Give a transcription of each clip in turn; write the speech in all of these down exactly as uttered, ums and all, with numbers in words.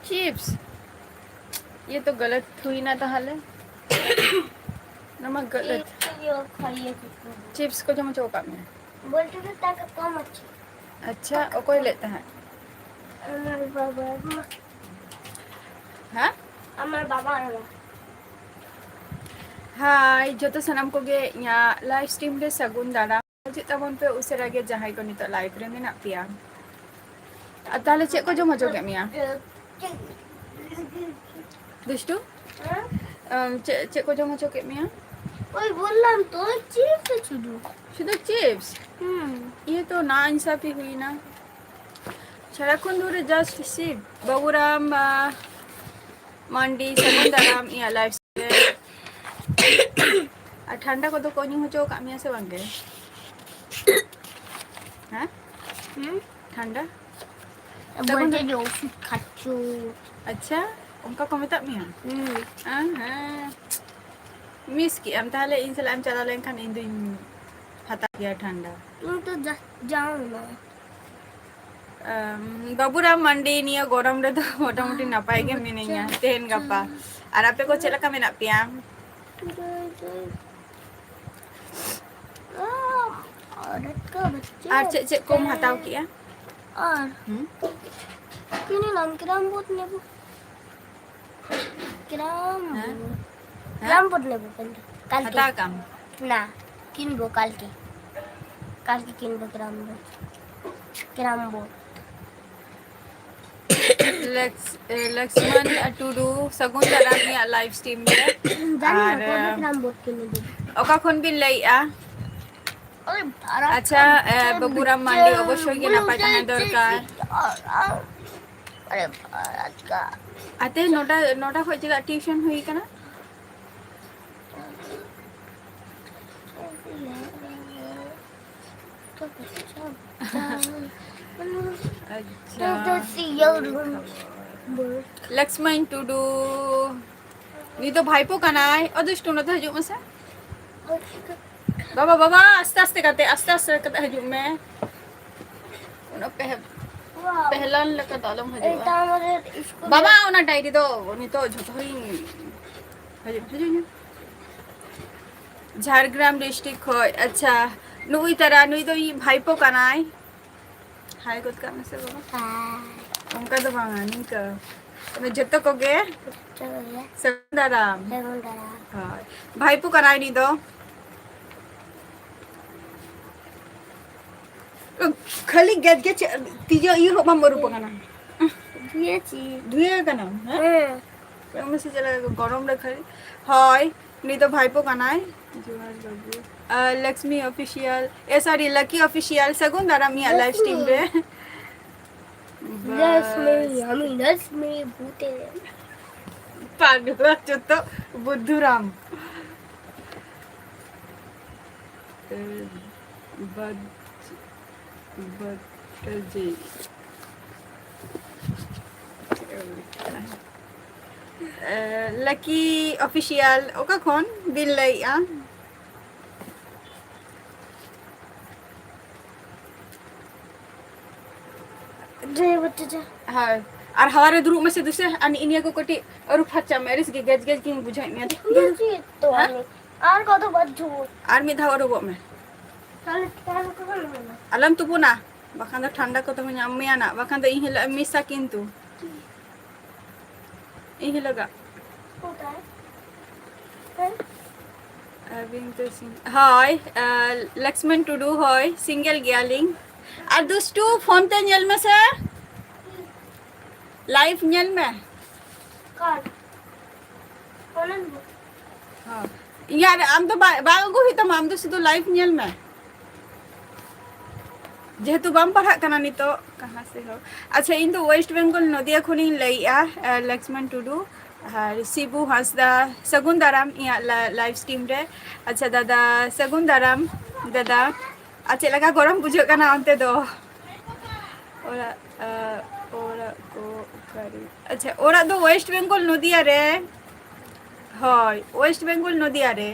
Chips? ये तो गलत हुई ना ᱛᱟᱦᱚᱞᱮ᱾ ᱱᱚᱣᱟ ᱢᱟ ᱜᱟᱞᱟᱛ᱾ ᱪᱤᱯᱥ ᱠᱚ ᱡᱚᱢ ᱦᱚᱪᱚ ᱟᱠᱟᱫ ᱢᱮᱭᱟ? ᱵᱚᱞᱛᱮ ᱫᱚ ᱛᱟᱠᱟ ᱠᱚᱢ ᱟᱪᱪᱷᱟ᱾ ᱟᱪᱪᱷᱟ, ᱚᱠᱚᱭ ᱞᱟᱹᱭᱮᱫ ᱛᱟᱦᱮᱸᱫ? ᱟᱢᱟᱨ ᱵᱟᱵᱟ᱾ ᱦᱮᱸ? ᱟᱢᱟᱨ ᱵᱟᱵᱟ᱾ ᱦᱟᱭ ᱡᱚᱛᱚ ᱥᱟᱱᱟᱢ ᱠᱚᱜᱮ ᱤᱧᱟᱹᱜ ᱞᱟᱭᱤᱵᱷ ᱥᱴᱨᱤᱢ ᱨᱮ ᱥᱟᱹᱜᱩᱱ ᱫᱟᱨᱟᱢ᱾ ᱦᱤᱡᱩᱜ ᱛᱟᱵᱚᱱ ᱯᱮ ᱩᱥᱟᱹᱨᱟ ᱜᱮ ᱡᱟᱦᱟᱸᱭ ᱠᱚ ᱱᱤᱛᱚᱜ ᱞᱟᱭᱤᱵᱷ ᱨᱮ ᱢᱮᱱᱟᱜ ᱯᱮᱭᱟ᱾ ᱟᱨ ᱛᱟᱦᱚᱞᱮ ᱪᱮᱫ ᱠᱚ ᱡᱚᱢ ᱦᱚᱪᱚ ᱠᱮᱫ ᱢᱮᱭᱟ? ᱫᱩᱥᱴᱩ? ᱟᱢ ᱪᱮᱫ, ᱪᱮᱫ ᱠᱚ ᱡᱚᱢ ᱦᱚᱪᱚ ᱠᱮᱫ ᱢᱮᱭᱟ? ওই বললাম তো, চিপস শুধু। শুধু চিপস? হুম। ये तो नाइंसाफी हुई ना। ᱥᱟᱨᱟᱠᱷᱚᱱ ᱫᱷᱚᱨᱮ just ᱥᱤ ᱵᱟᱵᱩᱨᱟᱢ, ᱟᱸ, ᱢᱟᱱᱰᱤ, ᱥᱟᱹᱜᱩᱱ ᱫᱟᱨᱟᱢ ᱤᱧᱟᱹᱜ ᱞᱟᱭᱤᱵᱷ ᱨᱮ᱾ ᱟᱨ ᱴᱷᱟᱱᱰᱟ ᱠᱚᱫᱚ ᱠᱚ ᱧᱩ ᱦᱚᱪᱚ ᱟᱠᱟᱫ ᱢᱮᱭᱟ ᱥᱮ ᱵᱟᱝ ᱜᱮ? ᱦᱮᱸ? ᱦᱩᱸ? ᱴᱷᱟᱱᱰᱟ? ᱥᱟᱹᱜᱩᱱ ᱵᱚᱞᱛᱮ ᱫᱟ- যে ওষুধ খাচ্ছ। ᱟᱪᱪᱷᱟ, ᱚᱱᱠᱟ ᱠᱚ ᱢᱮᱛᱟᱜ ᱢᱮᱭᱟ? ᱦᱩᱸ᱾ ᱦᱮᱸ, ᱦᱮᱸ᱾ ᱢᱤᱥ ᱠᱮᱜ ᱟᱢ ᱛᱟᱦᱚᱞᱮ, ᱤᱧ ᱥᱟᱞᱟᱜ ᱮᱢ ᱪᱟᱞᱟᱣ ᱞᱮᱱᱠᱷᱟᱱ ᱤᱧ ᱫᱩᱧ ᱦᱟᱛᱟᱣ ᱜᱮᱭᱟ ᱴᱷᱟᱱᱰᱟ᱾ ᱤᱧ ᱛᱚ ᱡᱟ-, ᱡᱟᱣ ᱮᱱᱟ᱾ ᱟᱢ, ᱵᱟᱵᱩᱨᱟᱢ ᱢᱟᱱᱰᱤ, ᱱᱤᱭᱟᱹ ᱜᱚᱨᱚᱢ ᱨᱮᱫᱚ ᱢᱚᱴᱟᱢᱩᱴᱤ ᱱᱟᱯᱟᱭ ᱜᱮ ᱢᱤᱱᱟᱹᱧᱟ ᱛᱮᱦᱮᱧ ᱜᱟᱯᱟ᱾ ᱟᱨ ᱟᱯᱮ ᱠᱚ ᱪᱮᱫ ᱞᱮᱠᱟ ᱢᱮᱱᱟᱜ ᱯᱮᱭᱟ? ᱟᱨ ᱪᱮᱫ ᱪᱮᱫ ᱠᱚᱢ ᱦᱟᱛᱟᱣ ᱠᱮᱜᱼᱟ? ᱟᱨ ᱦᱩᱸ? ᱠᱤᱱᱤᱞᱟᱢ ᱠᱨᱟᱢ ᱵᱳᱛ ᱱᱮᱵᱩ᱾ ᱠᱨᱟᱢ ᱦᱮᱸ? ᱵᱳᱛ᱾ ᱦᱮᱸ? ᱠᱨᱟᱢ ᱵᱳᱛ ᱱᱮᱵᱩ ᱠᱟᱞᱠᱮ᱾ ᱠᱟᱞᱠᱮ᱾ ᱦᱟᱛᱟᱣ ᱠᱟᱢ? না, কিনবো কালকে। কালকে কিনবো ক্রাম বোর্ড। ক্রাম বোর্ড। ᱞᱮᱠᱥ-, ᱮ, ᱞᱚᱠᱥᱢᱚᱱ ᱴᱩᱰᱩ, ᱥᱟᱹᱜᱩᱱ ᱫᱟᱨᱟᱢ ᱤᱧᱟᱹᱜ ᱞᱟᱭᱤᱵᱷ ᱥᱴᱨᱤᱢ ᱨᱮ᱾ ᱡᱟᱹᱱᱤᱡ ᱟᱨ, ᱚᱠᱟ ᱨᱮ ᱠᱨᱟᱢ ᱵᱳᱨᱰ ᱠᱤᱱ ᱤᱫᱤ᱾ ᱚᱠᱟ ᱠᱷᱚᱱ ᱵᱤᱱ ᱞᱟᱹᱭᱮᱜᱼᱟ? ᱟᱪᱪᱷᱟ, ᱮ, ᱵᱟᱹᱵᱩᱨᱟᱢ ᱢᱟᱱᱰᱤ ᱚᱵᱚᱥᱥᱳᱭ ᱜᱮ ᱱᱟᱯᱟᱭ ᱛᱟᱦᱮᱸ ᱫᱚᱨᱠᱟᱨ᱾ ᱟᱛᱮ ᱱᱚᱴᱟ, ᱱᱚᱴᱟ ᱠᱷᱚᱡ ᱪᱮᱫᱟᱜ ᱴᱤᱭᱩᱥᱚᱱ ᱦᱩᱭ ᱠᱟᱱᱟ? ᱟᱪᱪᱷᱟ᱾ ᱞᱚᱠᱥᱢᱚᱱ ᱴᱩᱰᱩ, ᱩᱱᱤ ᱫᱚ ᱵᱷᱟᱭᱯᱳ ᱠᱟᱱᱟᱭ᱾ ᱚ ᱫᱩᱥᱴᱩ, ᱱᱚᱛᱮ ᱦᱤᱡᱩᱜ ᱢᱮᱥᱮ᱾ ᱵᱟᱵᱟ, ᱵᱟᱵᱟ, ᱟᱥᱛᱮ ᱟᱥᱛᱮ ᱠᱟᱛᱮ, ᱟᱥᱛᱮ ᱟᱥᱛᱮ ᱠᱟᱛᱮ ᱦᱤᱡᱩᱜ ᱢᱮ᱾ ᱩᱱᱟᱹᱜ ᱯᱮ ᱯᱮᱦᱞᱟᱱ ᱞᱮᱠᱟ ᱫᱚ ᱟᱞᱚᱢ ᱦᱤᱡᱩᱜᱼᱟ᱾ ᱵᱟᱵᱟ, ᱚᱱᱟ ᱰᱟᱭᱨᱤ ᱫᱚ ᱱᱤᱛᱚᱜ ᱡᱷᱚᱛᱚ ᱦᱚᱲᱤᱧ ᱦᱤᱡᱩᱜ, ᱦᱤᱡᱩᱜ ᱧᱚᱜ᱾ ᱡᱷᱟᱲᱜᱨᱟᱢ ᱰᱤᱥᱴᱨᱤᱠᱴ ᱠᱷᱚᱡ᱾ ᱟᱪᱪᱷᱟ, ᱱᱩᱭ ᱛᱟᱨᱟ, ᱱᱩᱭ ᱫᱚ ᱤᱧ ᱵᱷᱟᱭᱯᱳ ᱠᱟᱱᱟᱭ᱾ ᱦᱟᱭ ᱜᱚᱫ ᱠᱟᱜ ᱢᱮᱥᱮ ᱵᱟᱵᱟ᱾ ᱦᱟᱭ᱾ ᱚᱱᱠᱟ ᱫᱚ ᱵᱟᱝᱟ, ᱱᱤᱝᱠᱟᱹ᱾ ᱢᱟᱱᱮ ᱡᱚᱛᱚ ᱠᱚᱜᱮ᱾ ᱡᱚᱛᱚ ᱠᱚᱜᱮ᱾ ᱥᱟᱹᱜᱩᱱ ᱫᱟᱨᱟᱢ᱾ ᱥᱟᱹᱜᱩᱱ ᱫᱟᱨᱟᱢ᱾ ᱦᱳᱭ᱾ ᱵᱷᱟᱭᱯᱳ ᱠᱟᱱᱟᱭ ᱩᱱᱤ ᱫᱚ᱾ ᱠᱷᱟᱹᱞᱤ ᱜᱮᱫ ᱜᱮᱫ ᱪᱮᱫ ᱛᱤᱡᱩ ᱤᱭᱟᱹ ᱦᱚᱸ ᱵᱟᱢ ᱟᱹᱨᱩᱵ ᱟᱠᱟᱱᱟ? ᱫᱷᱩᱭᱟᱹ ᱪᱮᱫ? ᱫᱷᱩᱭᱟᱹ ᱟᱠᱟᱱᱟᱢ, ᱦᱮᱸ? ᱦᱮᱸ᱾ ᱠᱚᱭᱚᱜ ᱢᱮᱥᱮ ᱪᱮᱫ ᱞᱮᱠᱟ ᱜᱚᱨᱚᱢ ᱨᱮ ᱠᱷᱟᱹᱞᱤ᱾ ᱦᱳᱭ, ᱩᱱᱤ ᱫᱚ ᱵᱷᱟᱭᱯᱳ ᱠᱟᱱᱟᱭ᱾ ᱡᱚᱦᱟᱨ ᱵᱟᱹᱵᱩ᱾ ᱟᱨ ᱞᱚᱠᱥᱢᱤ ᱚᱯᱷᱤᱥᱤᱭᱟᱞ, ᱮ, ᱥᱚᱨᱤ, ᱞᱟᱠᱤ ᱚᱯᱷᱤᱥᱤᱭᱟᱞ, ᱥᱟᱹᱜᱩᱱ ᱫᱟᱨᱟᱢ ᱤᱧᱟᱹᱜ ᱞᱟᱭᱤᱵᱷ ᱥᱴᱨᱤᱢ ᱨᱮ᱾ ᱞᱚᱠᱥᱢᱤ, ᱵᱟᱥ᱾ ᱟᱢᱤ ᱞᱚᱠᱥᱢᱤ ᱵᱷᱩᱛᱮ᱾ ᱯᱟᱜᱽᱞᱟ ᱡᱚᱛᱚ ᱵᱩᱫᱷᱩᱨᱟᱢ᱾ ᱮ, ᱵᱟᱡ-, ᱵᱟᱡᱮ᱾ ᱮ, ᱞᱟᱠᱤ ᱚᱯᱷᱤᱥᱤᱭᱟᱞ, ᱚᱠᱟ ᱠᱷᱚᱱ ᱵᱤᱱ ᱞᱟᱹᱭᱮᱜᱼᱟ? ᱦᱳᱭ᱾ ᱟᱨ ᱦᱟᱣᱟ ᱨᱮ ᱫᱩᱲᱩᱵ ᱢᱮᱥᱮ ᱫᱩᱥᱮ, ᱟᱨ ᱱᱤᱜ ᱱᱤᱭᱟᱹ ᱠᱚ ᱠᱟᱹᱴᱤᱡ ᱟᱹᱨᱩᱵ ᱯᱷᱟᱨᱪᱟᱜ ᱢᱮ, ᱟᱹᱲᱤᱥ ᱜᱮ ᱜᱮᱡ ᱜᱮᱡ ᱜᱤᱧ ᱵᱩᱡᱷᱟᱹᱣᱮᱫ ᱢᱮᱭᱟ᱾ ᱤᱭᱟᱹ ᱪᱮᱫ ᱛᱚ ᱦᱮᱸ? ᱟᱨ ᱠᱚᱫᱚ ᱵᱟᱫ ᱡᱩᱵᱚ᱾ ᱟᱨ ᱢᱤᱫ ᱫᱷᱟᱣ ᱟᱹᱨᱩᱵᱚᱜ ᱢᱮ᱾ ᱛᱟᱦᱞᱮ, ᱛᱟᱦᱞᱮ ᱠᱚᱫᱚ ᱞᱚᱞᱚ᱾ ᱟᱞᱚᱢ ᱛᱩᱯᱩᱱᱟ, ᱵᱟᱠᱷᱟᱱ ᱫᱚ ᱴᱷᱟᱱᱰᱟ ᱠᱚ ᱫᱚᱢᱮ ᱧᱟᱢ ᱢᱮᱭᱟ ᱱᱟᱜ, ᱵᱟᱠᱷᱟᱱ ᱫᱚ ᱤᱧ ᱦᱤᱞᱳᱜ ᱮᱢ ᱢᱤᱥᱟ ᱠᱤᱱᱛᱩ᱾ ᱤᱧ ᱦᱤᱞᱳᱜᱟᱜ᱾ ᱦᱳᱭ, ᱟᱨ ᱞᱚᱠᱥᱢᱚᱱ ᱴᱩᱰᱩ, ᱦᱳᱭ, ᱥᱤᱝᱜᱮᱞ ᱜᱮᱭᱟᱞᱤᱧ᱾ ᱟᱨ ᱫᱩᱥᱴᱩ, ᱯᱷᱳᱱ ᱛᱮ ᱧᱮᱞ ᱢᱮᱥᱮ, ᱞᱟᱭᱤᱵᱷ ᱧᱮᱞ ᱢᱮ᱾ ᱦᱚᱸ᱾ ᱤᱧᱟᱹᱜ ᱨᱮ ᱟᱢ ᱫᱚ ᱵᱟᱭ, ᱵᱟᱝ ᱟᱹᱜᱩ ᱦᱩᱭᱩᱜ ᱛᱟᱢᱟ, ᱟᱢ ᱫᱚ ᱥᱩᱫᱷᱩ ᱞᱟᱭᱤᱵᱷ ᱧᱮᱞ ᱢᱮ᱾ ᱡᱮᱦᱮᱛᱩ ᱵᱟᱢ ᱯᱟᱲᱦᱟᱜ ᱠᱟᱱᱟ ᱱᱤᱛᱚᱜ, ᱠᱟᱦᱟᱸ ᱥᱮ ᱦᱳ᱾ ᱟᱪᱪᱷᱟ, ᱤᱧ ᱫᱚ ᱳᱭᱮᱥᱴ ᱵᱮᱝᱜᱚᱞ ᱱᱚᱫᱤᱭᱟ ᱠᱷᱚᱱᱤᱧ ᱞᱟᱹᱭᱮᱜᱼᱟ, ᱟᱨ ᱞᱚᱠᱥᱢᱚᱱ ᱴᱩᱰᱩ ᱟᱨ ᱥᱤᱵᱩ ᱦᱟᱸᱥᱫᱟ, ᱥᱟᱹᱜᱩᱱ ᱫᱟᱨᱟᱢ ᱤᱧᱟᱹᱜ ᱞᱟ-, ᱞᱟᱭᱤᱵᱷ ᱥᱴᱨᱤᱢ ᱨᱮ᱾ ᱟᱪᱪᱷᱟ ᱫᱟᱫᱟ, ᱥᱟᱹᱜᱩᱱ ᱫᱟᱨᱟᱢ ᱫᱟᱫᱟ᱾ ᱟᱨ ᱪᱮᱫ ᱞᱮᱠᱟ ᱜᱚᱨᱚᱢ ᱵᱩᱡᱷᱟᱹᱜ ᱠᱟᱱᱟ ᱚᱱᱛᱮ ᱫᱚ? ᱚᱲᱟᱜ, ᱟ, ᱚᱲᱟᱜ ᱠᱚ ᱚᱠᱟᱨᱮ? ᱟᱪᱪᱷᱟ, ᱚᱲᱟᱜ ᱫᱚ ᱳᱭᱮᱥᱴ ᱵᱮᱝᱜᱚᱞ ᱱᱚᱫᱤᱭᱟ ᱨᱮ᱾ ᱦᱳᱭ, ᱳᱭᱮᱥᱴ ᱵᱮᱝᱜᱚᱞ ᱱᱚᱫᱤᱭᱟ ᱨᱮ᱾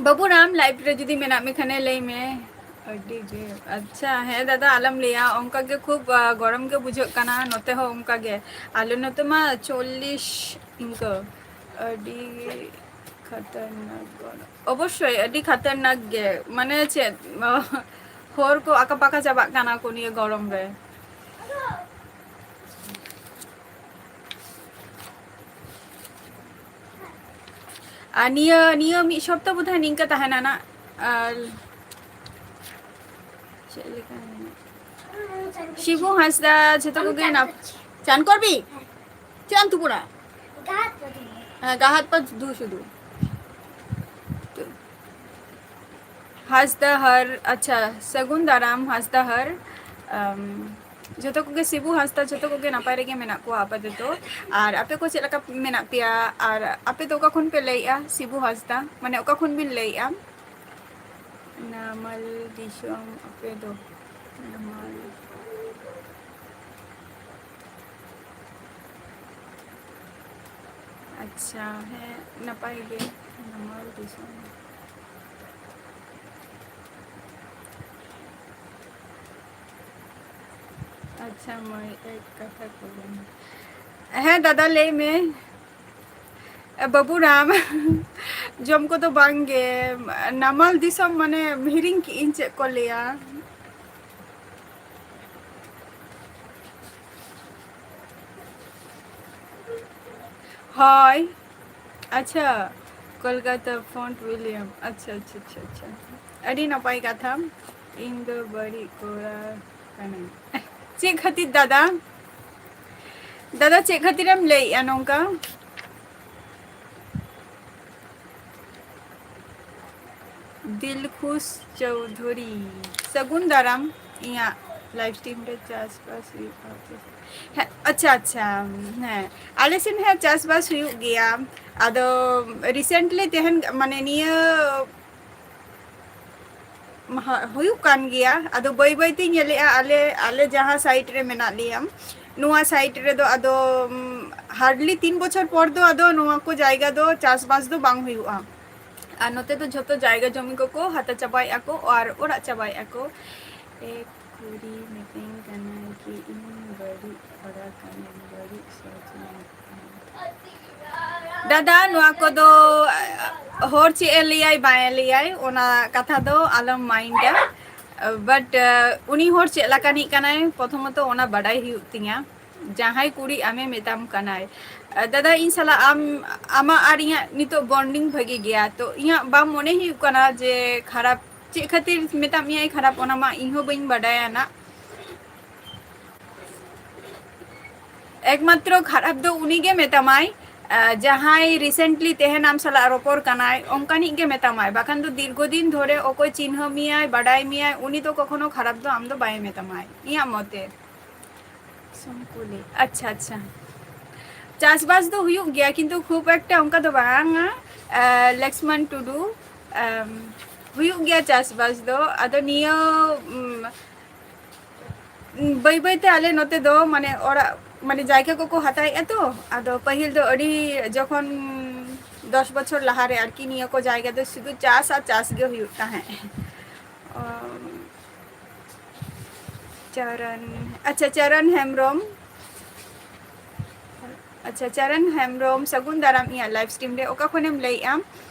ᱵᱟᱹᱵᱩ ᱨᱟᱢ, live ᱨᱮ ᱡᱩᱫᱤ ᱢᱮᱱᱟᱜ ᱢᱮ ᱠᱷᱟᱱᱮ ᱞᱟᱹᱭ ᱢᱮ᱾ ᱟᱹᱰᱤ ᱡᱳᱨ᱾ ᱟᱪᱪᱷᱟ, ᱦᱮᱸ ᱫᱟᱫᱟ, ᱟᱞᱚᱢ ᱞᱟᱹᱭᱟ, ᱚᱱᱠᱟ ᱜᱮ ᱠᱷᱩᱵ, ᱟ, ᱜᱚᱨᱚᱢ ᱜᱮ ᱵᱩᱡᱷᱟᱹᱜ ᱠᱟᱱᱟ᱾ ᱱᱚᱛᱮ ᱦᱚᱸ ᱚᱱᱠᱟ ᱜᱮ, ᱟᱞᱮ ᱱᱚᱛᱮ ᱢᱟ ᱪᱚᱞᱞᱤᱥ ᱤᱱᱠᱟᱹ᱾ ᱟᱹᱰᱤ ᱠᱷᱟᱛᱟᱨᱱᱟᱠ ᱜᱚᱨᱚᱢ᱾ ᱚᱵᱚᱥᱥᱳᱭ, ᱟᱹᱰᱤ ᱠᱷᱟᱛᱟᱨᱱᱟᱠ ᱜᱮ᱾ ᱢᱟᱱᱮ ᱪᱮᱫ, ᱦᱚᱨ ᱠᱚ ᱟᱠᱟ ᱯᱟᱠᱟ ᱪᱟᱵᱟᱜ ᱠᱟᱱᱟ ᱠᱚ ᱱᱤᱭᱟᱹ ᱜᱚᱨᱚᱢ ᱨᱮ᱾ ᱟᱨ ᱱᱤᱭᱟᱹ, ᱱᱤᱭᱟᱹ ᱢᱤᱫ ᱥᱚᱯᱛᱟ ᱵᱳᱫᱷᱚᱭ ᱱᱤᱝᱠᱟᱹ ᱛᱟᱦᱮᱱᱟ ᱱᱟᱜ᱾ ᱟᱨ ᱪᱮᱫ ᱞᱮᱠᱟ ᱢᱮᱱᱟᱜ? ᱥᱤᱵᱩ ᱦᱟᱸᱥᱫᱟ, ᱡᱷᱚᱛᱚ ᱠᱚᱜᱮ ᱱᱟᱯ-, ᱪᱟᱱ ᱠᱚᱨᱵᱤ? ᱪᱮᱫ ᱮᱢ ᱛᱩᱯᱩᱱᱟ? ᱜᱟᱦᱟᱛ ᱯᱟ ᱫᱩ᱾ ᱦᱮᱸ, ᱜᱟᱦᱟᱛ ᱯᱟ ᱫᱩ ᱥᱩᱫᱷᱩ᱾ ᱦᱟᱸᱥᱫᱟ ᱦᱟᱨ, ᱟᱪᱪᱷᱟ, ᱥᱟᱹᱜᱩᱱ ᱫᱟᱨᱟᱢ ᱦᱟᱸᱥᱫᱟ ᱦᱟᱨ᱾ ᱟᱢ, ᱡᱷᱚᱛᱚ ᱠᱚᱜᱮ ᱥᱤᱵᱩ ᱦᱟᱸᱥᱫᱟ, ᱡᱷᱚᱛᱚ ᱠᱚᱜᱮ ᱱᱟᱯᱟᱭ ᱨᱮᱜᱮ ᱢᱮᱱᱟᱜ ᱠᱚᱣᱟ ᱟᱯᱟᱛᱚᱛᱚ᱾ ᱟᱨ ᱟᱯᱮ ᱠᱚ ᱪᱮᱫ ᱞᱮᱠᱟ ᱢᱮᱱᱟᱜ ᱯᱮᱭᱟ? ᱟᱨ ᱟᱯᱮ ᱫᱚ ᱚᱠᱟ ᱠᱷᱚᱱ ᱯᱮ ᱞᱟᱹᱭᱮᱜᱼᱟ? ᱥᱤᱵᱩ ᱦᱟᱸᱥᱫᱟ, ᱢᱟᱱᱮ ᱚᱠᱟ ᱠᱷᱚᱱ ᱵᱤᱱ ᱞᱟᱹᱭᱮᱜᱼᱟ? ᱱᱟᱢᱟᱞ ᱫᱤᱥᱚᱢ ᱟᱯᱮ ᱫᱚ? ᱱᱟᱢᱟᱞ᱾ ᱟᱪᱪᱷᱟ, ᱦᱮᱸ, ᱱᱟᱯᱟᱭ ᱜᱮ᱾ ᱱᱟᱢᱟᱞ ᱫᱤᱥᱚᱢ᱾ ᱟᱪᱪᱷᱟ ᱢᱟᱹᱭ, ᱮᱠ ᱠᱟᱛᱷᱟ ᱠᱚ ᱞᱟᱹᱭ ᱢᱮ᱾ ᱦᱮᱸ ᱫᱟᱫᱟ, ᱞᱟᱹᱭ ᱢᱮ᱾ ᱮ, ᱵᱟᱹᱵᱩ ᱨᱟᱢ, ᱡᱚᱢ ᱠᱚᱫᱚ ᱵᱟᱝ ᱜᱮ᱾ ᱱᱟᱢᱟᱞ ᱫᱤᱥᱚᱢ ᱢᱟᱱᱮ ᱦᱤᱲᱤᱧ ᱠᱤ ᱤᱧ ᱪᱮᱫ ᱠᱚ ᱞᱟᱹᱭᱟ᱾ ᱦᱳᱭ, ᱟᱪᱪᱷᱟ, ᱠᱳᱞᱠᱟᱛᱟ ᱯᱷᱳᱨᱴ ᱩᱭᱞᱤᱭᱟᱢ, ᱟᱪᱪᱷᱟ, ᱟᱪᱪᱷᱟ, ᱟᱪᱪᱷᱟ, ᱟᱪᱪᱷᱟ, ᱟᱹᱰᱤ ᱱᱟᱯᱟᱭ ᱠᱟᱛᱷᱟ᱾ ᱤᱧ ᱫᱚ ᱵᱟᱹᱲᱤᱡ ᱠᱚᱲᱟ ᱠᱟᱹᱱᱟᱹᱧ᱾ ᱪᱮᱫ ᱠᱷᱟᱹᱛᱤᱨ ᱫᱟᱫᱟ? ᱫᱟᱫᱟ, ᱪᱮᱫ ᱠᱷᱟᱹᱛᱤᱨᱮᱢ ᱞᱟᱹᱭᱮᱜᱼᱟ ᱱᱚᱝᱠᱟ? ᱫᱤᱞᱠᱷᱩᱥ ᱪᱳᱣᱫᱷᱩᱨᱤ, ᱥᱟᱹᱜᱩᱱ ᱫᱟᱨᱟᱢ᱾ ᱤᱧᱟᱹᱜ live stream ᱨᱮ ᱪᱟᱥᱵᱟᱥ ᱦᱩᱭᱩᱜᱼᱟ᱾ ᱦᱮᱸ, ᱟᱪᱪᱷᱟ, ᱟᱪᱪᱷᱟ, ᱦᱮᱸ, ᱟᱞᱮ ᱥᱮᱱ ᱦᱮᱸ ᱪᱟᱥᱵᱟᱥ ᱦᱩᱭᱩᱜ ᱜᱮᱭᱟ᱾ ᱟᱫᱚ recently ᱛᱮᱦᱮᱧ, ᱢᱟᱱᱮ, ᱱᱤᱭᱟᱹ ᱦᱟ-, ᱦᱩᱭᱩᱜ ᱠᱟᱱ ᱜᱮᱭᱟ᱾ ᱟᱫᱚ ᱵᱟᱹᱭ ᱵᱟᱹᱭ ᱛᱤᱧ ᱧᱮᱞᱮᱜᱼᱟ, ᱟᱞᱮ, ᱟᱞᱮ ᱡᱟᱦᱟᱸ side ᱨᱮ ᱢᱮᱱᱟᱜ ᱞᱮᱭᱟ, ᱱᱚᱣᱟ side ᱨᱮᱫᱚ ᱟᱫᱚ, ᱩᱢ, hardly ᱛᱤᱱ ᱵᱚᱪᱷᱚᱨ ᱯᱚᱨ ᱫᱚ ᱟᱫᱚ ᱱᱚᱣᱟ ᱠᱚ ᱡᱟᱭᱜᱟ ᱫᱚ ᱪᱟᱥᱵᱟᱥ ᱫᱚ ᱵᱟᱝ ᱦᱩᱭᱩᱜᱼᱟ᱾ ᱟᱨ ᱱᱚᱛᱮ ᱫᱚ ᱡᱷᱚᱛᱚ ᱡᱟᱭᱜᱟ ᱡᱚᱢᱤ ᱠᱚᱠᱚ ᱦᱟᱛᱟᱣ ᱪᱟᱵᱟᱭᱮᱫᱼᱟ ᱠᱚ ᱟᱨ ᱚᱲᱟᱜ ᱪᱟᱵᱟᱭᱮᱫᱼᱟ ᱠᱚ᱾ ᱮᱠ ᱠᱩᱲᱤ ᱢᱤᱛᱟᱹᱧ ᱠᱟᱱᱟᱭ ᱠᱤ ᱤᱧ ᱵᱟᱹᱲᱤᱡ ᱦᱚᱲᱟ ᱠᱟᱹᱱᱟᱹᱧ, ᱵᱟᱹᱲᱤᱡ ᱥᱚᱪᱱᱟ᱾ ᱫᱟᱫᱟ, ᱱᱚᱣᱟ ᱠᱚᱫᱚ, ᱟᱦ, ᱦᱚᱲ ᱪᱮᱫ ᱮ ᱞᱟᱹᱭᱟᱭ ᱵᱟᱭ ᱞᱟᱹᱭᱟᱭ, ᱚᱱᱟ ᱠᱟᱛᱷᱟ ᱫᱚ ᱟᱞᱚᱢ ᱢᱟᱭᱤᱱᱰᱟ᱾ ᱵᱟᱴ, ᱟᱦ, ᱩᱱᱤ ᱦᱚᱲ ᱪᱮᱫ ᱞᱮᱠᱟᱱᱤᱡ ᱠᱟᱱᱟᱭ, ᱯᱨᱚᱛᱷᱚᱢᱚᱛᱚ ᱚᱱᱟ ᱵᱟᱰᱟᱭ ᱦᱩᱭᱩᱜ ᱛᱤᱧᱟ᱾ ᱡᱟᱦᱟᱸᱭ ᱠᱩᱲᱤ ᱟᱢᱮ ᱢᱮᱛᱟᱢ ᱠᱟᱱᱟᱭ, ᱟᱦ, ᱫᱟᱫᱟ, ᱤᱧ ᱥᱟᱞᱟᱜ ᱟᱢ, ᱟᱢᱟᱜ ᱟᱨ ᱤᱧᱟᱹᱜ ᱱᱤᱛᱚᱜ ᱵᱚᱱᱰᱤᱝ ᱵᱷᱟᱹᱜᱤ ᱜᱮᱭᱟ, ᱛᱚ ᱤᱧᱟᱹᱜ ᱵᱟᱝ ᱢᱚᱱᱮ ᱦᱩᱭᱩᱜ ᱠᱟᱱᱟ ᱡᱮ ᱠᱷᱟᱨᱟᱯ, ᱪᱮᱫ ᱠᱷᱟᱹᱛᱤᱨ ᱢᱮᱛᱟᱜ ᱢᱮᱭᱟᱭ ᱠᱷᱟᱨᱟᱯ, ᱚᱱᱟ ᱢᱟ ᱤᱧ ᱦᱚᱸ ᱵᱟᱹᱧ ᱵᱟᱰᱟᱭᱟ ᱱᱟᱜ᱾ ᱮᱠᱢᱟᱛᱨᱚ ᱠᱷᱟᱨᱟᱯ ᱫᱚ ᱩᱱᱤ ᱜᱮ ᱢᱮᱛᱟᱢᱟᱭ, ᱟᱦ, ᱡᱟᱦᱟᱸᱭ recently ᱛᱮᱦᱮᱧ ᱟᱢ ᱥᱟᱞᱟᱜ ᱨᱚᱯᱚᱲ ᱠᱟᱱᱟᱭ, ᱚᱱᱠᱟᱱᱤᱡ ᱜᱮ ᱢᱮᱛᱟᱢᱟᱭ᱾ ᱵᱟᱠᱷᱟᱱ ᱫᱚ ᱫᱤᱨᱜᱷᱚ ᱫᱤᱱ ᱫᱷᱚᱨᱮ ᱚᱠᱚᱭ ᱪᱤᱱᱦᱟᱹ ᱢᱮᱭᱟᱭ, ᱵᱟᱰᱟᱭ ᱢᱮᱭᱟᱭ, ᱩᱱᱤ ᱫᱚ ᱠᱚᱠᱷᱚᱱᱳ ᱠᱷᱟᱨᱟᱯ ᱫᱚ ᱟᱢ ᱫᱚ ᱵᱟᱭ ᱢᱮᱛᱟᱢᱟᱭ, ᱤᱧᱟᱹᱜ ᱢᱚᱛᱮ᱾ ᱥᱚᱝᱠᱩᱞᱤ, ᱟᱪᱪᱷᱟ, ᱟᱪᱪᱷᱟ᱾ ᱪᱟᱥᱵᱟᱥ ᱫᱚ ᱦᱩᱭᱩᱜ ᱜᱮᱭᱟ, ᱠᱤᱱᱛᱩ ᱠᱷᱩᱵ ᱮᱠᱴᱟ ᱚᱱᱠᱟ ᱫᱚ ᱵᱟᱝᱟ᱾ ᱟᱦ, ᱞᱚᱠᱥᱢᱚᱱ ᱴᱩᱰᱩ, ᱟᱢ, ᱦᱩᱭᱩᱜ ᱜᱮᱭᱟ ᱪᱟᱥᱵᱟᱥ ᱫᱚ᱾ ᱟᱫᱚ ᱱᱤᱭᱟᱹ, ᱩᱢ, ᱵᱟᱹᱭ ᱵᱟᱹᱭ ᱛᱮ ᱟᱞᱮ ᱱᱚᱛᱮ ᱫᱚ, ᱢᱟᱱᱮ, ᱚᱲᱟᱜ, ᱢᱟᱱᱮ, ᱡᱟᱭᱜᱟ ᱠᱚᱠᱚ ᱦᱟᱛᱟᱣᱮᱫᱼᱟ ᱛᱚ᱾ ᱟᱫᱚ ᱯᱟᱹᱦᱤᱞ ᱫᱚ ᱟᱹᱰᱤ, ᱡᱚᱠᱷᱚᱱ ᱫᱚᱥ ᱵᱚᱪᱷᱚᱨ ᱞᱟᱦᱟᱨᱮ ᱟᱨᱠᱤ, ᱱᱤᱭᱟᱹ ᱠᱚ ᱡᱟᱭᱜᱟ ᱫᱚ ᱥᱩᱫᱷᱩ ᱪᱟᱥ ᱟᱨ ᱪᱟᱥ ᱜᱮ ᱦᱩᱭᱩᱜ ᱛᱟᱦᱮᱸᱫ᱾ ᱚᱢ, ᱪᱚᱨᱚᱱ, ᱟᱪᱪᱷᱟ, ᱪᱚᱨᱚᱱ ᱦᱮᱢᱵᱨᱚᱢ᱾ ᱟᱪᱪᱷᱟ, ᱪᱚᱨᱚᱱ ᱦᱮᱢᱵᱨᱚᱢ, ᱥᱟᱹᱜᱩᱱ ᱫᱟᱨᱟᱢ ᱤᱧᱟᱹᱜ live stream ᱨᱮ᱾ ᱚᱠᱟ ᱠᱷᱚᱱᱮᱢ ᱞᱟᱹᱭᱮᱜᱼᱟ?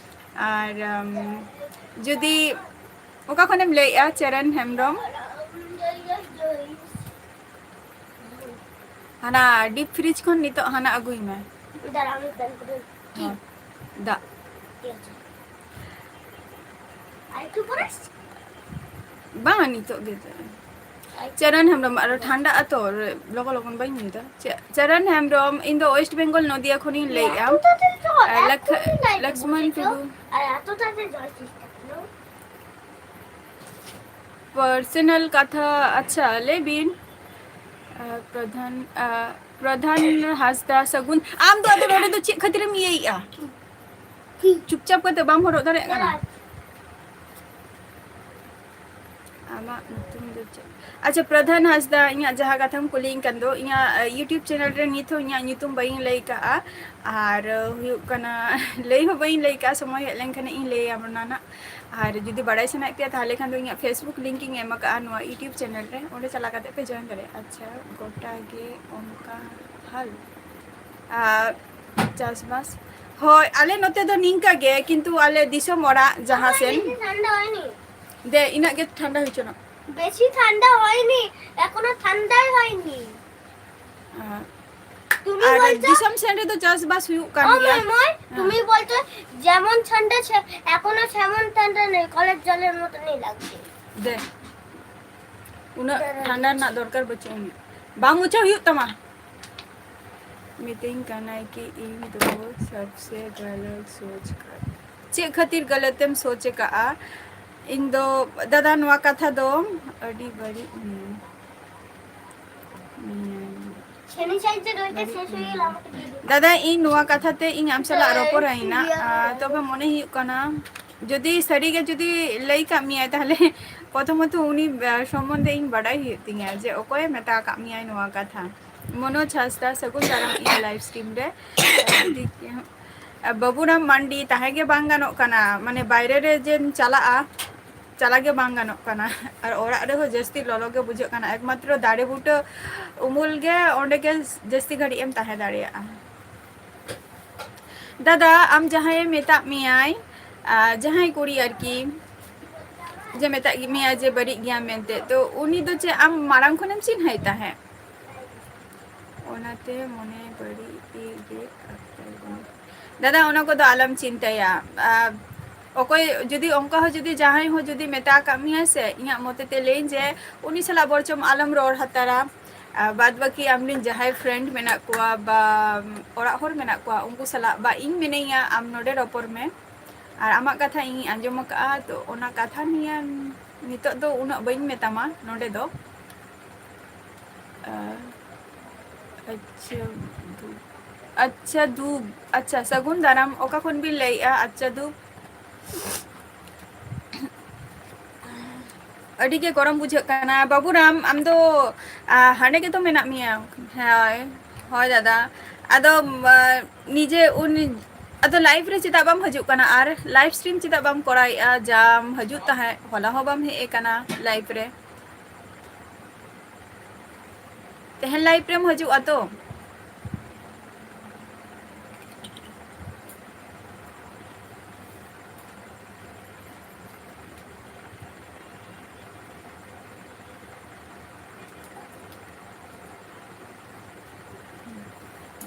ᱟᱨ, ᱟᱢ, ᱡᱩᱫᱤ, ᱚᱠᱟ ᱠᱷᱚᱱᱮᱢ ᱞᱟᱹᱭᱮᱜᱼᱟ, ᱪᱚᱨᱚᱱ ᱦᱮᱢᱵᱨᱚᱢ? ᱦᱟᱱᱟ deep fridge ᱠᱷᱚᱱ ᱱᱤᱛᱚᱜ ᱦᱟᱱᱟ ᱟᱹᱜᱩᱭ ᱢᱮ᱾ ᱫᱟᱜ᱾ ᱟᱨ ᱮᱠᱴᱩ ᱯᱚᱨᱮ? ᱵᱟᱝ, ᱱᱤᱛᱚᱜ ᱜᱮ᱾ ᱪᱚᱨᱚᱱ ᱦᱮᱢᱵᱨᱚᱢ, ᱟᱨᱚ ᱴᱷᱟᱱᱰᱟ ᱟᱛᱚ, ᱞᱚᱜᱚᱱ ᱞᱚᱜᱚᱱ ᱵᱟᱹᱧ ᱧᱩᱭᱫᱟ᱾ ᱪᱮ-, ᱪᱚᱨᱚᱱ ᱦᱮᱢᱵᱨᱚᱢ, ᱤᱧ ᱫᱚ West Bengal ᱱᱚᱫᱤᱭᱟ ᱠᱷᱚᱱᱤᱧ ᱞᱟᱹᱭᱮᱜᱼᱟ᱾ ᱟᱨ ᱞᱟᱠ-, ᱞᱚᱠᱥᱢᱚᱱ ᱴᱩᱰᱩ᱾ ᱟᱨ ᱮᱛᱚ ᱛᱟᱲᱟᱛᱟᱲᱤ ᱡᱚᱞ ᱪᱮᱥᱴᱟ ᱠᱟᱱᱟ᱾ Personal ᱠᱟᱛᱷᱟ, ᱟᱪᱪᱷᱟ, ᱞᱟᱹᱭ ᱵᱤᱱ᱾ ᱟᱨ ᱯᱨᱚᱫᱷᱟᱱ, ᱟᱨ ᱯᱨᱚᱫᱷᱟᱱ ᱦᱟᱸᱥᱫᱟ, ᱥᱟᱹᱜᱩᱱ, ᱟᱢ ᱫᱚ ᱟᱫᱚ ᱱᱚᱰᱮ ᱫᱚ ᱪᱮᱫ ᱠᱷᱟᱹᱛᱤᱨᱮᱢ ᱤᱭᱟᱹᱭᱮᱜᱼᱟ? ᱪᱩᱯᱪᱟᱯ ᱠᱟᱛᱮ ᱵᱟᱢ ᱦᱚᱨᱚᱜ ᱫᱟᱲᱮᱭᱟᱜ ᱠᱟᱱᱟ? ᱟᱢᱟᱜ ᱧᱩᱛᱩᱢ ᱫᱚ ᱪᱮᱫ? ᱟᱪᱪᱷᱟ, ᱯᱨᱚᱫᱷᱟᱱ ᱦᱟᱸᱥᱫᱟ, ᱤᱧᱟᱹᱜ ᱡᱟᱦᱟᱸ ᱠᱟᱛᱷᱟᱢ ᱠᱩᱞᱤᱭᱤᱧ ᱠᱟᱱ ᱫᱚ, ᱤᱧᱟᱹᱜ, ᱟᱸ, YouTube channel ᱨᱮ ᱱᱤᱛ ᱦᱚᱸ ᱤᱧᱟᱹᱜ ᱧᱩᱛᱩᱢ ᱵᱟᱹᱧ ᱞᱟᱹᱭ ᱠᱟᱜᱼᱟ᱾ ᱟᱨ, ᱟᱸ, ᱦᱩᱭᱩᱜ ᱠᱟᱱᱟ, ᱞᱟᱹᱭ ᱦᱚᱸ ᱵᱟᱹᱧ ᱞᱟᱹᱭ ᱠᱟᱜᱼᱟ, ᱥᱚᱢᱚᱭ ᱦᱮᱡ ᱞᱮᱱᱠᱷᱟᱱ ᱤᱧ ᱞᱟᱹᱭᱟ ᱚᱱᱟ ᱱᱟᱜ᱾ ᱟᱨ ᱡᱩᱫᱤ ᱵᱟᱲᱟᱭ ᱥᱟᱱᱟᱭᱮᱫ ᱯᱮᱭᱟ, ᱛᱟᱦᱚᱞᱮ ᱠᱷᱟᱱ ᱫᱚ ᱤᱧᱟᱹᱜ Facebook link ᱤᱧ ᱮᱢ ᱟᱠᱟᱜᱼᱟ ᱱᱚᱣᱟ YouTube channel ᱨᱮ, ᱚᱸᱰᱮ ᱪᱟᱞᱟᱣ ᱠᱟᱛᱮ ᱯᱮ join ᱫᱟᱲᱮᱭᱟᱜᱼᱟ᱾ ᱟᱪᱪᱷᱟ, ᱜᱚᱴᱟ ᱜᱮ ᱚᱱᱠᱟ ᱦᱟᱞ᱾ ᱟᱨ ᱪᱟᱥᱵᱟᱥ, ᱦᱳᱭ, ᱟᱞᱮ ᱱᱚᱛᱮ ᱫᱚ ᱱᱤᱝᱠᱟ ᱜᱮ, ᱠᱤᱱᱛᱩ ᱟᱞᱮ ᱫᱤᱥᱚᱢ ᱚᱲᱟᱜ ᱡᱟᱦᱟᱸ ᱥᱮᱱ, ᱴᱷᱟᱱᱰᱟ ᱦᱚᱭনি। ᱫᱮ, ᱤᱱᱟᱹᱜ ᱜᱮ ᱴᱷᱟᱱᱰᱟ ᱦᱚᱪᱚᱱᱚᱜ᱾ বেশি ঠান্ডা হয়নি, এখনো ঠান্ডাই হয়নি। ᱟᱨ তুমি আর বলছো দিশম সেন্টারে তো চাষবাস হুয়ᱩᱜ ᱠᱟᱱ ও গᱮᱭᱟ। ময়, ময়, হ্যাঁ। তুমি বলছো যেমন ঠান্ডা সে-, এখনো সেমন ঠান্ডা নেই, কলের জলের মতনই লাগছে। ᱫᱮ, ᱩᱱᱟᱹᱜ ᱴᱷᱟᱱᱰᱟ ᱨᱮᱱᱟᱜ ᱫᱚᱨᱠᱟᱨ ᱵᱟᱹᱪᱩᱜ ᱟᱹᱱᱤᱡ᱾ ᱵᱟᱝ ᱢᱩᱪᱷᱟᱹᱣ ᱦᱩᱭᱩᱜ ᱛᱟᱢᱟ᱾ ᱢᱤᱛᱟᱹᱧ ᱠᱟᱱᱟᱭ ᱠᱤ ᱤᱧ ᱫᱚ ᱥᱚᱵᱥᱮ ᱜᱟᱞᱟᱛ ᱥᱳᱪ ᱠᱟᱨ᱾ ᱪᱮᱫ ᱠᱷᱟᱹᱛᱤᱨ ᱜᱟᱞᱟᱛᱮᱢ ᱥᱳᱪ ᱟᱠᱟᱜᱼᱟ? ᱤᱧ ᱫᱚ, ᱫᱟᱫᱟ, ᱱᱚᱣᱟ ᱠᱟᱛᱷᱟ ᱫᱚ ᱟᱹᱰᱤ ᱵᱟᱹᱲᱤᱡ ᱢᱮᱱ-, ᱢᱮᱱ-, ᱥᱮᱱᱤᱴᱟᱭᱡᱟᱨ ᱦᱚᱭᱛᱮ ᱵᱟᱹᱲᱤᱡ ᱥᱮᱥ ᱦᱩᱭ ᱢᱮᱱ-, ᱮᱱᱟ, ᱟᱢᱟᱜ ᱫᱤᱫᱤ᱾ ᱫᱟᱫᱟ, ᱤᱧ ᱱᱚᱣᱟ ᱠᱟᱛᱷᱟ ᱛᱮ ᱤᱧ ᱟᱢ ᱥᱟᱞᱟᱜ ᱨᱚᱯᱚᱲᱟᱭᱤᱱᱟ, ᱟᱨ ᱛᱚᱵᱮ ᱢᱚᱱᱮ ᱦᱩᱭᱩᱜ ᱠᱟᱱᱟ ᱡᱩᱫᱤ ᱥᱟᱹᱨᱤᱜᱮ ᱡᱩᱫᱤ ᱞᱟᱹᱭ ᱠᱟᱜ ᱢᱮᱭᱟᱭ, ᱛᱟᱦᱞᱮ ᱯᱨᱚᱛᱷᱚᱢᱚᱛᱚ ᱩᱱᱤ, ᱟᱸ, ᱥᱚᱢᱵᱚᱱᱫᱷᱮ ᱤᱧ ᱵᱟᱰᱟᱭ ᱦᱩᱭᱩᱜ ᱛᱤᱧᱟ ᱡᱮ ᱚᱠᱚᱭᱮ ᱢᱮᱛᱟ ᱟᱠᱟᱫ ᱢᱮᱭᱟᱭ ᱱᱚᱣᱟ ᱠᱟᱛᱷᱟ᱾ ᱢᱚᱱᱳᱡᱽ ᱦᱟᱸᱥᱫᱟ, ᱥᱟᱹᱜᱩᱱ ᱫᱟᱨᱟᱢ ᱤᱧᱟᱹᱜ live stream ᱨᱮ᱾ ᱡᱩᱫᱤ, ᱟᱸ, ᱵᱟᱹᱵᱩᱨᱟᱢ ᱢᱟᱱᱰᱤ, ᱛᱟᱦᱮᱸ ᱜᱮ ᱵᱟᱝ ᱜᱟᱱᱚᱜ ᱠᱟᱱᱟ, ᱢᱟᱱᱮ ᱵᱟᱭᱨᱮ ᱨᱮ ᱡᱮᱢ ᱪᱟᱞᱟᱜᱼᱟ, ᱪᱟᱞᱟᱜ ᱜᱮ ᱵᱟᱝ ᱜᱟᱱᱚᱜ ᱠᱟᱱᱟ᱾ ᱟᱨ ᱚᱲᱟᱜ ᱨᱮᱦᱚᱸ ᱡᱟᱹᱥᱛᱤ ᱞᱚᱞᱚ ᱜᱮ ᱵᱩᱡᱷᱟᱹᱜ ᱠᱟᱱᱟ, ᱮᱠᱢᱟᱛᱨᱚ ᱫᱟᱨᱮ ᱵᱩᱴᱟᱹ ᱩᱢᱩᱞ ᱜᱮ ᱚᱸᱰᱮ ᱜᱮ ᱡᱟᱹᱥᱛᱤ ᱜᱷᱟᱹᱲᱤᱡ ᱮᱢ ᱛᱟᱦᱮᱸ ᱫᱟᱲᱮᱭᱟᱜᱼᱟ᱾ ᱫᱟᱫᱟ, ᱟᱢ ᱡᱟᱦᱟᱸᱭᱮ ᱢᱮᱛᱟᱜ ᱢᱮᱭᱟᱭ, ᱟᱨ ᱡᱟᱦᱟᱸᱭ ᱠᱩᱲᱤ ᱟᱨᱠᱤ, ᱡᱮ ᱢᱮᱛᱟᱜ ᱢᱮᱭᱟᱭ ᱡᱮ ᱵᱟᱹᱲᱤᱡ ᱜᱮᱭᱟᱢ ᱢᱮᱱᱛᱮ, ᱛᱚ ᱩᱱᱤ ᱫᱚ ᱪᱮᱫ ᱟᱢ ᱢᱟᱲᱟᱝ ᱠᱷᱚᱱᱮᱢ ᱪᱤᱱᱦᱟᱹᱭ ᱛᱟᱦᱮᱸᱫ? ᱚᱱᱟᱛᱮ ᱢᱚᱱᱮ ᱵᱟᱹᱲᱤᱡ ᱜᱮ ᱟᱴᱠᱟᱨ ᱠᱟᱱᱟ᱾ ᱫᱟᱫᱟ, ᱚᱱᱟ ᱠᱚᱫᱚ ᱟᱞᱚᱢ ᱪᱤᱱᱛᱟᱹᱭᱟ᱾ ᱟᱨ ᱚᱠᱚᱭ ᱡᱩᱫᱤ ᱚᱱᱠᱟ ᱦᱚᱸ ᱡᱩᱫᱤ ᱡᱟᱦᱟᱸᱭ ᱦᱚᱸ ᱡᱩᱫᱤ ᱢᱮᱛᱟ ᱟᱠᱟᱫ ᱢᱮᱭᱟ ᱥᱮ, ᱤᱧᱟᱹᱜ ᱢᱚᱛᱮ ᱛᱮ ᱞᱟᱹᱭᱟᱹᱧ ᱡᱮ ᱩᱱᱤ ᱥᱟᱞᱟᱜ ᱵᱚᱨᱪᱚᱢ ᱟᱞᱚᱢ ᱨᱚᱲ ᱦᱟᱛᱟᱲᱟ᱾ ᱟᱨ ᱵᱟᱫ ᱵᱟᱹᱠᱤ ᱟᱢᱨᱮᱱ ᱡᱟᱦᱟᱸᱭ friend ᱢᱮᱱᱟᱜ ᱠᱚᱣᱟ ᱵᱟ ᱚᱲᱟᱜ ᱦᱚᱲ ᱢᱮᱱᱟᱜ ᱠᱚᱣᱟ, ᱩᱱᱠᱩ ᱥᱟᱞᱟᱜ ᱵᱟ ᱤᱧ ᱢᱤᱱᱟᱹᱧᱟ, ᱟᱢ ᱱᱚᱰᱮ ᱨᱚᱯᱚᱲ ᱢᱮ᱾ ᱟᱨ ᱟᱢᱟᱜ ᱠᱟᱛᱷᱟ ᱤᱧᱤᱧ ᱟᱸᱡᱚᱢ ᱟᱠᱟᱫᱼᱟ, ᱛᱚ ᱚᱱᱟ ᱠᱟᱛᱷᱟ ᱱᱤᱭᱮ ᱱᱤᱛᱚᱜ ᱫᱚ ᱩᱱᱟᱹᱜ ᱵᱟᱹᱧ ᱢᱮᱛᱟᱢᱟ ᱱᱚᱰᱮ ᱫᱚ᱾ ᱟᱨ, ᱟᱪᱪᱷᱟ, ᱫᱩ-, ᱟᱪᱪᱷᱟ, ᱫᱩ-, ᱟᱪᱪᱷᱟ, ᱥᱟᱹᱜᱩᱱ ᱫᱟᱨᱟᱢ, ᱚᱠᱟ ᱠᱷᱚᱱ ᱵᱤᱱ ᱞᱟᱹᱭᱮᱫᱼᱟ? ᱟᱪᱪᱷᱟ, ᱫᱩ-, ᱟᱹᱰᱤ ᱜᱮ ᱜᱚᱨᱚᱢ ᱵᱩᱡᱷᱟᱹᱜ ᱠᱟᱱᱟ᱾ ᱵᱟᱹᱵᱩᱨᱟᱢ, ᱟᱢ ᱫᱚ, ᱟ, ᱦᱟᱸᱰᱮ ᱜᱮᱛᱚ ᱢᱮᱱᱟᱜ ᱢᱮᱭᱟ? ᱦᱳᱭ, ᱦᱳᱭ ᱫᱟᱫᱟ᱾ ᱟᱫᱚ, ᱟ, ᱱᱤᱡᱮ ᱩᱱ, ᱟᱫᱚ live ᱨᱮ ᱪᱮᱫᱟᱜ ᱵᱟᱢ ᱦᱤᱡᱩᱜ ᱠᱟᱱᱟ? ᱟᱨ live stream ᱪᱮᱫᱟᱜ ᱵᱟᱢ ᱠᱚᱨᱟᱣᱮᱫᱼᱟ? ᱡᱟᱢ ᱦᱤᱡᱩᱜ ᱛᱟᱦᱮᱸᱫ, ᱦᱚᱞᱟ ᱦᱚᱸ ᱵᱟᱢ ᱦᱮᱡ ᱟᱠᱟᱱᱟ live ᱨᱮ᱾ ᱛᱮᱦᱮᱧ live ᱨᱮᱢ ᱦᱤᱡᱩᱜᱼᱟ ᱛᱚ?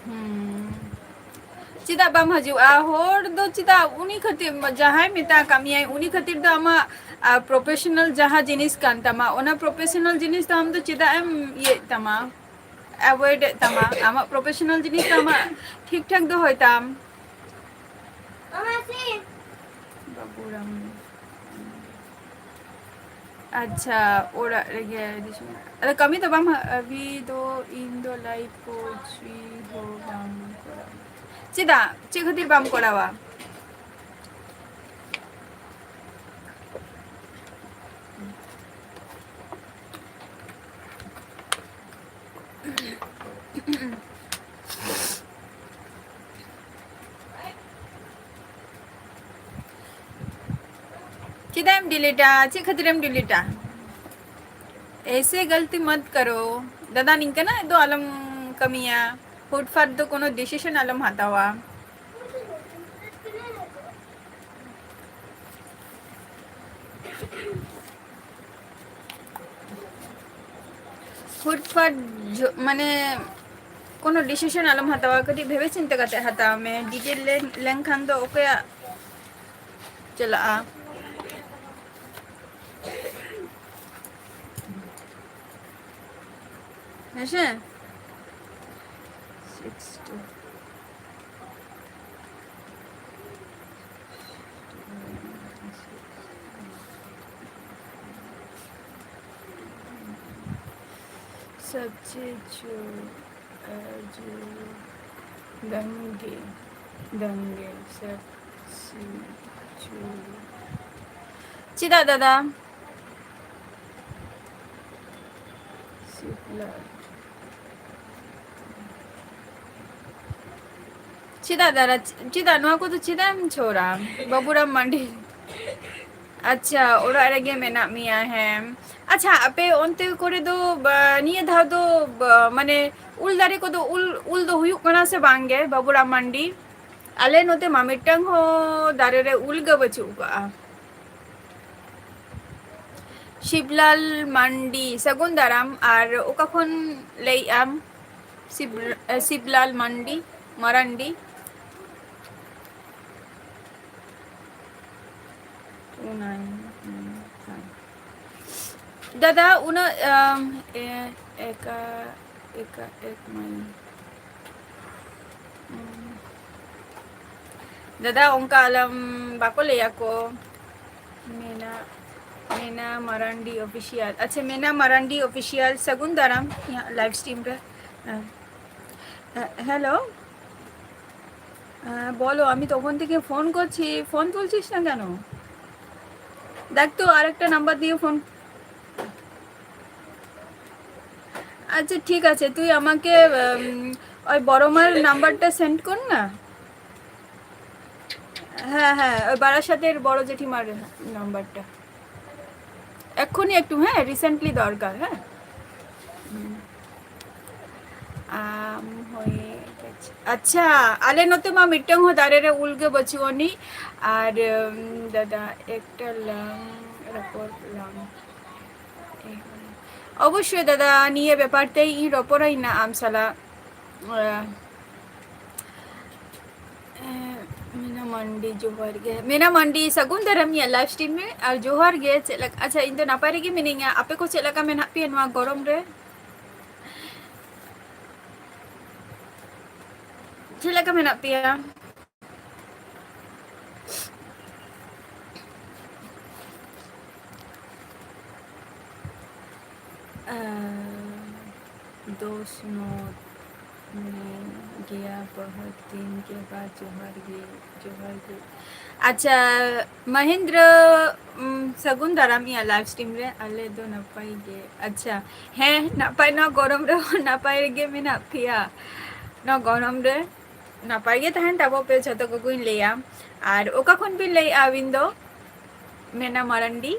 ᱦᱩᱸ᱾ ᱪᱮᱫᱟᱜ ᱵᱟᱢ ᱦᱤᱡᱩᱜᱼᱟ? ᱦᱚᱲ ᱫᱚ ᱪᱮᱫᱟᱜ ᱩᱱᱤ ᱠᱷᱟᱹᱛᱤᱨ, ᱡᱟᱦᱟᱸᱭ ᱢᱮᱛᱟ ᱠᱟᱜ ᱢᱮᱭᱟᱭ, ᱩᱱᱤ ᱠᱷᱟᱹᱛᱤᱨ ᱫᱚ ᱟᱢᱟᱜ, ᱟ, professional ᱡᱟᱦᱟᱸ ᱡᱤᱱᱤᱥ ᱠᱟᱱ ᱛᱟᱢᱟ, ᱚᱱᱟ professional ᱡᱤᱱᱤᱥ ᱫᱚ ᱟᱢ ᱫᱚ ᱪᱮᱫᱟᱜ ᱮᱢ ᱤᱭᱟᱹᱭᱮᱫ ᱛᱟᱢᱟ, avoid ᱮᱫ ᱛᱟᱢᱟ? ᱟᱢᱟᱜ professional ᱡᱤᱱᱤᱥ ᱫᱚ ᱟᱢᱟᱜ ᱴᱷᱤᱠ ᱴᱷᱟᱠ ᱫᱚᱦᱚᱭ ᱛᱟᱢ᱾ ᱵᱟᱹᱵᱩᱨᱟᱢ᱾ ᱟᱪᱪᱷᱟ, ᱚᱲᱟᱜ ᱨᱮᱜᱮ᱾ ᱟᱫᱚ ᱠᱟᱹᱢᱤ ᱫᱚ ᱵᱟᱢ, ᱟᱹᱵᱷᱤ ᱫᱚ ᱤᱧ ᱫᱚ live ᱠᱚ ᱪᱮᱫ ᱦᱚᱸ ᱵᱟᱝ ᱠᱚᱨᱟᱣ᱾ ᱪᱮᱫᱟᱜ? ᱪᱮᱫ ᱠᱷᱟᱹᱛᱤᱨ ᱵᱟᱢ ᱠᱚᱨᱟᱣᱟ? ᱪᱮᱫᱟᱜ ᱮᱢ ᱰᱤᱞᱤᱴᱟ? ᱪᱮᱫ ᱠᱷᱟᱹᱛᱤᱨᱮᱢ ᱰᱤᱞᱤᱴᱟ? ᱮᱭᱥᱮ ᱜᱟᱞᱛᱤ ᱢᱚᱛ ᱠᱟᱨᱳ᱾ ᱫᱟᱫᱟ, ᱱᱤᱝᱠᱟᱹᱱᱟᱜ ᱫᱚ ᱟᱞᱚᱢ ᱠᱟᱹᱢᱤᱭᱟ᱾ ᱦᱩᱴᱯᱷᱟᱴ ᱫᱚ ᱠᱳᱱᱳ decision ᱟᱞᱚᱢ ᱦᱟᱛᱟᱣᱟ᱾ ᱦᱩᱴᱯᱷᱟᱴ ᱡᱷᱚ-, ᱢᱟᱱᱮ ᱠᱳᱱᱳ decision ᱟᱞᱚᱢ ᱦᱟᱛᱟᱣᱟ, ᱠᱟᱹᱴᱤᱡ ᱵᱷᱮᱵᱮ ᱪᱤᱱᱛᱟᱹ ᱠᱟᱛᱮ ᱦᱟᱛᱟᱣ ᱢᱮ᱾ ᱰᱤᱞᱤᱴ ᱞᱮᱱ-, ᱞᱮᱱᱠᱷᱟᱱ ᱫᱚ ᱚᱠᱚᱭᱟᱜ ᱪᱟᱞᱟᱜᱼᱟ? ᱦᱮᱸᱥᱮ? Six two. ᱥᱟᱪᱮ ᱪᱳ ᱟᱡᱳ ᱫᱟᱝᱜᱮ, ᱫᱟᱝᱜᱮ ᱥᱟᱪᱮ ᱪᱳ᱾ ᱪᱮᱫᱟᱜ ᱫᱟᱫᱟ? ᱪᱮᱫᱟᱜ ᱫᱟᱫᱟ, ᱪᱮᱫᱟᱜ ᱱᱚᱣᱟ ᱠᱚᱫᱚ ᱪᱮᱫᱟᱜ ᱮᱢ ᱪᱷᱚᱲᱟ? ᱵᱟᱵᱩᱨᱟᱢ ᱢᱟᱱᱰᱤ᱾ ᱟᱪᱪᱷᱟ, ᱚᱲᱟᱜ ᱨᱮᱜᱮ ᱢᱮᱱᱟᱜ ᱢᱮᱭᱟ᱾ ᱦᱮᱸ, ᱟᱪᱪᱷᱟ, ᱟᱯᱮ ᱚᱱᱛᱮ ᱠᱚᱨᱮ ᱫᱚ ᱵᱟ, ᱱᱤᱭᱟᱹ ᱫᱷᱟᱣ ᱫᱚ ᱵᱟ, ᱢᱟᱱᱮ ᱩᱞ ᱫᱟᱨᱮ ᱠᱚᱫᱚ ᱩᱞ, ᱩᱞ ᱫᱚ ᱦᱩᱭᱩᱜ ᱠᱟᱱᱟ ᱥᱮ ᱵᱟᱝ ᱜᱮ, ᱵᱟᱵᱩᱨᱟᱢ ᱢᱟᱱᱰᱤ? ᱟᱞᱮ ᱱᱚᱛᱮ ᱢᱟ ᱢᱤᱫᱴᱟᱝ ᱦᱚᱸ ᱫᱟᱨᱮ ᱨᱮ ᱩᱞ ᱜᱮ ᱵᱟᱹᱪᱩᱜ ᱠᱟᱜᱼᱟ᱾ ᱥᱤᱵᱞᱟᱞ ᱢᱟᱱᱰᱤ, ᱥᱟᱹᱜᱩᱱ ᱫᱟᱨᱟᱢ᱾ ᱟᱨ ᱚᱠᱟ ᱠᱷᱚᱱ ᱞᱟᱹᱭᱮᱜ ᱟᱢ? ᱥᱤᱵ-, ᱥᱤᱵᱞᱟᱞ ᱢᱟᱱᱰᱤ, ᱢᱟᱨᱟᱱᱰᱤ᱾ ᱫᱟᱫᱟ, ᱩᱱᱟᱹᱜ, ᱟᱢ, ᱮ, ᱮᱠᱟ, ᱮᱠᱟ, ᱮᱠ ᱢᱟᱭ᱾ ᱫᱟᱫᱟ, ᱚᱱᱠᱟ ᱟᱞᱚᱢ, ᱵᱟᱠᱚ ᱞᱟᱹᱭᱟ ᱠᱚ᱾ ᱢᱮᱱᱟ, ᱢᱮᱱᱟ ᱢᱟᱨᱟᱱᱰᱤ ᱚᱯᱷᱤᱥᱤᱭᱟᱞ᱾ ᱟᱪᱪᱷᱟ, ᱢᱮᱱᱟ ᱢᱟᱨᱟᱱᱰᱤ ᱚᱯᱷᱤᱥᱤᱭᱟᱞ᱾ ᱥᱟᱹᱜᱩᱱ ᱫᱟᱨᱟᱢ ᱤᱧᱟᱹᱜ ᱞᱟᱭᱤᱵᱷ ᱥᱴᱨᱤᱢ ᱨᱮ᱾ ᱦᱮᱸ, ᱦᱮᱸ, ᱦᱮᱞᱳ᱾ হ্যাঁ, বলো, আমি তখন থেকে ফোন করছি, ফোন তুলছিস না কেন? দেখ তো, আরেকটা নাম্বার দিয়ে ফোন। আচ্ছা, ঠিক আছে, তুই আমাকে, উম, ওই বড় মার নাম্বারটা সেন্ড কর না। হ্যাঁ, হ্যাঁ, ওই বারাসাতের বড় জেঠিমার নাম্বারটা। এক্ষুনি একটু, হ্যাঁ, রিসেন্টলি দরকার, হ্যাঁ। হুম। ᱟᱢ ᱦᱚᱭ ᱟᱪᱪᱷᱟ, ᱟᱞᱮ ᱱᱚᱛᱮ ᱢᱟ ᱢᱤᱫᱴᱟᱝ ᱦᱚᱸ ᱫᱟᱨᱮ ᱨᱮ ᱩᱞ ᱜᱮ ᱵᱟᱹᱪᱩᱜ ᱟᱹᱱᱤᱡ᱾ ᱟᱨ, ᱩᱢ, ᱫᱟᱫᱟ, ᱮᱠᱴᱟ ᱞᱟᱝ ᱨᱚᱯᱚᱲ ᱞᱟᱝ᱾ ᱚᱵᱚᱥᱥᱳᱭ ᱫᱟᱫᱟ, ᱱᱤᱭᱟᱹ ᱵᱮᱯᱟᱨ ᱛᱮ ᱤᱧ ᱨᱚᱯᱚᱲᱟᱹᱧ ᱱᱟ ᱟᱢ ᱥᱟᱞᱟᱜ᱾ ᱟᱸ, ᱟᱸ, ᱢᱤᱱᱟ ᱢᱟᱱᱰᱤ, ᱡᱚᱦᱟᱨ ᱜᱮ᱾ ᱢᱤᱱᱟ ᱢᱟᱱᱰᱤ, ᱥᱟᱹᱜᱩᱱ ᱫᱟᱨᱟᱢ ᱤᱧᱟᱹᱜ ᱞᱟᱭᱤᱵᱷ ᱥᱴᱨᱤᱢ ᱨᱮ᱾ ᱟᱨ ᱡᱚᱦᱟᱨ ᱜᱮ, ᱪᱮᱫ ᱞᱮᱠᱟ? ᱟᱪᱪᱷᱟ, ᱤᱧ ᱫᱚ ᱱᱟᱯᱟᱭ ᱨᱮᱜᱮ ᱢᱤᱱᱟᱹᱧᱟ᱾ ᱟᱯᱮ ᱠᱚ ᱪᱮᱫ ᱞᱮᱠᱟ ᱢᱮᱱᱟᱜ ᱯᱮᱭᱟ ᱱᱚᱣᱟ ᱜᱚᱨᱚᱢ ᱨᱮ? ᱪᱮᱫ ᱞᱮᱠᱟ ᱢᱮᱱᱟᱜ ᱯᱮᱭᱟ? ᱟᱸ, ᱫᱚᱥ ᱱᱚ, ᱜᱮᱭᱟ ᱵᱚᱦᱩᱛ ᱫᱤᱱ ᱠᱮ ᱵᱟᱫ᱾ ᱡᱚᱦᱟᱨ ᱜᱮ, ᱡᱚᱦᱟᱨ ᱜᱮ᱾ ᱟᱪᱪᱷᱟ, ᱢᱚᱦᱮᱱᱫᱨᱚ, ᱩᱢ, ᱥᱟᱹᱜᱩᱱ ᱫᱟᱨᱟᱢ ᱤᱧᱟᱹᱜ live stream ᱨᱮ᱾ ᱟᱞᱮ ᱫᱚ ᱱᱟᱯᱟᱭ ᱜᱮ᱾ ᱟᱪᱪᱷᱟ, ᱦᱮᱸ, ᱱᱟᱯᱟᱭ, ᱱᱚᱣᱟ ᱜᱚᱨᱚᱢ ᱨᱮᱦᱚᱸ ᱱᱟᱯᱟᱭ ᱨᱮᱜᱮ ᱢᱮᱱᱟᱜ ᱯᱮᱭᱟ᱾ ᱱᱚᱣᱟ ᱜᱚᱨᱚᱢ ᱨᱮ ᱱᱟᱯᱟᱭ ᱜᱮ ᱛᱟᱦᱮᱱ ᱛᱟᱵᱚ ᱯᱮ, ᱡᱷᱚᱛᱚ ᱠᱚᱜᱮᱧ ᱞᱟᱹᱭᱟ᱾ ᱟᱨ ᱚᱠᱟ ᱠᱷᱚᱱ ᱵᱤᱱ ᱞᱟᱹᱭᱮᱜᱼᱟ ᱟᱹᱵᱤᱱ ᱫᱚ? ᱢᱮᱱᱟ ᱢᱟᱨᱟᱱᱰᱤ᱾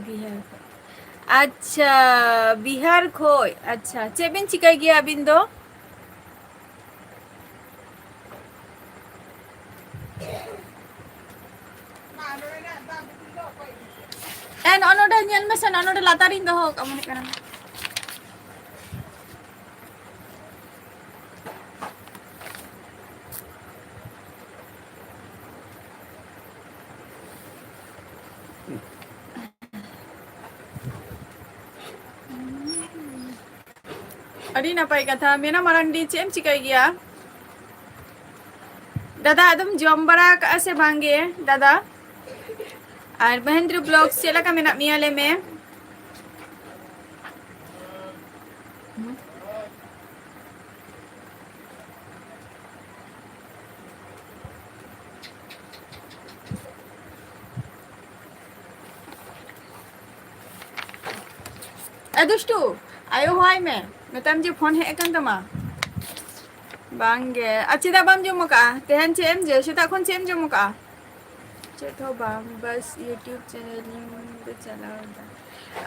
ᱵᱤᱦᱟᱨ ᱠᱷᱚᱡ᱾ ᱟᱪᱪᱷᱟ, ᱵᱤᱦᱟᱨ ᱠᱷᱚᱡ᱾ ᱟᱪᱪᱷᱟ, ᱪᱮᱫ ᱵᱤᱱ ᱪᱤᱠᱟᱹᱭ ᱜᱮᱭᱟ ᱟᱹᱵᱤᱱ ᱫᱚ? ᱮ, ᱱᱚᱜᱼᱚ ᱱᱚᱰᱮ ᱧᱮᱞ ᱢᱮᱥᱮ, ᱱᱚᱜᱼᱚ ᱱᱚᱰᱮ ᱞᱟᱛᱟᱨᱤᱧ ᱫᱚᱦᱚ ᱟᱠᱟᱫ, ᱢᱚᱱᱮᱜ ᱠᱟᱱᱟ᱾ ᱟᱹᱰᱤ ᱱᱟᱯᱟᱭ ᱠᱟᱛᱷᱟ᱾ ᱢᱮᱱᱟ ᱢᱟᱨᱟᱱᱰᱤ, ᱪᱮᱫ ᱮᱢ ᱪᱤᱠᱟᱹᱭ ᱜᱮᱭᱟ? ᱫᱟᱫᱟ, ᱟᱫᱚᱢ ᱡᱚᱢ ᱵᱟᱲᱟ ᱟᱠᱟᱜᱼᱟ ᱥᱮ ᱵᱟᱝ ᱜᱮ, ᱫᱟᱫᱟ? ᱟᱨ ᱢᱚᱦᱮᱱᱫᱨᱚ Vlogs, ᱪᱮᱫ ᱞᱮᱠᱟ ᱢᱮᱱᱟᱜ ᱢᱮᱭᱟ, ᱞᱟᱹᱭ ᱢᱮ? ᱮ ᱫᱩᱥᱴᱩ, ᱟᱭᱳ ᱦᱚᱦᱚᱭ ᱢᱮ, ᱢᱮᱛᱟᱢ ᱡᱮ ᱯᱷᱳᱱ ᱦᱮᱡ ᱟᱠᱟᱱ ᱛᱟᱢᱟ᱾ ᱵᱟᱝ ᱜᱮ᱾ ᱟᱨ ᱪᱮᱫᱟᱜ ᱵᱟᱢ ᱡᱚᱢ ᱟᱠᱟᱜᱼᱟ? ᱛᱮᱦᱮᱧ ᱪᱮᱫ ᱮᱢ ᱡᱮ, ᱥᱮᱛᱟᱜ ᱠᱷᱚᱱ ᱪᱮᱫ ᱮᱢ ᱡᱚᱢ ᱟᱠᱟᱜᱼᱟ? ᱪᱮᱫ ᱦᱚᱸ ᱵᱟᱝ, ᱵᱟᱥ YouTube channel ᱤᱧ ᱪᱟᱞᱟᱣ ᱮᱫᱟ᱾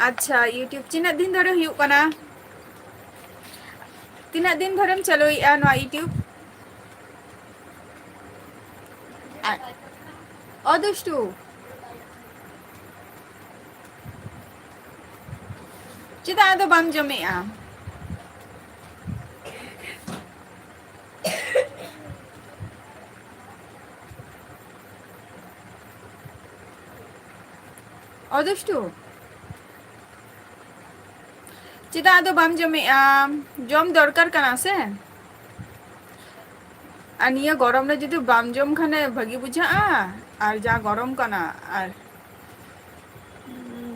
ᱟᱪᱪᱷᱟ, YouTube ᱛᱤᱱᱟᱹᱜ ᱫᱤᱱ ᱫᱷᱚᱨᱮ ᱦᱩᱭᱩᱜ ᱠᱟᱱᱟ? ᱛᱤᱱᱟᱹᱜ ᱫᱤᱱ ᱫᱷᱚᱨᱮᱢ ᱪᱟᱹᱞᱩᱭᱮᱫᱼᱟ ᱱᱚᱣᱟ YouTube? ᱟ-, ᱚ ᱫᱩᱥᱴᱩ, ᱪᱮᱫᱟᱜ ᱟᱫᱚ ᱵᱟᱢ ᱡᱚᱢᱮᱜᱼᱟ? ᱚ ᱫᱩᱥᱴᱩ, ᱪᱮᱫᱟᱜ ᱟᱫᱚ ᱵᱟᱢ ᱡᱚᱢᱮᱜᱼᱟ? ᱡᱚᱢ ᱫᱚᱨᱠᱟᱨ ᱠᱟᱱᱟ ᱥᱮ᱾ ᱟᱨ ᱱᱤᱭᱟᱹ ᱜᱚᱨᱚᱢ ᱨᱮ ᱡᱩᱫᱤ ᱵᱟᱢ ᱡᱚᱢ ᱠᱷᱟᱱᱮ ᱵᱷᱟᱹᱜᱤ ᱵᱩᱡᱷᱟᱹᱜᱼᱟ? ᱟᱨ ᱡᱟ ᱜᱚᱨᱚᱢ ᱠᱟᱱᱟ, ᱟᱨ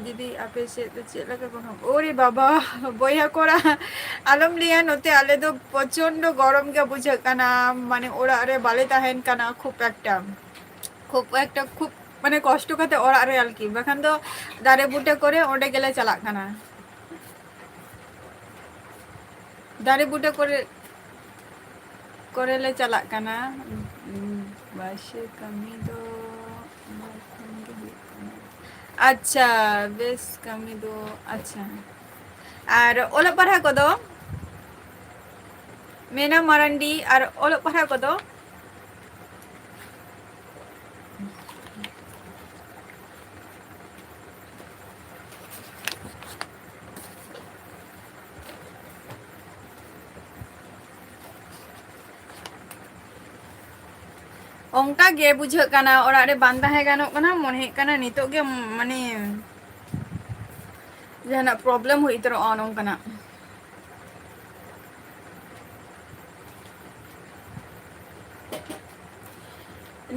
ᱡᱩᱫᱤ ᱟᱯᱮ ᱥᱮᱫ ᱫᱚ ᱪᱮᱫ ᱞᱮᱠᱟ ᱜᱚᱨᱚᱢ? ᱳᱨᱮ ᱵᱟᱵᱟ, ᱵᱚᱭᱦᱟ ᱠᱚᱲᱟ, ᱟᱞᱚᱢ ᱞᱟᱹᱭᱟ, ᱱᱚᱛᱮ ᱟᱞᱮ ᱫᱚ ᱯᱨᱚᱪᱚᱱᱰᱚ ᱜᱚᱨᱚᱢ ᱜᱮ ᱵᱩᱡᱷᱟᱹᱜ ᱠᱟᱱᱟ, ᱢᱟᱱᱮ ᱚᱲᱟᱜ ᱨᱮ ᱵᱟᱞᱮ ᱛᱟᱦᱮᱱ ᱠᱟᱱᱟ ᱠᱷᱩᱵ ᱮᱠᱴᱟ, ᱠᱷᱩᱵ ᱮᱠᱴᱟ, ᱠᱷᱩᱵ ᱢᱟᱱᱮ ᱠᱚᱥᱴᱚ ᱠᱟᱛᱮ ᱚᱲᱟᱜ ᱨᱮ ᱟᱨᱠᱤ, ᱵᱟᱠᱷᱟᱱ ᱫᱚ ᱫᱟᱨᱮ ᱵᱩᱴᱟᱹ ᱠᱚᱨᱮ ᱚᱸᱰᱮ ᱜᱮᱞᱮ ᱪᱟᱞᱟᱜ ᱠᱟᱱᱟ᱾ ᱫᱟᱨᱮ ᱵᱩᱴᱟᱹ ᱠᱚᱨᱮ, ᱠᱚᱨᱮ ᱞᱮ ᱪᱟᱞᱟᱜ ᱠᱟᱱᱟ᱾ ᱩᱸ, ᱵᱟᱥ ᱠᱟᱹᱢᱤ ᱫᱚ ᱚᱱᱟ ᱠᱷᱚᱱ ᱜᱮ ᱦᱩᱭᱩᱜ ᱠᱟᱱᱟ᱾ ᱟᱪᱪᱷᱟ, ᱵᱮᱥ ᱠᱟᱹᱢᱤ ᱫᱚ, ᱟᱪᱪᱷᱟ᱾ ᱟᱨ ᱚᱞᱚᱜ ᱯᱟᱲᱦᱟᱜ ᱠᱚᱫᱚ? ᱢᱮᱱᱟ ᱢᱟᱨᱟᱱᱰᱤ, ᱟᱨ ᱚᱞᱚᱜ ᱯᱟᱲᱦᱟᱜ ᱠᱚᱫᱚ? ᱚᱱᱠᱟ ᱜᱮ ᱵᱩᱡᱷᱟᱹᱜ ᱠᱟᱱᱟ, ᱚᱲᱟᱜ ᱨᱮ ᱵᱟᱝ ᱛᱟᱦᱮᱸ ᱜᱟᱱᱚᱜ ᱠᱟᱱᱟ, ᱢᱚᱱᱮ ᱦᱩᱭᱩᱜ ᱠᱟᱱᱟ ᱱᱤᱛᱚᱜ ᱜᱮ, ᱢᱟᱱᱮ, ᱡᱟᱦᱟᱱᱟᱜ problem ᱦᱩᱭ ᱩᱛᱟᱹᱨᱚᱜᱼᱟ ᱱᱚᱝᱠᱟᱱᱟᱜ᱾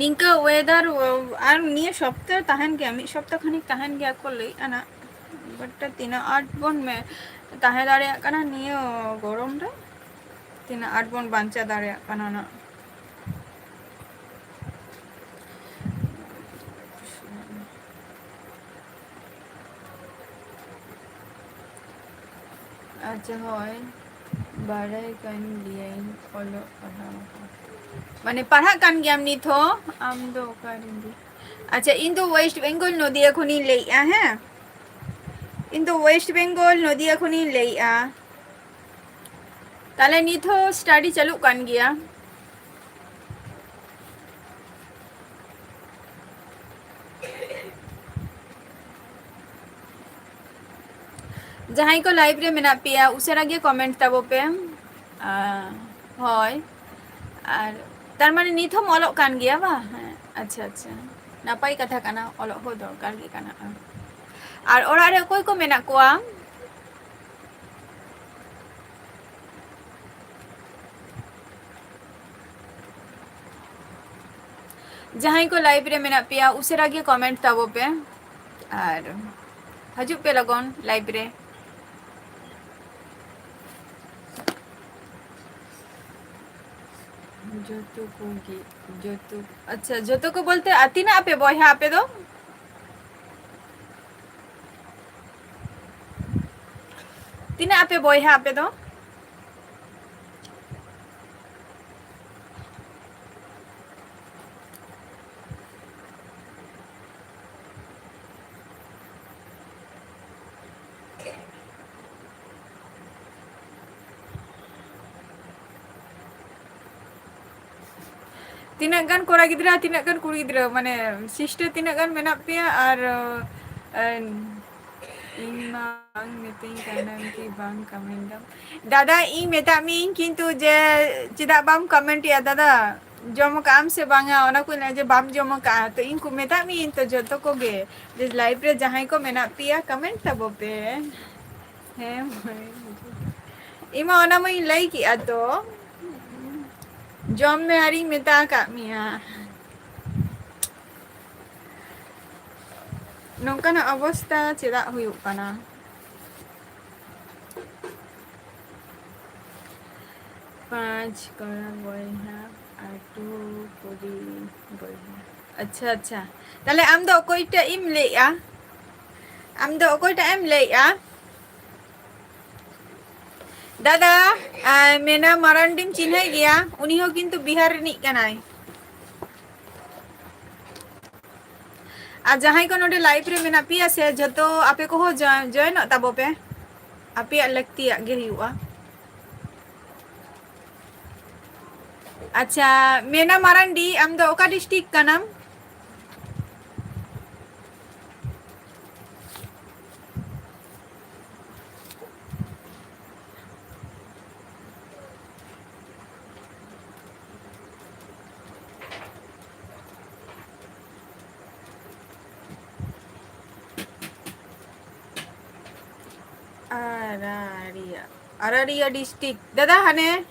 ᱱᱤᱝᱠᱟᱹ weather, ᱟᱨ ᱱᱤᱭᱟᱹ ᱥᱚᱯᱛᱟ ᱛᱟᱦᱮᱱ ᱜᱮᱭᱟ, ᱢᱤᱫ ᱥᱚᱯᱛᱟ ᱠᱷᱟᱱᱤᱠ ᱛᱟᱦᱮᱱ ᱜᱮᱭᱟ ᱠᱚ ᱞᱟᱹᱭᱮᱫᱼᱟ ᱱᱟᱜ, but ᱛᱤᱱᱟᱹᱜ ᱟᱸᱴ ᱵᱚᱱ ᱢᱮ-, ᱛᱟᱦᱮᱸ ᱫᱟᱲᱮᱭᱟᱜ ᱠᱟᱱᱟ ᱱᱤᱭᱟᱹ ᱜᱚᱨᱚᱢ ᱨᱮ, ᱛᱤᱱᱟᱹᱜ ᱟᱸᱴ ᱵᱚᱱ ᱵᱟᱧᱪᱟᱣ ᱫᱟᱲᱮᱭᱟᱜ ᱠᱟᱱᱟ ᱱᱟᱜ᱾ ᱟᱪᱪᱷᱟ, ᱦᱳᱭ, ᱵᱟᱲᱟᱭ ᱠᱟᱱ ᱜᱤᱭᱟᱹᱧ ᱚᱞᱚᱜ ᱯᱟᱲᱦᱟᱣ ᱠᱚ᱾ ᱢᱟᱱᱮ, ᱯᱟᱲᱦᱟᱜ ᱠᱟᱱ ᱜᱮᱭᱟᱢ ᱱᱤᱛ ᱦᱚᱸ? ᱟᱢ ᱫᱚ ᱚᱠᱟ ᱨᱮᱱ ᱜᱮ? ᱟᱪᱪᱷᱟ, ᱤᱧ ᱫᱚ West Bengal, ᱱᱚᱫᱤᱭᱟ ᱠᱷᱚᱱᱤᱧ ᱞᱟᱹᱭᱮᱫᱼᱟ, ᱦᱮᱸ᱾ ᱤᱧ ᱫᱚ West Bengal, ᱱᱚᱫᱤᱭᱟ ᱠᱷᱚᱱᱤᱧ ᱞᱟᱹᱭᱮᱫᱼᱟ᱾ ᱛᱟᱦᱞᱮ ᱱᱤᱛ ᱦᱚᱸ study ᱪᱟᱹᱞᱩᱜ ᱠᱟᱱ ᱜᱮᱭᱟ? ᱡᱟᱦᱟᱸᱭ ᱠᱚ live ᱨᱮ ᱢᱮᱱᱟᱜ ᱯᱮᱭᱟ, ᱩᱥᱟᱹᱨᱟ ᱜᱮ comment ᱛᱟᱵᱚ ᱯᱮ᱾ ᱟ, ᱦᱳᱭ, ᱟᱨ ᱛᱟᱨ ᱢᱟᱱᱮ ᱱᱤᱛ ᱦᱚᱸᱢ ᱚᱞᱚᱜ ᱠᱟᱱ ᱜᱮᱭᱟ ᱵᱟ? ᱦᱮᱸ, ᱟᱪᱪᱷᱟ, ᱟᱪᱪᱷᱟ, ᱱᱟᱯᱟᱭ ᱠᱟᱛᱷᱟ ᱠᱟᱱᱟ, ᱚᱞᱚᱜ ᱦᱚᱸ ᱫᱚᱨᱠᱟᱨ ᱜᱮ ᱠᱟᱱᱟ᱾ ᱟᱨ ᱚᱲᱟᱜ ᱨᱮ ᱚᱠᱚᱭ ᱠᱚ ᱢᱮᱱᱟᱜ ᱠᱚᱣᱟ? ᱡᱟᱦᱟᱸᱭ ᱠᱚ live ᱨᱮ ᱢᱮᱱᱟᱜ ᱯᱮᱭᱟ, ᱩᱥᱟᱹᱨᱟ ᱜᱮ comment ᱛᱟᱵᱚ ᱯᱮ ᱟᱨ ᱦᱤᱡᱩᱜ ᱯᱮ ᱞᱚᱜᱚᱱ live ᱨᱮ᱾ ᱡᱚᱛᱚ ᱠᱚᱜᱮ, ᱡᱚᱛᱚ, ᱟᱪᱪᱷᱟ, ᱡᱚᱛᱚ ᱠᱚ ᱵᱚᱞᱛᱮ, ᱟᱨ ᱛᱤᱱᱟᱹᱜ ᱟᱯᱮ ᱵᱚᱭᱦᱟ ᱟᱯᱮ ᱫᱚ? ᱛᱤᱱᱟᱹᱜ ᱟᱯᱮ ᱵᱚᱭᱦᱟ ᱟᱯᱮ ᱫᱚ? ᱛᱤᱱᱟᱹᱜ ᱜᱟᱱ ᱠᱚᱲᱟ ᱜᱤᱫᱽᱨᱟᱹ, ᱛᱤᱱᱟᱹᱜ ᱜᱟᱱ ᱠᱩᱲᱤ ᱜᱤᱫᱽᱨᱟᱹ, ᱢᱟᱱᱮ sister ᱛᱤᱱᱟᱹᱜ ᱜᱟᱱ ᱢᱮᱱᱟᱜ ᱯᱮᱭᱟ? ᱟᱨ, ᱟᱨ ᱤᱧ ᱢᱟ ᱵᱟᱝ ᱢᱤᱛᱟᱹᱧ ᱠᱟᱱᱟᱢ ᱠᱤ ᱵᱟᱝ comment ᱫᱟᱢ? ᱫᱟᱫᱟ, ᱤᱧ ᱢᱮᱛᱟᱜ ᱢᱤᱭᱟᱹᱧ, ᱠᱤᱱᱛᱩ ᱡᱮ ᱪᱮᱫᱟᱜ ᱵᱟᱢ comment ᱮᱜᱼᱟ ᱫᱟᱫᱟ? ᱡᱚᱢ ᱠᱟᱜ ᱟᱢ ᱥᱮ ᱵᱟᱝᱟ? ᱚᱱᱟ ᱠᱚ ᱞᱟᱹᱭᱟ ᱡᱮ ᱵᱟᱢ ᱡᱚᱢ ᱠᱟᱜᱼᱟ᱾ ᱛᱚ ᱤᱧ ᱠᱚ ᱢᱮᱛᱟᱜ ᱢᱤᱭᱟᱹᱧ ᱛᱚ ᱡᱚᱛᱚ ᱠᱚᱜᱮ, ᱡᱮ live ᱨᱮ ᱡᱟᱦᱟᱸᱭ ᱠᱚ ᱢᱮᱱᱟᱜ ᱯᱮᱭᱟ comment ᱛᱟᱵᱚ ᱯᱮ᱾ ᱦᱮᱸ ᱢᱟᱹᱭ, ᱤᱧ ᱢᱟ ᱚᱱᱟ ᱢᱟᱹᱧ ᱞᱟᱹᱭ ᱠᱮᱜᱼᱟ ᱛᱚ, ᱡᱚᱢ ᱢᱮ ᱟᱨᱤᱧ ᱢᱮᱛᱟ ᱟᱠᱟᱫ ᱢᱮᱭᱟ᱾ ᱱᱚᱝᱠᱟᱱᱟᱜ ᱚᱵᱚᱥᱛᱟ ᱪᱮᱫᱟᱜ ᱦᱩᱭᱩᱜ ᱠᱟᱱᱟ? ᱯᱟᱸᱪ ᱠᱚᱲᱟ ᱵᱚᱭᱦᱟ ᱟᱨ ᱫᱩ ᱠᱩᱲᱤ ᱵᱚᱭᱦᱟ᱾ ᱟᱪᱪᱷᱟ, ᱟᱪᱪᱷᱟ, ᱛᱟᱦᱞᱮ ᱟᱢ ᱫᱚ ᱚᱠᱚᱭᱴᱟᱜ ᱮᱢ ᱞᱟᱹᱭᱮᱜᱼᱟ? ᱟᱢ ᱫᱚ ᱚᱠᱚᱭᱴᱟᱜ ᱮᱢ ᱞᱟᱹᱭᱮᱜᱼᱟ? ᱫᱟᱫᱟ, ᱟᱨ ᱢᱮᱱᱟ ᱢᱟᱨᱟᱱᱰᱤᱢ ᱪᱤᱱᱦᱟᱹᱭ ᱜᱮᱭᱟ, ᱩᱱᱤ ᱦᱚᱸ ᱠᱤᱱᱛᱩ ᱵᱤᱦᱟᱨ ᱨᱤᱱᱤᱡ ᱠᱟᱱᱟᱭ᱾ ᱟᱨ ᱡᱟᱦᱟᱸᱭ ᱠᱚ ᱱᱚᱰᱮ live ᱨᱮ ᱢᱮᱱᱟᱜ ᱯᱮᱭᱟ ᱥᱮ, ᱡᱷᱚᱛᱚ ᱟᱯᱮ ᱠᱚᱦᱚᱸ ᱡᱚ-, joinᱚᱜ ᱛᱟᱵᱚ ᱯᱮ, ᱟᱯᱮᱭᱟᱜ ᱞᱟᱹᱠᱛᱤᱭᱟᱜ ᱜᱮ ᱦᱩᱭᱩᱜᱼᱟ᱾ ᱟᱪᱪᱷᱟ, ᱢᱮᱱᱟ ᱢᱟᱨᱟᱱᱰᱤ, ᱟᱢ ᱫᱚ ᱚᱠᱟ district ᱠᱟᱱᱟᱢ? ᱟᱨᱟᱨᱤᱭᱟ, ᱟᱨᱟᱨᱤᱭᱟ district᱾ ᱫᱟᱫᱟ, ᱦᱟᱱᱮ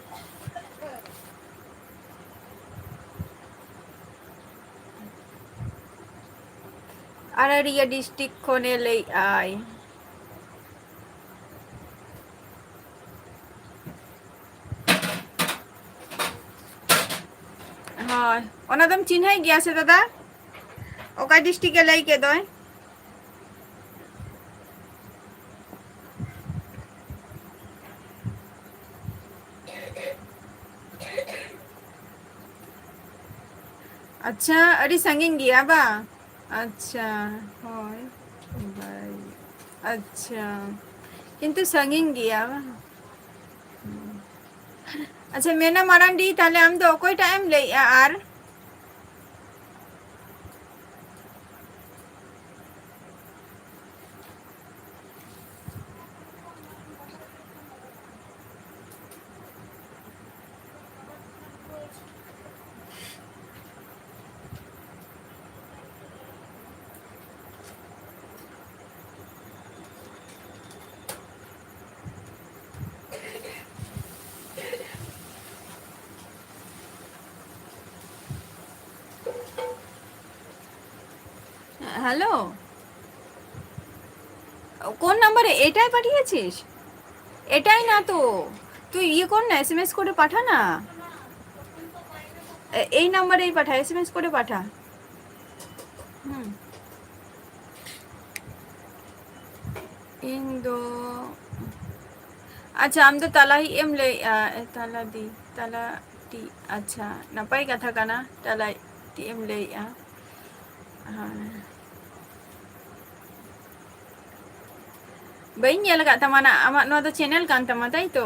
ᱟᱨᱟᱨᱤᱭᱟ ᱰᱤᱥᱴᱨᱤᱠᱴ ᱠᱷᱚᱱᱮ ᱞᱟᱹᱭᱮᱫ ᱟᱭ᱾ ᱦᱳᱭ, ᱚᱱᱟ ᱫᱚᱢ ᱪᱤᱱᱦᱟᱹᱭ ᱜᱮᱭᱟ ᱥᱮ ᱫᱟᱫᱟ? ᱚᱠᱟ ᱰᱤᱥᱴᱨᱤᱠᱴ ᱮ ᱞᱟᱹᱭ ᱠᱮᱫ ᱫᱚᱭ? ᱟᱪᱪᱷᱟ, ᱟᱹᱰᱤ ᱥᱟᱺᱜᱤᱧ ᱜᱮᱭᱟ ᱵᱟᱝ? ᱟᱪᱪᱷᱟ, ᱦᱳᱭ, ᱵᱟᱭ, ᱟᱪᱪᱷᱟ, ᱠᱤᱱᱛᱩ ᱥᱟᱺᱜᱤᱧ ᱜᱮᱭᱟ ᱵᱟᱝ? ᱟᱪᱪᱷᱟ, ᱢᱮᱱᱟ ᱢᱟᱨᱟᱱᱰᱤ, ᱛᱟᱦᱞᱮ ᱟᱢ ᱫᱚ ᱚᱠᱚᱭᱴᱟᱜ ᱮᱢ ᱞᱟᱹᱭᱮᱜᱼᱟ? ᱟᱨ হ্যালো, কোন নাম্বারে? এটাই পাঠিয়েছিস? এটাই না তো। তুই ইয়ে কর না, এসএমএস করে পাঠা না। এ-, এই নাম্বারেই পাঠা, এসএমএস করে পাঠা। হুম। ᱤᱧ ᱫᱚ, ᱟᱪᱪᱷᱟ, ᱟᱢ ᱫᱚ ᱛᱟᱞᱟᱦᱤᱡ ᱮᱢ ᱞᱟᱹᱭᱮᱜᱼᱟ, ᱛᱟᱞᱟ ᱫᱤ, ᱛᱟᱞᱟ ᱴᱤ, ᱟᱪᱪᱷᱟ, ᱱᱟᱯᱟᱭ ᱠᱟᱛᱷᱟ ᱠᱟᱱᱟ, ᱛᱟᱞᱟ ᱴᱤ ᱮᱢ ᱞᱟᱹᱭᱮᱜᱼᱟ᱾ ᱦᱮᱸ᱾ ᱵᱟᱹᱧ ᱧᱮᱞ ᱟᱠᱟᱫ ᱛᱟᱢᱟ ᱱᱟ, ᱟᱢᱟᱜ ᱱᱚᱣᱟ ᱫᱚ ᱪᱮᱱᱮᱞ ᱠᱟᱱ ᱛᱟᱢᱟ, ᱛᱟᱭ ᱛᱚ?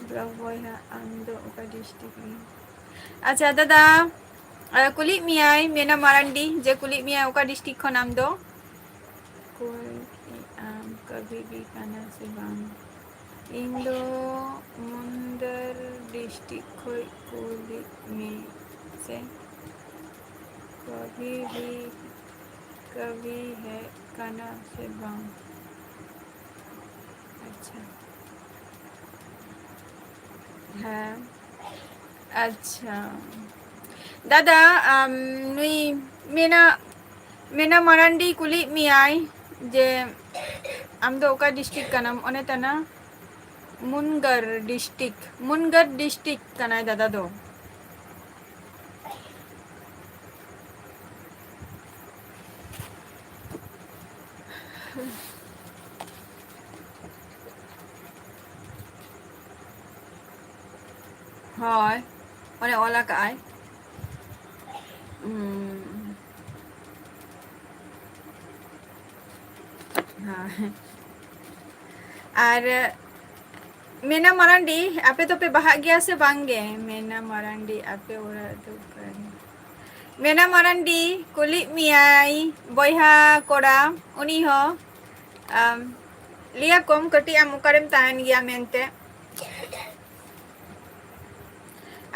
ᱵᱞᱚᱜ ᱵᱚᱭᱦᱟ, ᱟᱢ ᱫᱚ ᱚᱠᱟ ᱰᱤᱥᱴᱨᱤᱠᱴ ᱨᱮᱱ? ᱟᱪᱪᱷᱟ ᱫᱟᱫᱟ, ᱟᱨ ᱠᱩᱞᱤᱭᱮᱫ ᱢᱮᱭᱟᱭ ᱢᱮᱱᱟ ᱢᱟᱨᱟᱱᱰᱤ, ᱡᱮ ᱠᱩᱞᱤᱭᱮᱫ ᱢᱮᱭᱟᱭ ᱚᱠᱟ ᱰᱤᱥᱴᱨᱤᱠᱴ ᱠᱷᱚᱱ ᱟᱢ ᱫᱚ? ᱠᱩᱞ ᱟᱢ ᱠᱟᱵᱷᱤ ᱵᱷᱤ ᱠᱟᱱᱟ ᱥᱮ ᱵᱟᱝ? ᱤᱧ ᱫᱚ ᱢᱩᱱᱫᱟᱨ ᱰᱤᱥᱴᱨᱤᱠᱴ ᱠᱷᱚᱡ ᱠᱩᱞᱤᱭᱮᱫ ᱢᱮ ᱥᱮ? ᱠᱟᱵᱷᱤ ᱵᱷᱤ, ᱠᱟᱵᱷᱤ ᱦᱮᱡ ᱠᱟᱱᱟ ᱥᱮ ᱵᱟᱝ? ᱟᱪᱪᱷᱟ᱾ ᱦᱮᱸ᱾ ᱟᱪᱪᱷᱟ᱾ ᱫᱟᱫᱟ, ᱟᱢ, ᱱᱩᱭ ᱢᱮᱱᱟ, ᱢᱮᱱᱟ ᱢᱟᱨᱟᱱᱰᱤ ᱠᱩᱞᱤᱭᱮᱫ ᱢᱮᱭᱟᱭ ᱡᱮ ᱟᱢ ᱫᱚ ᱚᱠᱟ district ᱠᱟᱱᱟᱢ? ᱚᱱᱮ ᱛᱟᱱᱟ ᱢᱩᱱᱜᱟᱨ district, ᱢᱩᱱᱜᱟᱨ district ᱠᱟᱱᱟᱭ ᱫᱟᱫᱟ ᱫᱚ᱾ ᱦᱳᱭ, ᱚᱱᱮ ᱚᱞ ᱟᱠᱟᱜᱼᱟᱭ᱾ ᱩᱸ᱾ ᱦᱳᱭ᱾ ᱟᱨ ᱢᱮᱱᱟ ᱢᱟᱨᱟᱱᱰᱤ, ᱟᱯᱮ ᱫᱚᱯᱮ ᱵᱟᱦᱟᱜ ᱜᱮᱭᱟ ᱥᱮ ᱵᱟᱝ ᱜᱮ? ᱢᱮᱱᱟ ᱢᱟᱨᱟᱱᱰᱤ, ᱟᱯᱮ ᱚᱲᱟᱜ ᱫᱚ ᱚᱠᱟᱨᱮ? ᱢᱮᱱᱟ ᱢᱟᱨᱟᱱᱰᱤ, ᱠᱩᱞᱤᱜ ᱢᱮᱭᱟᱭ ᱵᱚᱭᱦᱟ ᱠᱚᱲᱟ, ᱩᱱᱤ ᱦᱚᱸ, ᱟᱢ, ᱞᱟᱹᱭᱟᱠᱚᱢ ᱠᱟᱹᱴᱤᱡ ᱟᱢ ᱚᱠᱟᱨᱮᱢ ᱛᱟᱦᱮᱱ ᱜᱮᱭᱟ ᱢᱮᱱᱛᱮ᱾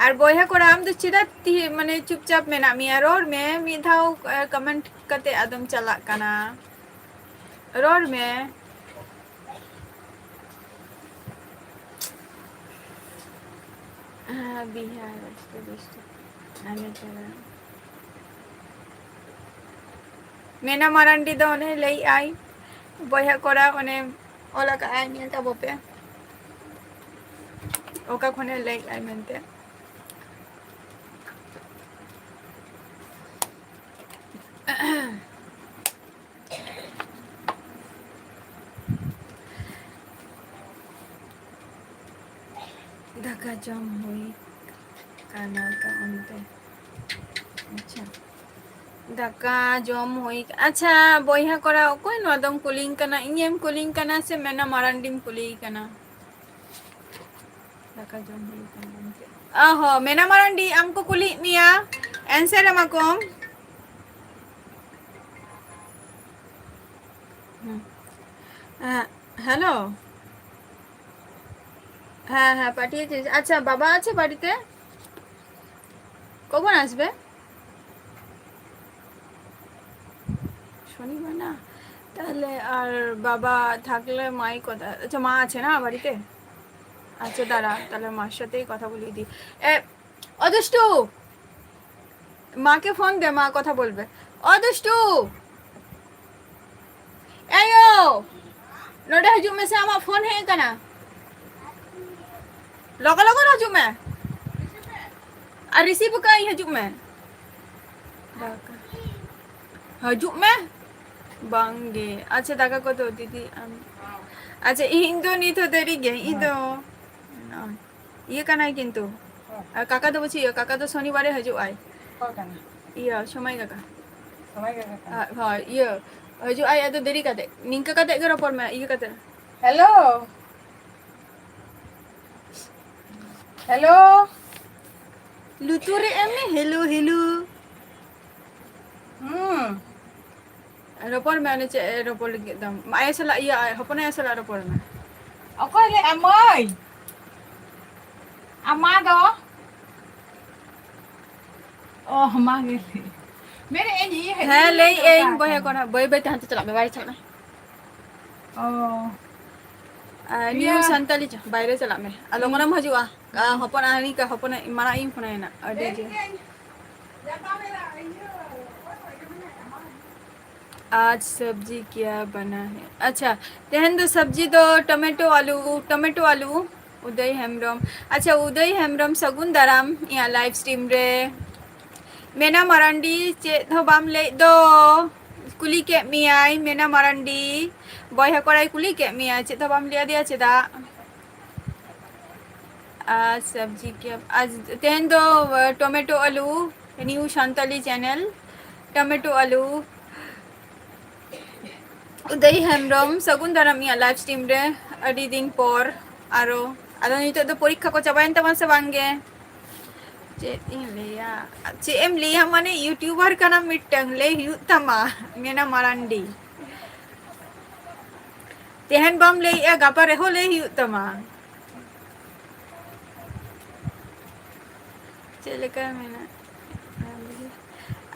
ᱟᱨ ᱵᱚᱭᱦᱟ ᱠᱚᱲᱟ, ᱟᱢ ᱫᱚ ᱪᱮᱫᱟᱜ ᱛᱤ-, ᱢᱟᱱᱮ ᱪᱩᱯᱪᱟᱯ ᱢᱮᱱᱟᱜ ᱢᱮᱭᱟ? ᱨᱚᱲ ᱢᱮ, ᱢᱤᱫ ᱫᱷᱟᱣ, ᱮ, comment ᱠᱟᱛᱮ ᱟᱫᱚᱢ ᱪᱟᱞᱟᱜ ᱠᱟᱱᱟ᱾ ᱨᱚᱲ ᱢᱮ᱾ ᱦᱮᱸ, ᱵᱤᱦᱟᱨ, ᱟᱡᱽ ᱠᱮ ᱰᱤᱥᱴᱨᱤᱠᱴ, ᱟᱞᱮ ᱪᱟᱞᱟᱜ᱾ ᱢᱮᱱᱟ ᱢᱟᱨᱟᱱᱰᱤ ᱫᱚ ᱚᱱᱮ ᱞᱟᱹᱭᱮᱜᱼᱟᱭ, ᱵᱚᱭᱦᱟ ᱠᱚᱲᱟ ᱚᱱᱮ ᱚᱞ ᱟᱠᱟᱜᱼᱟᱭ, ᱧᱮᱞ ᱛᱟᱵᱚ ᱯᱮ᱾ ᱚᱠᱟ ᱠᱷᱚᱱᱮ ᱞᱟᱹᱭᱮᱜᱼᱟᱭ ᱢᱮᱱᱛᱮ᱾ ᱫᱟᱠᱟ ᱡᱚᱢ ᱦᱩᱭ ᱠᱟᱱᱟ ᱛᱚ ᱚᱱᱛᱮ? ᱟᱪᱪᱷᱟ, ᱫᱟᱠᱟ ᱡᱚᱢ ᱦᱩᱭ ᱠᱟ-, ᱟᱪᱪᱷᱟ, ᱵᱚᱭᱦᱟ ᱠᱚᱲᱟ, ᱚᱠᱚᱭ ᱱᱚᱣᱟ ᱫᱚᱢ ᱠᱩᱞᱤᱧ ᱠᱟᱱᱟ? ᱤᱧᱮᱢ ᱠᱩᱞᱤᱧ ᱠᱟᱱᱟ ᱥᱮ ᱢᱮᱱᱟ ᱢᱟᱨᱟᱱᱰᱤᱢ ᱠᱩᱞᱤᱭᱮ ᱠᱟᱱᱟ? ᱫᱟᱠᱟ ᱡᱚᱢ ᱦᱩᱭ ᱠᱟᱱᱟ ᱢᱮᱱᱛᱮ᱾ ᱚ ᱦᱚᱸ, ᱢᱮᱱᱟ ᱢᱟᱨᱟᱱᱰᱤ, ᱟᱢ ᱠᱚ ᱠᱩᱞᱤᱭᱮᱫ ᱢᱮᱭᱟ, answer ᱮᱢᱟ ᱠᱚᱢ᱾ হুম। হ্যাঁ, হ্যালো। হ্যাঁ, হ্যাঁ, পাঠিয়েছি। আচ্ছা, বাবা আছে বাড়িতে? কখন আসবে? শনিবার না? তাহলে আর বাবা থাকলে মাই কথা, আচ্ছা, মা আছে না বাড়িতে? আচ্ছা, দাঁড়া, তাহলে মার সাথেই কথা বলিয়ে দিই। এ, ও দুষ্টু, মাকে ফোন দে, মা কথা বলবে। ᱚ ᱫᱩᱥᱴᱩ, ᱮᱭᱳ, ᱱᱚᱰᱮ ᱦᱤᱡᱩᱜ ᱢᱮᱥᱮ, ᱟᱢᱟᱜ ᱯᱷᱳᱱ ᱦᱮᱡ ᱟᱠᱟᱱᱟ᱾ ᱞᱚᱜᱚ ᱞᱚᱜᱚᱱ ᱦᱤᱡᱩᱜ ᱢᱮ᱾ ᱟᱨ receive ᱠᱟᱜ ᱟᱹᱧ, ᱦᱤᱡᱩᱜ ᱢᱮ᱾ ᱦᱤᱡᱩᱜ ᱢᱮ᱾ ᱵᱟᱝᱜᱮ᱾ ᱟᱪᱪᱷᱟ, ᱫᱟᱠᱟ ᱠᱚᱫᱚ ᱫᱤᱫᱤ ᱟᱢ? ᱟᱪᱪᱷᱟ, ᱤᱧ ᱫᱚ ᱱᱤᱛ ᱦᱚᱸ ᱫᱮᱨᱤ ᱜᱮ, ᱤᱧ ᱫᱚ ᱤᱭᱟᱹ ᱠᱟᱱᱟᱭ ᱠᱤᱱᱛᱩ᱾ ᱟᱨ ᱠᱟᱠᱟ ᱫᱚ ᱵᱟᱹᱪᱩᱜ ᱤᱭᱟᱹ, ᱠᱟᱠᱟ ᱫᱚ ᱥᱚᱱᱤᱵᱟᱨᱮ ᱦᱤᱡᱩᱜ ᱟᱭ᱾ ᱚᱠᱚᱭ ᱠᱟᱱᱟ? ᱤᱭᱟᱹ, ᱥᱚᱢᱟᱭ ᱠᱟᱠᱟ᱾ ᱥᱚᱢᱟᱭ ᱠᱟᱠᱟ ᱠᱟᱱᱟ? ᱦᱳᱭ, ᱤᱭᱟᱹ, ᱦᱤᱡᱩᱜ ᱟᱭ ᱟᱫᱚ ᱫᱮᱨᱤ ᱠᱟᱛᱮ᱾ ᱱᱤᱝᱠᱟᱹ ᱠᱟᱛᱮ ᱜᱮ ᱨᱚᱯᱚᱲ ᱢᱮ, ᱤᱭᱟᱹ ᱠᱟᱛᱮ᱾ ᱦᱮᱞᱳ᱾ ᱦᱮᱞᱳ᱾ ᱞᱩᱛᱩᱨ ᱨᱮ ᱮᱢ ᱢᱮ, ᱦᱮᱞᱳ, ᱦᱮᱞᱳ᱾ ᱦᱩᱸ᱾ ᱨᱚᱯᱚᱲ ᱢᱮ, ᱚᱱᱮ ᱪᱮᱫ ᱮ ᱨᱚᱯᱚᱲ ᱞᱟᱹᱜᱤᱫ ᱫᱚ? ᱟᱭᱳ ᱥᱟᱞᱟᱜ, ᱤᱭᱟᱹ, ᱦᱚᱯᱚᱱ ᱟᱭᱳ ᱥᱟᱞᱟᱜ ᱨᱚᱯᱚᱲ ᱢᱮ᱾ ᱚᱠᱚᱭ ᱞᱟᱹᱭᱮᱫᱼᱟ ᱢᱟᱹᱭ? ᱟᱢ ᱢᱟ ᱫᱚ? ᱚ, ᱢᱟ ᱜᱮ ᱞᱟᱹᱭ᱾ ᱢᱮᱱᱮᱫ ᱟᱹᱧ, ᱤᱭᱟᱹ ᱦᱮᱡ ᱦᱮᱸ, ᱞᱮᱱ ᱞᱟᱹᱭᱮᱫ ᱟᱹᱧ, ᱫᱚᱨᱠᱟᱨ ᱵᱚᱭᱦᱟ ᱠᱟᱱᱟ᱾ ᱠᱚᱲᱟ, ᱵᱟᱹᱭ ᱵᱟᱹᱭ ᱛᱮ ᱦᱟᱱᱛᱮ ᱪᱟᱞᱟᱜ ᱢᱮ, ᱵᱟᱭᱨᱮ ᱪᱟᱞᱟᱜ ᱢᱮ᱾ ᱚ᱾ ᱟᱨ ᱤᱭᱟᱹ᱾ ᱱᱤᱭᱩ ᱥᱟᱱᱛᱟᱞᱤ ᱪᱟ-, ᱵᱟᱭᱨᱮ ᱪᱟᱞᱟᱜ ᱢᱮ᱾ ᱟᱨ ᱞᱚᱜᱚᱱᱮᱢ ᱦᱤᱡᱩᱜᱼᱟ᱾ ᱟᱨ ᱦᱚᱯᱚᱱ ᱟᱨ ᱦᱟᱹᱱᱤ ᱠᱟ-, ᱦᱚᱯᱚᱱ ᱢᱟᱨᱟᱝ ᱟᱭᱳᱧ ᱯᱷᱳᱱ ᱟᱭᱟ ᱱᱟᱜ, ᱟᱹᱰᱤ ᱡᱮ᱾ आज सब्जी क्या बना है? ᱟᱪᱪᱷᱟ, ᱛᱮᱦᱮᱧ ᱫᱚ ᱥᱚᱵᱽᱡᱤ ᱫᱚ ᱴᱚᱢᱮᱴᱳ ᱟᱞᱩ, ᱴᱚᱢᱮᱴᱳ ᱟᱞᱩ᱾ ᱩᱫᱚᱭ ᱦᱮᱢᱵᱨᱚᱢ, ᱟᱪᱪᱷᱟ, ᱩᱫᱚᱭ ᱦᱮᱢᱵᱨᱚᱢ, ᱥᱟᱹᱜᱩᱱ ᱫᱟᱨᱟᱢ ᱤᱧᱟᱹᱜ live stream ᱨᱮ᱾ ᱢᱮᱱᱟ ᱢᱟᱨᱟᱱᱰᱤ, ᱪᱮᱫ ᱦᱚᱸ ᱵᱟᱢ ᱞᱟᱹᱭᱮᱫ ᱫᱚ? ᱠᱩᱞᱤ ᱠᱮᱫ ᱢᱮᱭᱟᱭ ᱢᱮᱱᱟ ᱢᱟᱨᱟᱱᱰᱤ, ᱵᱚᱭᱦᱟ ᱠᱚᱲᱟᱭ ᱠᱩᱞᱤ ᱠᱮᱫ ᱢᱮᱭᱟ, ᱪᱮᱫ ᱦᱚᱸ ᱵᱟᱢ ᱞᱟᱹᱭ ᱟᱫᱮᱭᱟ ᱪᱮᱫᱟᱜ? ᱟᱨ ᱥᱚᱵᱽᱡᱤ ᱠᱮ, ᱟᱨ ᱛᱮᱦᱮᱧ ᱫᱚ, ᱴᱚᱢᱮᱴᱳ ᱟᱞᱩ, new ᱥᱟᱱᱛᱟᱞᱤ channel, ᱴᱚᱢᱮᱴᱳ ᱟᱞᱩ᱾ ᱩᱫᱚᱭ ᱦᱮᱢᱵᱨᱚᱢ, ᱥᱟᱹᱜᱩᱱ ᱫᱟᱨᱟᱢ ᱤᱧᱟᱹᱜ live stream ᱨᱮ, ᱟᱹᱰᱤ ᱫᱤᱱ ᱯᱚᱨ ᱟᱨᱚ᱾ ᱟᱫᱚ ᱱᱤᱛᱚᱜ ᱫᱚ ᱯᱚᱨᱤᱠᱠᱷᱟ ᱠᱚ ᱪᱟᱵᱟᱭᱮᱱ ᱛᱟᱢᱟ ᱥᱮ ᱵᱟᱝ ᱜᱮ? ᱪᱮᱫ ᱤᱧ ᱞᱟᱹᱭᱟ, ᱪᱮᱫ ᱮᱢ ᱞᱟᱹᱭᱟ, ᱢᱟᱱᱮ YouTuber ᱠᱟᱱᱟᱢ ᱢᱤᱫᱴᱟᱝ, ᱞᱟᱹᱭ ᱦᱩᱭᱩᱜ ᱛᱟᱢᱟ, ᱢᱮᱱᱟ ᱢᱟᱨᱟᱱᱰᱤ᱾ ᱛᱮᱦᱮᱧ ᱵᱟᱢ ᱞᱟᱹᱭᱮᱜᱼᱟ, ᱜᱟᱯᱟ ᱨᱮᱦᱚᱸ ᱞᱟᱹᱭ ᱦᱩᱭᱩᱜ ᱛᱟᱢᱟ᱾ ᱪᱮᱫ ᱞᱮᱠᱟ ᱢᱮᱱᱟᱜ?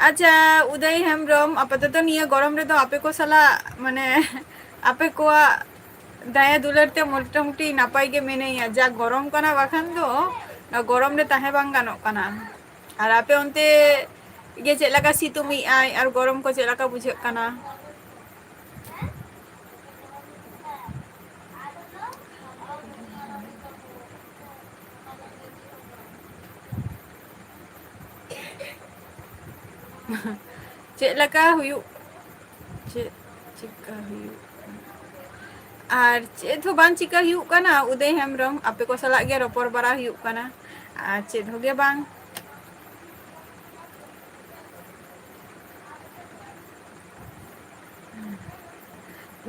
ᱟᱪᱪᱷᱟ, ᱩᱫᱚᱭ ᱦᱮᱢᱵᱨᱚᱢ, ᱟᱯᱟᱛᱚᱛᱚ ᱱᱤᱭᱟᱹ ᱜᱚᱨᱚᱢ ᱨᱮᱫᱚ ᱟᱯᱮ ᱠᱚ ᱥᱟᱞᱟᱜ, ᱢᱟᱱᱮ, ᱟᱯᱮ ᱠᱚᱣᱟᱜ ᱫᱟᱭᱟ ᱫᱩᱞᱟᱹᱲ ᱛᱮ ᱢᱚᱴᱟᱢᱩᱴᱤ ᱱᱟᱯᱟᱭ ᱜᱮ ᱢᱮᱱᱟᱹᱧᱟ᱾ ᱡᱟ ᱜᱚᱨᱚᱢ ᱠᱟᱱᱟ, ᱵᱟᱠᱷᱟᱱ ᱫᱚ ᱱᱚᱣᱟ ᱜᱚᱨᱚᱢ ᱨᱮ ᱛᱟᱦᱮᱸ ᱵᱟᱝ ᱜᱟᱱᱚᱜ ᱠᱟᱱᱟ᱾ ᱟᱨ ᱟᱯᱮ ᱚᱱᱛᱮ ᱜᱮ ᱪᱮᱫ ᱞᱮᱠᱟ ᱥᱤᱛᱩᱝ ᱮᱜ ᱟᱭ ᱟᱨ ᱜᱚᱨᱚᱢ ᱠᱚ ᱪᱮᱫ ᱞᱮᱠᱟ ᱵᱩᱡᱷᱟᱹᱜ ᱠᱟᱱᱟ᱾ ᱪᱮᱫ ᱞᱮᱠᱟ ᱦᱩᱭᱩᱜ, ᱪᱮᱫ ᱪᱤᱠᱟ ᱦᱩᱭᱩᱜ ᱠᱟᱱᱟ? ᱟᱨ ᱪᱮᱫ ᱦᱚᱸ ᱵᱟᱝ ᱪᱤᱠᱟ ᱦᱩᱭᱩᱜ ᱠᱟᱱᱟ, ᱩᱫᱚᱭ ᱦᱮᱢᱵᱨᱚᱢ, ᱟᱯᱮ ᱠᱚ ᱥᱟᱞᱟᱜ ᱜᱮ ᱨᱚᱯᱚᱲ ᱵᱟᱲᱟ ᱦᱩᱭᱩᱜ ᱠᱟᱱᱟ, ᱟᱨ ᱪᱮᱫ ᱦᱚᱸ ᱜᱮ ᱵᱟᱝ᱾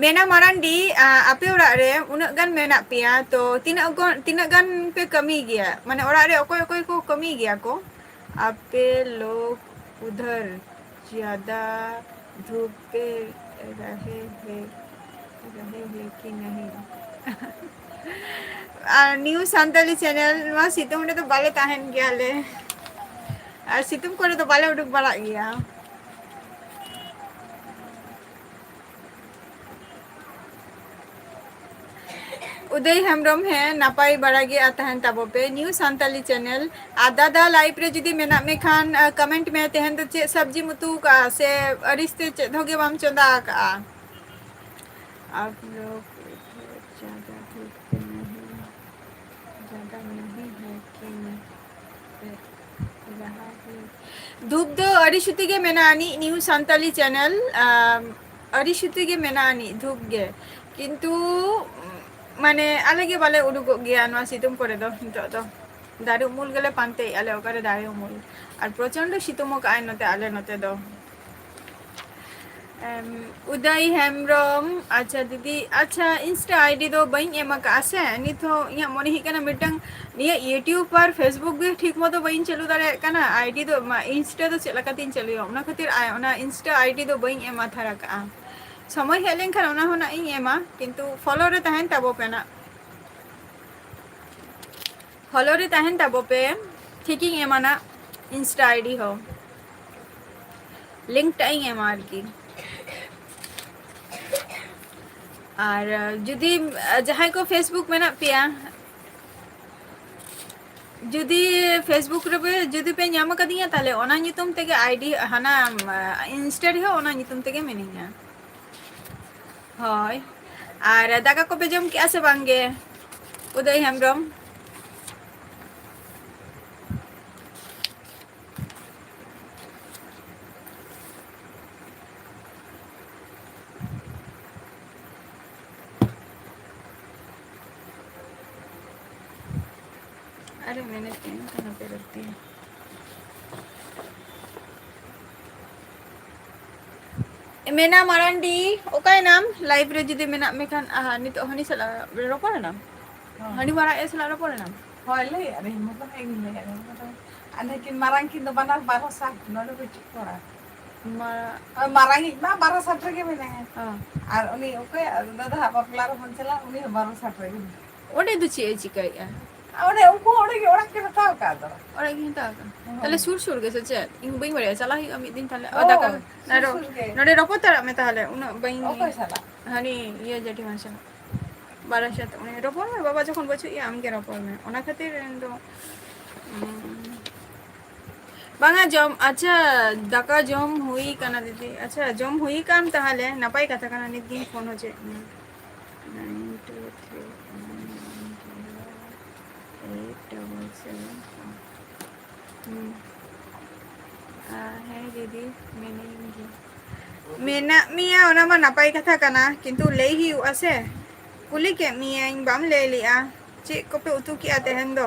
ᱢᱮᱱᱟ ᱢᱟᱨᱟᱱᱰᱤ, ᱟ, ᱟᱯᱮ ᱚᱲᱟᱜ ᱨᱮ ᱩᱱᱟᱹᱜ ᱜᱟᱱ ᱢᱮᱱᱟᱜ ᱯᱮᱭᱟ, ᱛᱚ ᱛᱤᱱᱟᱹᱜ ᱜᱚ-, ᱛᱤᱱᱟᱹᱜ ᱜᱟᱱ ᱯᱮ ᱠᱟᱹᱢᱤ ᱜᱮᱭᱟ? ᱢᱟᱱᱮ ᱚᱲᱟᱜ ᱨᱮ ᱚᱠᱚᱭ ᱚᱠᱚᱭ ᱠᱚ ᱠᱟᱹᱢᱤ ᱜᱮᱭᱟ ᱠᱚ? ᱟᱯᱮ ᱞᱳᱜ ᱩᱫᱷᱟᱨ ᱡᱟᱫᱟ ᱫᱷᱩᱯ ᱯᱮ ᱨᱟᱦᱮ ᱦᱮ, ᱨᱟᱦᱮ ᱦᱮ ᱠᱤ ᱱᱟᱦᱤ? ᱟᱨ ᱱᱤᱭᱩ ᱥᱟᱱᱛᱟᱞᱤ ᱪᱮᱱᱮᱞ, ᱱᱚᱣᱟ ᱥᱤᱛᱩᱝ ᱨᱮᱫᱚ ᱵᱟᱞᱮ ᱛᱟᱦᱮᱱ ᱜᱮᱭᱟᱞᱮ, ᱟᱨ ᱥᱤᱛᱩᱝ ᱠᱚᱨᱮ ᱫᱚ ᱵᱟᱞᱮ ᱩᱰᱩᱠ ᱵᱟᱲᱟᱜ ᱜᱮᱭᱟ᱾ ᱩᱫᱚᱭ ᱦᱮᱢᱵᱨᱚᱢ, ᱦᱮᱸ, ᱱᱟᱯᱟᱭ ᱵᱟᱲᱟ ᱜᱮ, ᱟᱨ ᱛᱟᱦᱮᱱ ᱛᱟᱵᱚ ᱯᱮ ᱱᱤᱭᱩ ᱥᱟᱱᱛᱟᱞᱤ ᱪᱮᱱᱮᱞ᱾ ᱟᱨ ᱫᱟᱫᱟ, ᱞᱟᱭᱤᱵᱷ ᱨᱮ ᱡᱩᱫᱤ ᱢᱮᱱᱟᱜ ᱢᱮ ᱠᱷᱟᱱ, ᱟ, ᱠᱚᱢᱮᱱᱴ ᱢᱮ, ᱛᱮᱦᱮᱧ ᱫᱚ ᱪᱮᱫ ᱥᱚᱵᱽᱡᱤᱢ ᱩᱛᱩ ᱠᱟᱜᱼᱟ ᱥᱮ ᱟᱹᱲᱤᱥ ᱛᱮ ᱪᱮᱫ ᱦᱚᱸ ᱜᱮ ᱵᱟᱢ ᱪᱚᱸᱫᱟ ᱟᱠᱟᱜᱼᱟ? आप लोग ज़्यादा धूप में नहीं, ज़्यादा नहीं है कि नहीं? ᱫᱷᱩᱯ ᱫᱚ ᱟᱹᱰᱤ ᱥᱩᱛᱤ ᱜᱮ ᱢᱮᱱᱟᱜᱼᱟ ᱟᱹᱱᱤᱡ ᱱᱤᱭᱩ ᱥᱟᱱᱛᱟᱞᱤ ᱪᱮᱱᱮᱞ, ᱟᱢ, ᱟᱹᱰᱤ ᱥᱩᱛᱤ ᱜᱮ ᱢᱮᱱᱟᱜᱼᱟ ᱟᱹᱱᱤᱡ ᱫᱷᱩᱯ ᱜᱮ, ᱠᱤᱱᱛᱩ, ᱢᱟᱱᱮ, ᱟᱞᱮ ᱜᱮ ᱵᱟᱞᱮ ᱩᱰᱩᱠᱚᱜ ᱜᱮᱭᱟ ᱱᱚᱣᱟ ᱥᱤᱛᱩᱝ ᱠᱚᱨᱮ ᱫᱚ᱾ ᱱᱤᱛᱚᱜ ᱫᱚ ᱫᱟᱨᱮ ᱩᱢᱩᱞ ᱜᱮᱞᱮ ᱯᱟᱱᱛᱮᱭᱮᱫᱼᱟ ᱞᱮ, ᱚᱠᱟᱨᱮ ᱫᱟᱨᱮ ᱩᱢᱩᱞ? ᱟᱨ ᱯᱨᱚᱪᱚᱱᱰᱚ ᱥᱤᱛᱩᱝ ᱟᱠᱟᱜᱼᱟᱭ ᱱᱚᱛᱮ, ᱟᱞᱮ ᱱᱚᱛᱮ ᱫᱚ᱾ ᱮᱢ, ᱩᱫᱚᱭ ᱦᱮᱢᱵᱨᱚᱢ, ᱟᱪᱪᱷᱟ ᱫᱤᱫᱤ, ᱟᱪᱪᱷᱟ, ᱤᱱᱥᱴᱟ ᱟᱭᱰᱤ ᱫᱚ ᱵᱟᱹᱧ ᱮᱢ ᱟᱠᱟᱫᱼᱟ ᱥᱮ, ᱱᱤᱛ ᱦᱚᱸ ᱤᱧᱟᱹᱜ ᱢᱚᱱᱮ ᱦᱩᱭᱩᱜ ᱠᱟᱱᱟ ᱢᱤᱫᱴᱟᱝ ᱱᱤᱭᱟᱹ YouTube ᱟᱨ Facebook ᱜᱮ ᱴᱷᱤᱠ ᱢᱚᱛᱚ ᱵᱟᱹᱧ ᱪᱟᱹᱞᱩ ᱫᱟᱲᱮᱭᱟᱜ ᱠᱟᱱᱟ᱾ ᱟᱭᱰᱤ ᱫᱚ, ᱢᱟ, ᱤᱱᱥᱴᱟ ᱫᱚ ᱪᱮᱫ ᱞᱮᱠᱟᱛᱤᱧ ᱪᱟᱹᱞᱩᱭᱟ, ᱚᱱᱟ ᱠᱷᱟᱹᱛᱤᱨ ᱟᱭ-, ᱚᱱᱟ ᱤᱱᱥᱴᱟ ᱟᱭᱰᱤ ᱫᱚ ᱵᱟᱹᱧ ᱮᱢ ᱦᱟᱛᱟᱲ ᱟᱠᱟᱫᱼᱟ᱾ ᱥᱚᱢᱚᱭ ᱦᱮᱡ ᱞᱮᱱᱠᱷᱟᱱ ᱚᱱᱟ ᱦᱚᱸ ᱱᱟᱜ ᱤᱧ ᱮᱢᱟ, ᱠᱤᱱᱛᱩ ᱯᱷᱚᱞᱳ ᱨᱮ ᱛᱟᱦᱮᱱ ᱛᱟᱵᱚ ᱯᱮ ᱱᱟᱜ᱾ ᱯᱷᱚᱞᱳ ᱨᱮ ᱛᱟᱦᱮᱱ ᱛᱟᱵᱚ ᱯᱮ, ᱴᱷᱤᱠᱤᱧ ᱮᱢᱟ ᱱᱟᱜ ᱤᱱᱥᱴᱟ ᱟᱭᱰᱤ ᱦᱚᱸ, ᱞᱤᱝᱠ ᱴᱟᱜ ᱤᱧ ᱮᱢᱟ ᱟᱨᱠᱤ᱾ ᱟᱨ, ᱟᱸ, ᱡᱩᱫᱤ, ᱟᱸ, ᱡᱟᱦᱟᱸᱭ ᱠᱚ Facebook ᱢᱮᱱᱟᱜ ᱯᱮᱭᱟ, ᱡᱩᱫᱤ Facebook ᱨᱮᱯᱮ, ᱡᱩᱫᱤ ᱯᱮ ᱧᱟᱢ ᱟᱠᱟᱫᱤᱧᱟ, ᱛᱟᱦᱞᱮ ᱚᱱᱟ ᱧᱩᱛᱩᱢ ᱛᱮᱜᱮ ID, ᱦᱟᱱᱟ, ᱩᱢ, Insta ᱨᱮᱦᱚᱸ ᱚᱱᱟ ᱧᱩᱛᱩᱢ ᱛᱮᱜᱮ ᱢᱤᱱᱟᱹᱧᱟ᱾ ᱦᱳᱭ᱾ ᱟᱨ ᱫᱟᱠᱟ ᱠᱚᱯᱮ ᱡᱚᱢ ᱠᱮᱜᱼᱟ ᱥᱮ ᱵᱟᱝ ᱜᱮ, ᱩᱫᱟᱹᱭ ᱦᱮᱢᱵᱨᱚᱢ? ᱟᱨᱮ ᱢᱮᱱᱮᱫ ᱛᱟᱦᱮᱸ ᱠᱟᱱᱟ ᱯᱮ ᱨᱚᱲ ᱛᱤᱧ᱾ ᱢᱮᱱᱟ ᱢᱟᱨᱟᱱᱰᱤ, ᱚᱠᱟᱭᱮᱱᱟᱢ? Live ᱨᱮ ᱡᱩᱫᱤ ᱢᱮᱱᱟᱜ ᱢᱮ ᱠᱷᱟᱱ, ᱟᱦᱟ, ᱱᱤᱛᱚᱜ ᱦᱟᱹᱱᱤ ᱥᱟᱞᱟᱜ ᱨᱚᱯᱚᱲ ᱮᱱᱟᱢ? ᱦᱚᱸ᱾ ᱦᱟᱹᱱᱤ ᱢᱟᱨᱟᱝ ᱮ ᱥᱟᱞᱟᱜ ᱨᱚᱯᱚᱲ ᱮᱱᱟᱢ? ᱦᱳᱭ, ᱞᱟᱹᱭ ᱟᱹᱫᱤᱧ, ᱢᱚᱛᱞᱚᱵ ᱦᱮᱸ ᱜᱤᱧ ᱞᱟᱹᱭ ᱟᱹᱫᱤᱧ, ᱢᱚᱛᱞᱚᱵ ᱟᱨ ᱱᱩᱠᱤᱱ ᱢᱟᱨᱟᱝ ᱠᱤᱱ ᱫᱚ ᱵᱟᱱᱟᱨ ᱵᱟᱨᱚ ᱥᱟᱞ, ᱱᱚᱰᱮ ᱵᱟᱹᱪᱩᱜ ᱠᱚᱲᱟ᱾ ᱢᱟ- ᱟᱨ ᱢᱟᱨᱟᱝᱤᱡ ᱢᱟ ᱵᱟᱨᱚ ᱥᱟᱞ ᱨᱮᱜᱮ ᱢᱮᱱᱟᱭᱟ᱾ ᱦᱚᱸ᱾ ᱟᱨ ᱩᱱᱤ ᱚᱠᱚᱭ ᱫᱟᱫᱟ ᱦᱟᱜ ᱵᱟᱯᱞᱟ ᱨᱮᱵᱚᱱ ᱪᱟᱞᱟᱜ, ᱩᱱᱤ ᱦᱚᱸ ᱵᱟᱨᱚ ᱥᱟᱞ ᱨᱮᱜᱮ ᱢᱮᱱᱟᱭᱟ᱾ ᱚᱸᱰᱮ ᱫᱚ ᱪᱮᱫ ᱮ ᱪᱤᱠᱟᱹᱭᱮᱫᱼᱟ? ᱟᱨ ᱚᱸᱰᱮ ᱩᱱᱠᱩ ᱦᱚᱸ ᱚᱸᱰᱮ ᱜᱮ ᱚᱲᱟᱜ ᱠᱤᱱ ᱦᱟᱛᱟᱣ ᱟᱠᱟᱫ ᱫᱚ᱾ ᱚᱲᱟᱜ ᱜᱮ ᱦᱟᱛᱟᱣ ᱟᱠᱟᱫ᱾ ᱦᱚᱸ᱾ ᱛᱟᱦᱞᱮ ᱥᱩᱨ ᱥᱩᱨ ᱜᱮ ᱥᱮ ᱪᱮᱫ? ᱤᱧ ᱵᱟᱹᱧ ᱵᱟᱲᱟᱭᱟ, ᱪᱟᱞᱟᱜ ᱦᱩᱭᱩᱜᱼᱟ ᱢᱤᱫ ᱫᱤᱱ ᱛᱟᱦᱞᱮ᱾ ᱚ, ᱦᱳᱭ, ᱫᱟᱠᱟ ᱥᱩᱨ ᱱᱚᱰᱮ, ᱥᱩᱨ ᱜᱮ᱾ ᱱᱚᱰᱮ ᱨᱚᱯᱚᱲ ᱛᱟᱨᱟᱜ ᱢᱮ ᱛᱟᱦᱞᱮ, ᱩᱱᱟᱹᱜ ᱵᱟᱹᱧ ᱚᱠᱚᱭ ᱥᱟᱞᱟᱜ? ᱦᱟᱹᱱᱤ ᱤᱭᱟᱹ ᱡᱮᱴᱷᱤᱢᱟ ᱥᱟᱞᱟᱜ᱾ ᱵᱟᱨᱚ ᱥᱟᱛ, ᱩᱱᱤ ᱨᱚᱯᱚᱲ ᱢᱮ, ᱵᱟᱵᱟ ᱡᱚᱠᱷᱚᱱ ᱵᱟᱹᱪᱩᱜ ᱮᱭᱟ, ᱟᱢ ᱜᱮ ᱨᱚᱯᱚᱲ ᱢᱮ᱾ ᱚᱱᱟ ᱠᱷᱟᱹᱛᱤᱨ ᱤᱧ ᱫᱚ, ᱩᱸ, ᱵᱟᱝᱟ ᱡᱚᱢ, ᱟᱪᱪᱷᱟ, ᱫᱟᱠᱟ ᱡᱚᱢ ᱦᱩᱭ ᱠᱟᱱᱟ ᱫᱤᱫᱤ᱾ ᱟᱪᱪᱷᱟ, ᱡᱚᱢ ᱦᱩᱭ ᱠᱟᱱ ᱛᱟᱦᱞᱮ, ᱱᱟᱯᱟᱭ ᱠᱟᱛᱷᱟ ᱠᱟᱱᱟ, ᱱᱤᱛ ᱜᱤᱧ ᱯᱷᱳᱱ ᱦᱚᱪᱚᱭᱮᱫ ᱢᱮᱭᱟ᱾ Nine two three one one zero eight double seven four. ᱦᱩᱸ᱾ ᱟ, ᱦᱮᱸ ᱫᱤᱫᱤ, ᱢᱮᱱᱟᱹᱧ ᱜᱮ᱾ ᱢᱮᱱᱟᱜ ᱢᱮᱭᱟ, ᱚᱱᱟ ᱢᱟ ᱱᱟᱯᱟᱭ ᱠᱟᱛᱷᱟ ᱠᱟᱱᱟ, ᱠᱤᱱᱛᱩ ᱞᱟᱹᱭ ᱦᱩᱭᱩᱜᱼᱟ ᱥᱮ᱾ ᱠᱩᱞᱤ ᱠᱮᱫ ᱢᱮᱭᱟᱹᱧ, ᱵᱟᱢ ᱞᱟᱹᱭ ᱞᱮᱜᱼᱟ᱾ ᱪᱮᱫ ᱠᱚᱯᱮ ᱩᱛᱩ ᱠᱮᱜᱼᱟ ᱛᱮᱦᱮᱧ ᱫᱚ?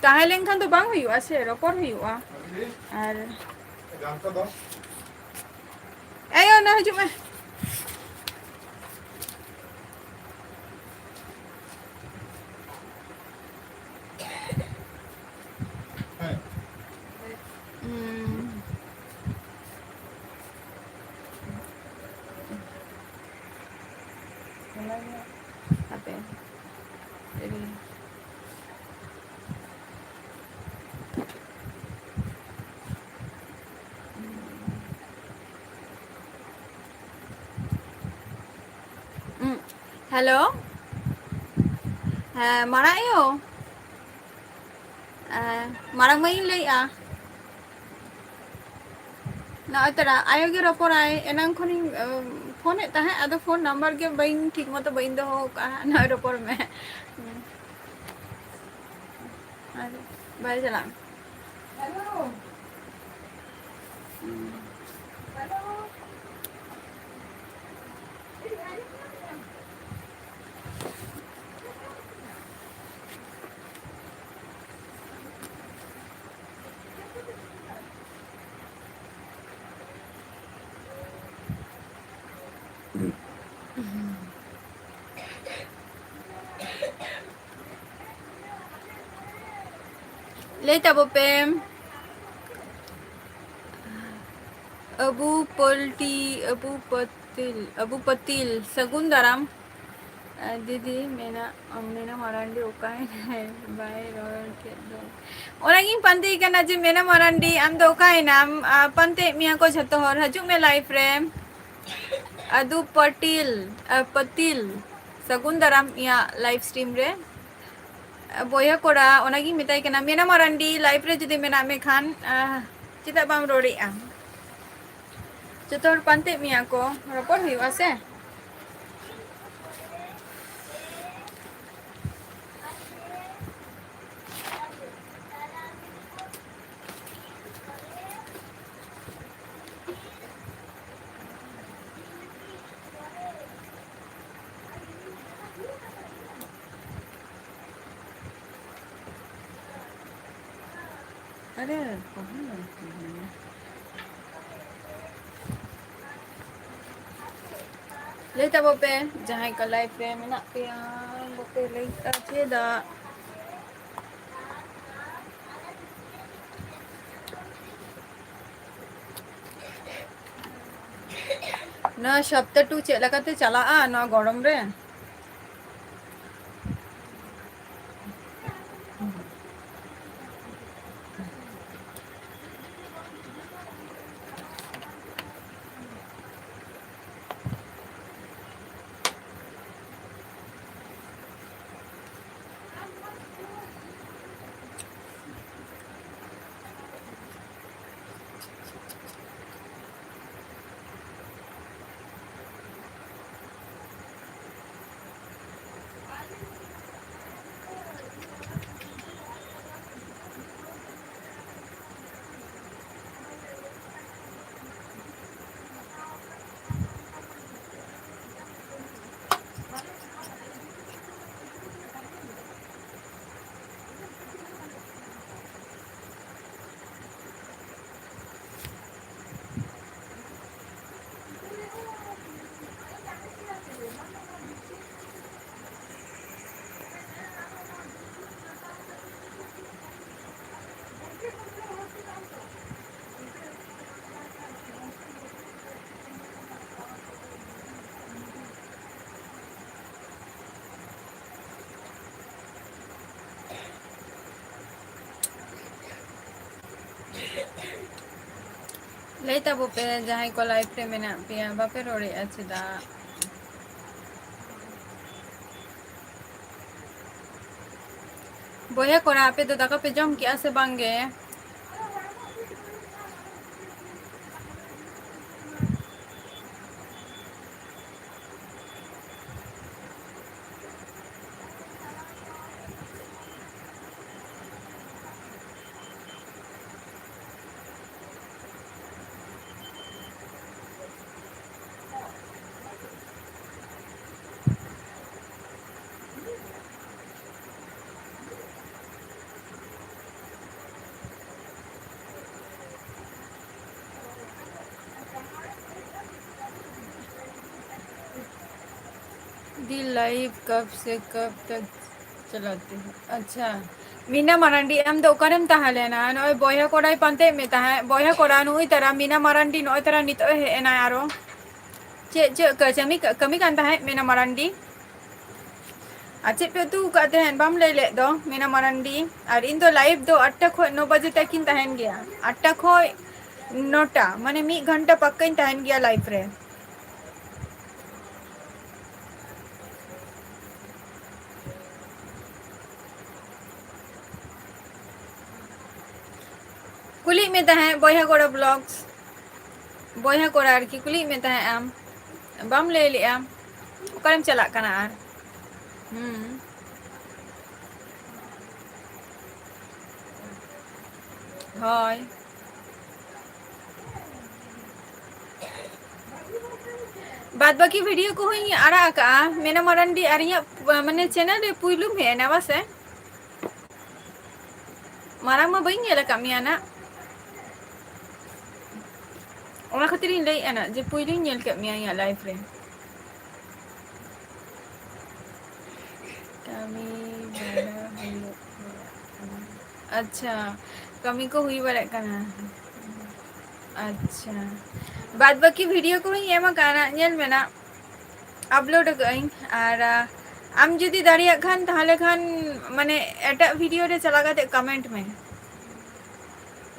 ᱛᱟᱦᱮᱸ ᱞᱮᱱᱠᱷᱟᱱ ᱫᱚ ᱵᱟᱝ ᱦᱩᱭᱩᱜᱼᱟ ᱥᱮ, ᱨᱚᱯᱚᱲ ᱦᱩᱭᱩᱜᱼᱟ᱾ ᱟᱨ ᱮᱭᱳ, ᱱᱟ ᱦᱤᱡᱩᱜ ᱢᱮ᱾ ᱦᱩᱸ᱾ ᱦᱮᱞᱳ᱾ ᱦᱮᱸ, ᱢᱟᱨᱟᱝ ᱟᱭᱳ᱾ ᱦᱮᱸ, ᱢᱟᱨᱟᱝ ᱢᱟᱹᱭᱤᱧ ᱞᱟᱹᱭᱮᱜᱼᱟ᱾ ᱱᱚᱜᱼᱚᱭ ᱛᱚᱨᱟ ᱟᱭᱳ ᱜᱮ ᱨᱚᱯᱚᱲᱟᱭ, ᱮᱱᱟᱝ ᱠᱷᱚᱱᱤᱧ, ᱩᱢ, ᱯᱷᱳᱱᱮᱫ ᱛᱟᱦᱮᱸᱫ, ᱟᱫᱚ ᱯᱷᱳᱱ ᱱᱟᱢᱵᱟᱨ ᱜᱮ ᱵᱟᱹᱧ, ᱴᱷᱤᱠ ᱢᱚᱛᱚ ᱵᱟᱹᱧ ᱫᱚᱦᱚ ᱟᱠᱟᱫᱼᱟ᱾ ᱱᱚᱜᱼᱚᱭ ᱨᱚᱯᱚᱲ ᱢᱮ᱾ ᱟᱨ ᱵᱟᱭ ᱪᱟᱞᱟᱜ᱾ ᱞᱟᱹᱭ ᱛᱟᱵᱚ ᱯᱮ᱾ ᱟᱹᱵᱩ ᱯᱟᱹᱞᱴᱤ, ᱟᱹᱵᱩ ᱯᱟᱹᱛᱤᱞ, ᱟᱹᱵᱩ ᱯᱟᱹᱛᱤᱞ, ᱥᱟᱹᱜᱩᱱ ᱫᱟᱨᱟᱢ᱾ ᱟᱨ ᱫᱤᱫᱤ ᱢᱮᱱᱟ, ᱢᱮᱱᱟ ᱢᱟᱨᱟᱱᱰᱤ ᱚᱠᱟᱭᱮᱱᱟᱭ? ᱵᱟᱭ ᱨᱚᱲ ᱠᱮᱫ ᱫᱚ᱾ ᱚᱱᱟᱜᱤᱧ ᱯᱟᱱᱛᱮᱭ ᱠᱟᱱᱟ ᱡᱮ ᱢᱮᱱᱟ ᱢᱟᱨᱟᱱᱰᱤ, ᱟᱢ ᱫᱚ ᱚᱠᱟᱭᱮᱱᱟᱢ? ᱟᱨ ᱯᱟᱱᱛᱮᱭᱮᱫ ᱢᱮᱭᱟ ᱠᱚ ᱡᱷᱚᱛᱚ ᱦᱚᱲ, ᱦᱤᱡᱩᱜ ᱢᱮ live ᱨᱮ᱾ ᱟᱫᱩ ᱯᱟᱹᱴᱤᱞ, ᱟ, ᱯᱟᱹᱛᱤᱞ, ᱥᱟᱹᱜᱩᱱ ᱫᱟᱨᱟᱢ ᱤᱧᱟᱹᱜ live stream ᱨᱮ᱾ ᱵᱚᱭᱦᱟ ᱠᱚᱲᱟ, ᱚᱱᱟᱜᱤᱧ ᱢᱮᱛᱟᱭ ᱠᱟᱱᱟ, ᱢᱮᱱᱟ ᱢᱟᱨᱟᱱᱰᱤ, live ᱨᱮ ᱡᱩᱫᱤ ᱢᱮᱱᱟᱜ ᱢᱮ ᱠᱷᱟᱱ, ᱟᱦ, ᱪᱮᱫᱟᱜ ᱵᱟᱢ ᱨᱚᱲᱮᱫᱼᱟ? ᱡᱚᱛᱚ ᱦᱚᱲ ᱯᱟᱱᱛᱮᱜ ᱢᱮᱭᱟ ᱠᱚ, ᱨᱚᱯᱚᱲ ᱦᱩᱭᱩᱜᱼᱟ ᱥᱮ᱾ ᱟᱨᱮ, ᱞᱟᱹᱭ ᱛᱟᱵᱚ ᱯᱮ, ᱡᱟᱦᱟᱸᱭ ᱠᱚ live ᱨᱮ ᱢᱮᱱᱟᱜ ᱯᱮᱭᱟ, ᱵᱟᱯᱮ ᱞᱟᱹᱭ ᱠᱟᱜᱼᱟ ᱪᱮᱫᱟᱜ? ᱱᱚᱣᱟ ᱥᱚᱯᱛᱟ ᱴᱩ ᱪᱮᱫ ᱞᱮᱠᱟᱛᱮ ᱪᱟᱞᱟᱜᱼᱟ ᱱᱚᱣᱟ ᱜᱚᱨᱚᱢ ᱨᱮ? ᱞᱟᱹᱭ ᱛᱟᱵᱚ ᱯᱮ, ᱡᱟᱦᱟᱸᱭ ᱠᱚ live ᱨᱮ ᱢᱮᱱᱟᱜ ᱯᱮᱭᱟ, ᱵᱟᱯᱮ ᱨᱚᱲᱮᱫᱼᱟ ᱪᱮᱫᱟᱜ? ᱵᱚᱭᱦᱟ ᱠᱚᱲᱟ, ᱟᱯᱮ ᱫᱚ ᱫᱟᱠᱟ ᱯᱮ ᱡᱚᱢ ᱠᱮᱜᱼᱟ ᱥᱮ ᱵᱟᱝ ᱜᱮ? दी, लाइव कब से कब तक चलाते हो? अच्छा, मीना मारांडी, ᱟᱢ ᱫᱚ ᱚᱠᱟᱨᱮᱢ ᱛᱟᱦᱮᱸ ᱞᱮᱱᱟ? ᱱᱚᱜᱼᱚᱭ ᱵᱚᱭᱦᱟ ᱠᱚᱲᱟᱭ ᱯᱟᱱᱛᱮᱭᱮᱫ ᱢᱮ ᱛᱟᱦᱮᱸᱫ, ᱵᱚᱭᱦᱟ ᱠᱚᱲᱟ, ᱱᱩᱭ ᱛᱟᱨᱟ ᱢᱤᱱᱟ ᱢᱟᱨᱟᱱᱰᱤ ᱱᱚᱜᱼᱚᱭ ᱛᱟᱨᱟ ᱱᱤᱛᱚᱜ ᱮ ᱦᱮᱡ ᱮᱱᱟᱭ ᱟᱨᱚ᱾ ᱪᱮᱫ, ᱪᱮᱫ ᱠᱟᱹ-, ᱠᱟᱹᱢᱤ, ᱠᱟᱹᱢᱤ ᱠᱟᱱ ᱛᱟᱦᱮᱸᱫ ᱢᱤᱱᱟ ᱢᱟᱨᱟᱱᱰᱤ? ᱟᱨ ᱪᱮᱫ ᱯᱮ ᱩᱛᱩ ᱟᱠᱟᱫ ᱛᱟᱦᱮᱸᱫ? ᱵᱟᱢ ᱞᱟᱹᱭ ᱞᱮᱫ ᱫᱚ, ᱢᱤᱱᱟ ᱢᱟᱨᱟᱱᱰᱤ᱾ ᱟᱨ ᱤᱧ ᱫᱚ live ᱫᱚ ᱟᱴ ᱴᱟ ᱠᱷᱚᱱ ᱱᱚ ᱵᱟᱡᱮ ᱛᱮᱠᱤᱱ ᱛᱟᱦᱮᱱ ᱜᱮᱭᱟ, ᱟᱴ ᱴᱟ ᱠᱷᱚᱱ ᱱᱚ ᱴᱟ, ᱢᱟᱱᱮ ᱢᱤᱫ ᱜᱷᱚᱱᱴᱟ ᱯᱟᱠᱠᱟᱧ ᱛᱟᱦᱮᱱ ᱜᱮᱭᱟ live ᱨᱮ᱾ ᱠᱩᱞᱤᱭᱮᱫ ᱢᱮ ᱛᱟᱦᱮᱸᱫ ᱵᱚᱭᱦᱟ ᱠᱚᱲᱟ vlogs, ᱵᱚᱭᱦᱟ ᱠᱚᱲᱟ ᱟᱨᱠᱤ, ᱠᱩᱞᱤᱭᱮᱫ ᱢᱮ ᱛᱟᱦᱮᱸᱫ ᱟᱢ, ᱵᱟᱢ ᱞᱟᱹᱭ ᱞᱮᱜᱼᱟ ᱚᱠᱟᱨᱮᱢ ᱪᱟᱞᱟᱜ ᱠᱟᱱᱟ ᱟᱨ᱾ ᱦᱩᱸ᱾ ᱦᱳᱭ᱾ ᱵᱟᱫ ᱵᱟᱹᱠᱤ video ᱠᱚᱦᱚᱸᱧ ᱟᱲᱟᱜ ᱟᱠᱟᱜᱼᱟ, ᱢᱮᱱᱟ ᱢᱟᱨᱟᱱᱰᱤ, ᱟᱨ ᱤᱧᱟᱹᱜ, ᱢᱟᱱᱮ, channel ᱨᱮ ᱯᱩᱭᱞᱩᱢ ᱦᱮᱡ ᱮᱱᱟ ᱵᱟᱥᱮ? ᱢᱟᱨᱟᱝ ᱢᱟ ᱵᱟᱹᱧ ᱧᱮᱞ ᱟᱠᱟᱫ ᱢᱮᱭᱟ ᱱᱟᱜ᱾ ᱚᱱᱟ ᱠᱷᱟᱹᱛᱤᱨᱤᱧ ᱞᱟᱹᱭᱮᱫᱼᱟ ᱱᱟᱜ ᱡᱮ ᱯᱩᱭᱞᱩᱧ ᱧᱮᱞ ᱠᱮᱫ ᱢᱮᱭᱟ ᱤᱧᱟᱹᱜ live ᱨᱮ᱾ ᱠᱟᱹᱢᱤ ᱵᱟᱲᱟ ᱦᱩᱭᱩᱜ ᱠᱟᱱᱟ᱾ ᱟᱪᱪᱷᱟ, ᱠᱟᱹᱢᱤ ᱠᱚ ᱦᱩᱭ ᱵᱟᱲᱟᱜ ᱠᱟᱱᱟ᱾ ᱟᱪᱪᱷᱟ, ᱵᱟᱫ ᱵᱟᱹᱠᱤ video ᱠᱚᱦᱚᱸᱧ ᱮᱢ ᱟᱠᱟᱫᱼᱟ ᱱᱟᱜ, ᱧᱮᱞ ᱢᱮ ᱱᱟᱜ, upload ᱟᱠᱟᱫ ᱟᱹᱧ᱾ ᱟᱨ, ᱟ, ᱟᱢ ᱡᱩᱫᱤ ᱫᱟᱲᱮᱭᱟᱜ ᱠᱷᱟᱱ, ᱛᱟᱦᱚᱞᱮ ᱠᱷᱟᱱ, ᱢᱟᱱᱮ, ᱮᱴᱟᱜ video ᱨᱮ ᱪᱟᱞᱟᱣ ᱠᱟᱛᱮ comment ᱢᱮ᱾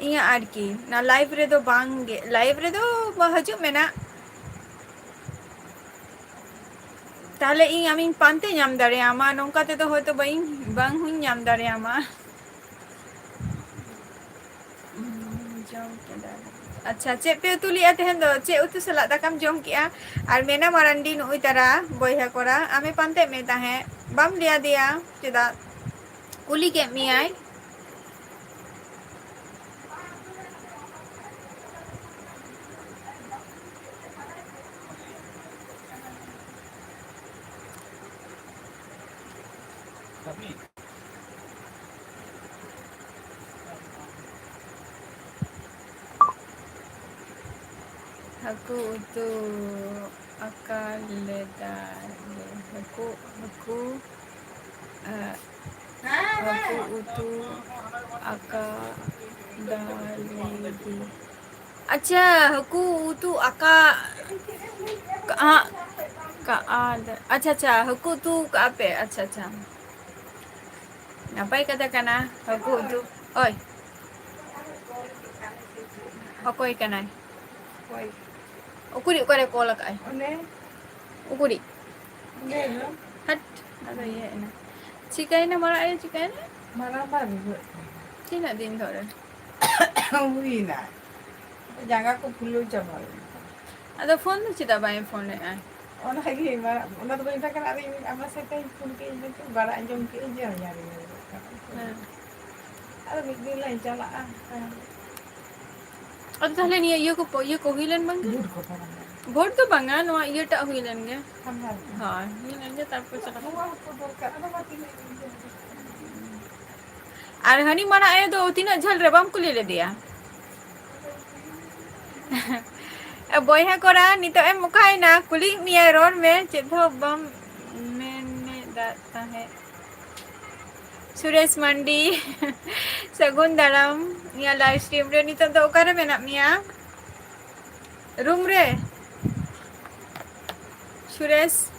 ᱤᱧᱟᱹᱜ ᱟᱨᱠᱤ ᱚᱱᱟ live ᱨᱮᱫᱚ ᱵᱟᱝ ᱜᱮ, live ᱨᱮᱫᱚ ᱵᱟ-, ᱦᱤᱡᱩᱜ ᱢᱮ ᱱᱟᱜ᱾ ᱛᱟᱦᱞᱮ ᱤᱧ ᱟᱢᱤᱧ ᱯᱟᱱᱛᱮ ᱧᱟᱢ ᱫᱟᱲᱮᱭᱟᱢᱟ, ᱱᱚᱝᱠᱟ ᱛᱮᱫᱚ ᱦᱚᱭᱛᱳ ᱵᱟᱹᱧ, ᱵᱟᱝ ᱦᱚᱸᱧ ᱧᱟᱢ ᱫᱟᱲᱮᱭᱟᱢᱟ᱾ ᱡᱚᱢ ᱠᱮᱫᱟ᱾ ᱟᱪᱪᱷᱟ, ᱪᱮᱫ ᱯᱮ ᱩᱛᱩ ᱞᱮᱜᱼᱟ ᱛᱮᱦᱮᱧ ᱫᱚ? ᱪᱮᱫ ᱩᱛᱩ ᱥᱟᱞᱟᱜ ᱫᱟᱠᱟᱢ ᱡᱚᱢ ᱠᱮᱜᱼᱟ? ᱟᱨ ᱢᱮᱱᱟ ᱢᱟᱨᱟᱱᱰᱤ ᱱᱩᱜᱼᱩᱭ ᱛᱟᱨᱟ ᱵᱚᱭᱦᱟ ᱠᱚᱲᱟ, ᱟᱢᱮ ᱯᱟᱱᱛᱮ ᱢᱮ ᱛᱟᱦᱮᱸᱫ, ᱵᱟᱢ ᱞᱟᱹᱭ ᱟᱫᱮᱭᱟ ᱪᱮᱫᱟᱜ? ᱠᱩᱞᱤ ᱠᱮᱫ ᱢᱮᱭᱟᱭ᱾ ᱦᱟᱹᱠᱩ ᱩᱛᱩ ᱟᱠᱟ ᱞᱮᱫᱟ ᱞᱮ᱾ ᱦᱟᱹᱠᱩ, ᱦᱟᱹᱠᱩ, ᱟᱨ ᱦᱟᱹᱠᱩ ᱩᱛᱩ ᱟᱠᱟᱫᱟᱞᱮ᱾ ᱟᱪᱪᱷᱟ, ᱦᱟᱹᱠᱩ ᱩᱛᱩ ᱟᱠᱟ, ᱠᱟᱜᱼᱟ, ᱠᱟᱜᱼᱟ, ᱟᱪᱪᱷᱟ, ᱟᱪᱪᱷᱟ, ᱦᱟᱹᱠᱩ ᱩᱛᱩ ᱠᱟᱜᱼᱟ ᱯᱮ, ᱟᱪᱪᱷᱟ, ᱟᱪᱪᱷᱟ᱾ ᱱᱟᱯᱟᱭ ᱠᱟᱛᱷᱟ ᱠᱟᱱᱟ, ᱦᱟᱹᱠᱩ ᱩᱛᱩ᱾ ᱳᱭ, ᱚᱠᱚᱭ ᱠᱟᱱᱟᱭ? ᱚᱠᱚᱭ? ᱩᱠᱩᱨᱤᱡ ᱚᱠᱟᱨᱮ call ᱟᱠᱟᱫᱼᱟᱭ? ᱚᱸᱰᱮ᱾ ᱩᱠᱩᱨᱤᱡ? ᱚᱸᱰᱮ ᱫᱚ᱾ ᱦᱟᱴ, ᱟᱫᱚ ᱤᱭᱟᱹ ᱮᱱᱟ᱾ ᱪᱤᱠᱟᱹᱭᱮᱱᱟ ᱢᱟᱨᱟᱜ ᱟᱭᱳ, ᱪᱤᱠᱟᱹᱭᱮᱱᱟ? ᱢᱟᱨᱟᱝ ᱵᱟᱭ ᱵᱩᱡᱷᱟᱹᱣᱮᱫ ᱛᱟᱦᱮᱸᱱᱟ᱾ ᱛᱤᱱᱟᱹᱜ ᱫᱤᱱ ᱫᱷᱚᱨᱮ? ᱦᱩᱭᱱᱟ᱾ ᱡᱟᱸᱜᱟ ᱠᱚ ᱯᱷᱩᱞᱟᱹᱣ ᱪᱟᱵᱟ ᱞᱮᱱᱟ᱾ ᱟᱫᱚ ᱯᱷᱳᱱ ᱫᱚ ᱪᱮᱫᱟᱜ ᱵᱟᱭ ᱯᱷᱳᱱᱮᱫᱼᱟ? ᱚᱱᱟᱜᱮ ᱢᱟᱨᱟᱜ, ᱚᱱᱟ ᱫᱚ ᱵᱟᱹᱧ ᱢᱮᱛᱟᱭ ᱠᱟᱱᱟ, ᱟᱫᱚ ᱤᱧ ᱟᱢᱟᱜ ᱥᱟᱛᱮᱧ ᱯᱷᱳᱱ ᱠᱮᱫ, ᱤᱧ ᱫᱚ ᱵᱟᱲᱟᱭ ᱟᱸᱡᱚᱢ ᱠᱮᱫ ᱤᱧ ᱡᱮ ᱦᱟᱱᱤ ᱟᱨ ᱤᱧ ᱦᱮᱸ᱾ ᱟᱫᱚ ᱢᱤᱫ ᱫᱤᱱ ᱞᱮ ᱪᱟᱞᱟᱜᱼᱟ᱾ ᱟᱫᱚ ᱛᱟᱦᱞᱮ ᱱᱤᱭᱟᱹ ᱤᱭᱟᱹ ᱠᱚ, ᱤᱭᱟᱹ ᱠᱚ ᱦᱩᱭ ᱞᱮᱱ ᱵᱟᱝ ᱜᱮ? ᱵᱷᱳᱴ ᱠᱚ ᱯᱟᱨᱚᱢ ᱞᱮᱱ᱾ ᱵᱷᱳᱴ ᱫᱚ ᱵᱟᱝᱟ, ᱱᱚᱣᱟ ᱤᱭᱟᱹᱴᱟᱜ ᱦᱩᱭ ᱞᱮᱱ ᱜᱮ᱾ ᱦᱳᱭ, ᱦᱩᱭ ᱞᱮᱱ ᱜᱮ, ᱛᱟᱨᱯᱚᱨ ᱪᱟᱞᱟᱜ ᱱᱚᱣᱟ ᱠᱚ ᱫᱚᱨᱠᱟᱨ, ᱟᱫᱚ ᱵᱟᱹᱠᱤ ᱞᱟᱹᱭ ᱫᱤᱧ ᱫᱚ᱾ ᱟᱨ ᱦᱟᱹᱱᱤ ᱢᱟᱨᱟᱜ ᱟᱭᱳ ᱫᱚ ᱛᱤᱱᱟᱹᱜ ᱡᱷᱟᱹᱞ ᱨᱮ ᱵᱟᱢ ᱠᱩᱞᱤ ᱞᱮᱫᱮᱭᱟ? ᱵᱚᱭᱦᱟ ᱠᱚᱲᱟ, ᱱᱤᱛᱚᱜ ᱮᱢ ᱚᱠᱟᱭᱮᱱᱟ? ᱠᱩᱞᱤᱭᱮᱫ ᱢᱮᱭᱟᱭ, ᱨᱚᱲ ᱢᱮ, ᱪᱮᱫ ᱦᱚᱸ ᱵᱟᱢ ᱢᱮᱱᱮᱫ ᱛᱟᱦᱮᱸᱫ᱾ ᱥᱩᱨᱮᱥ ᱢᱟᱱᱰᱤ, ᱥᱟᱹᱜᱩᱱ ᱫᱟᱨᱟᱢ ᱤᱧᱟᱹᱜ live stream ᱨᱮ᱾ ᱱᱤᱛᱚᱜ ᱫᱚ ᱚᱠᱟᱨᱮ ᱢᱮᱱᱟᱜ ᱢᱮᱭᱟ? Room ᱨᱮ? ᱥᱩᱨᱮᱥ?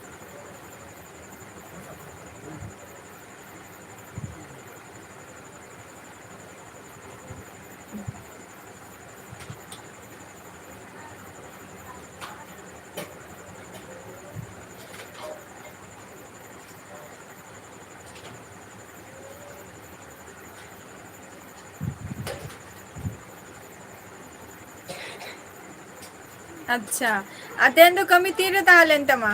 ᱟᱪᱪᱷᱟ, ᱟᱨ ᱛᱮᱦᱮᱧ ᱫᱚ ᱠᱟᱹᱢᱤ ᱛᱤᱱᱨᱮ ᱛᱟᱦᱮᱸ ᱞᱮᱱ ᱛᱟᱢᱟ?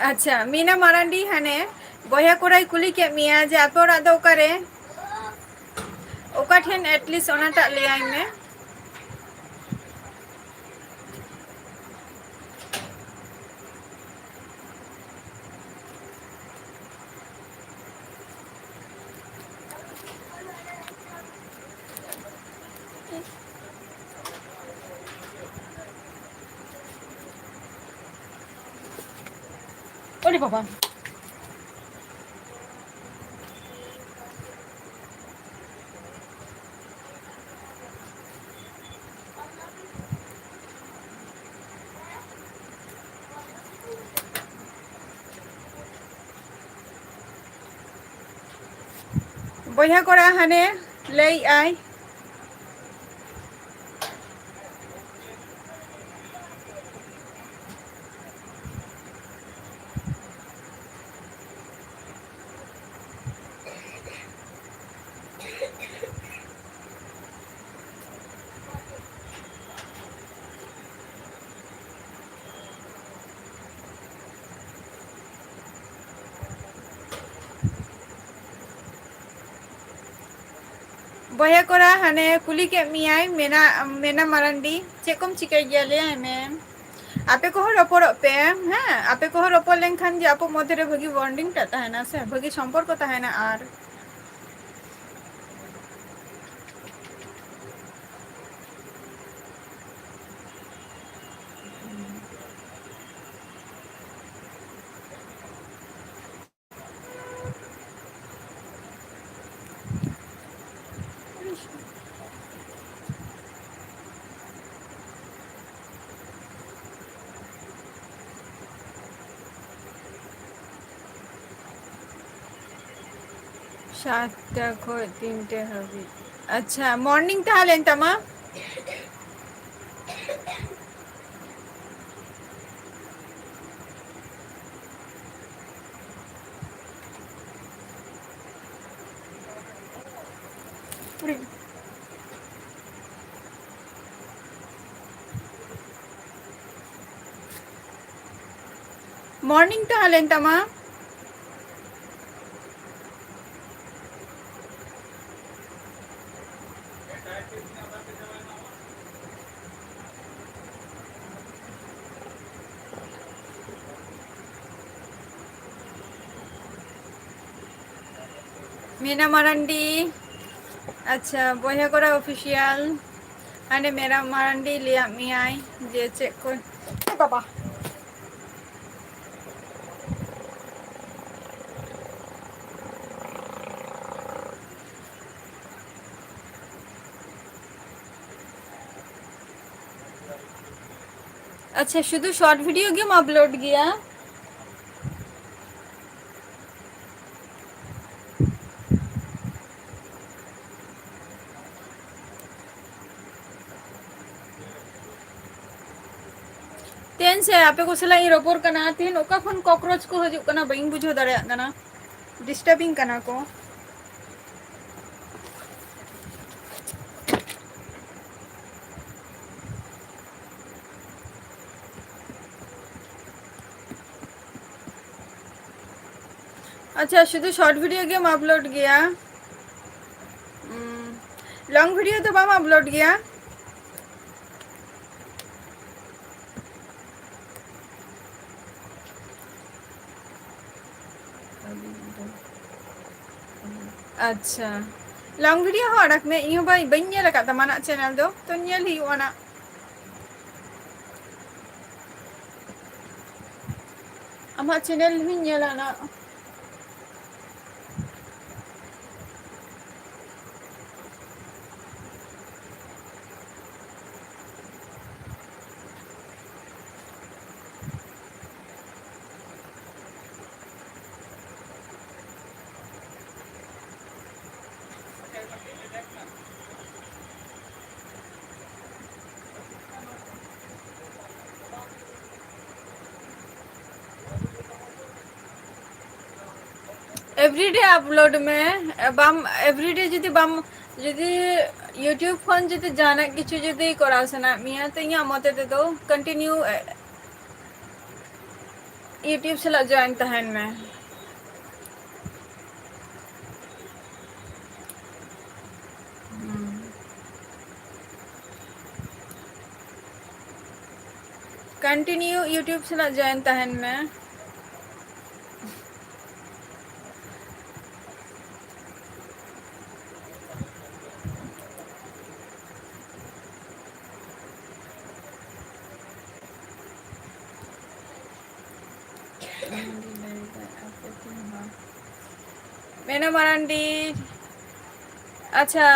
ᱟᱪᱪᱷᱟ, ᱢᱤᱱᱟ ᱢᱟᱨᱟᱱᱰᱤ, ᱦᱟᱱᱮ ᱵᱚᱭᱦᱟ ᱠᱚᱲᱟᱭ ᱠᱩᱞᱤ ᱠᱮᱫ ᱢᱮᱭᱟ ᱡᱮ ᱟᱯᱮ ᱚᱲᱟᱜ ᱫᱚ ᱚᱠᱟᱨᱮ, ᱚᱠᱟ ᱴᱷᱮᱱ, at least ᱚᱱᱟᱴᱟᱜ ᱞᱟᱹᱭᱟᱭ ᱢᱮ᱾ ᱳᱨᱮ ᱵᱟᱵᱟ᱾ ᱵᱚᱭᱦᱟ ᱠᱚᱲᱟ ᱦᱟᱱᱮ ᱞᱟᱹᱭᱮᱜᱼᱟᱭ᱾ ᱵᱚᱭᱦᱟ ᱠᱚᱲᱟ, ᱦᱟᱱᱮ ᱠᱩᱞᱤ ᱠᱮᱫ ᱢᱮᱭᱟᱭ, ᱢᱮᱱᱟ, ᱢᱮᱱᱟ ᱢᱟᱨᱟᱱᱰᱤ, ᱪᱮᱫ ᱠᱚᱢ ᱪᱤᱠᱟᱹᱭ ᱜᱮᱭᱟ? ᱞᱟᱹᱭᱟᱭ ᱢᱮ᱾ ᱟᱯᱮ ᱠᱚᱦᱚᱸ ᱨᱚᱯᱚᱲᱚᱜ ᱯᱮ, ᱦᱮᱸ? ᱟᱯᱮ ᱠᱚᱦᱚᱸ ᱨᱚᱯᱚᱲ ᱞᱮᱱᱠᱷᱟᱱ ᱜᱮ ᱟᱯᱮ ᱢᱚᱫᱽᱫᱷᱮ ᱨᱮ ᱵᱷᱟᱹᱜᱤ bonding ᱴᱟᱜ ᱛᱟᱦᱮᱱᱟ ᱥᱮ, ᱵᱷᱟᱹᱜᱤ ᱥᱚᱢᱯᱚᱨᱠᱚ ᱛᱟᱦᱮᱱᱟ᱾ ᱟᱨ ᱥᱟᱛᱴᱟ ᱠᱷᱚᱡ ᱛᱤᱱᱴᱟ ᱦᱟᱹᱵᱤᱡ᱾ ᱟᱪᱪᱷᱟ, morning ᱛᱟᱦᱮᱸ ᱞᱮᱱ ᱛᱟᱢᱟ? Morning ᱛᱟᱦᱮᱸ ᱞᱮᱱ ᱛᱟᱢᱟ᱾ ᱢᱤᱱᱟ ᱢᱟᱨᱟᱱᱰᱤ, ᱟᱪᱪᱷᱟ, ᱵᱚᱭᱦᱟ ᱠᱚᱲᱟ official, ᱦᱟᱱᱮ ᱢᱮᱨᱟ ᱢᱟᱨᱟᱱᱰᱤ ᱞᱟᱹᱭᱟᱫ ᱢᱮᱭᱟᱭ ᱡᱮ ᱪᱮᱫ ᱠᱚ, ᱮ ᱵᱟᱵᱟ᱾ ᱟᱪᱪᱷᱟ, ᱥᱩᱫᱷᱩ short video ᱜᱮᱢ upload ᱜᱮᱭᱟ? ᱛᱮᱦᱮᱧ ᱥᱮ ᱟᱯᱮ ᱠᱚ ᱥᱟᱞᱟᱜ ᱤᱧ ᱨᱚᱯᱚᱲ ᱠᱟᱱᱟ, ᱛᱮᱦᱮᱧ ᱚᱠᱟ ᱠᱷᱚᱱ cockroach ᱠᱚ ᱦᱤᱡᱩᱜ ᱠᱟᱱᱟ ᱵᱟᱹᱧ ᱵᱩᱡᱷᱟᱹᱣ ᱫᱟᱲᱮᱭᱟᱜ ᱠᱟᱱᱟ, disturbing ᱠᱟᱱᱟ ᱠᱚ᱾ ᱟᱪᱪᱷᱟ, ᱥᱩᱫᱷᱩ short video ᱜᱮᱢ upload ᱜᱮᱭᱟ? ᱩᱸ, long video ᱫᱚ ᱵᱟᱢ upload ᱜᱮᱭᱟ? ᱟᱪᱪᱷᱟ, long video ᱦᱚᱸ ᱟᱲᱟᱜ ᱢᱮ, ᱤᱧ ᱦᱚᱸ ᱵᱟᱹᱧ, ᱵᱟᱹᱧ ᱧᱮᱞ ᱟᱠᱟᱫ ᱛᱟᱢᱟ ᱱᱟᱜ channel ᱫᱚ, ᱛᱚ ᱧᱮᱞ ᱦᱩᱭᱩᱜᱼᱟ ᱱᱟᱜ᱾ ᱟᱢᱟᱜ channel ᱦᱚᱸᱧ ᱧᱮᱞᱟ ᱱᱟᱜ᱾ Everyday upload ᱢᱮ, ᱵᱟᱢ, everyday ᱡᱩᱫᱤ ᱵᱟᱢ, ᱡᱩᱫᱤ YouTube ᱠᱷᱚᱱ ᱡᱩᱫᱤ ᱡᱟᱦᱟᱱᱟᱜ ᱠᱤᱪᱷᱩ ᱡᱩᱫᱤ ᱠᱚᱨᱟᱣ ᱥᱟᱱᱟᱭᱮᱫ ᱢᱮᱭᱟ, ᱛᱚ ᱤᱧᱟᱹᱜ ᱢᱚᱛᱮ ᱛᱮᱫᱚ continue YouTube ᱥᱟᱞᱟᱜ join ᱛᱟᱦᱮᱱ ᱢᱮ᱾ ᱦᱩᱸ᱾ Continue YouTube ᱥᱟᱞᱟᱜ join ᱛᱟᱦᱮᱱ ᱢᱮ᱾ ᱢᱮᱱᱟ ᱢᱟᱨᱟᱱᱰᱤ, ᱟᱪᱪᱷᱟ,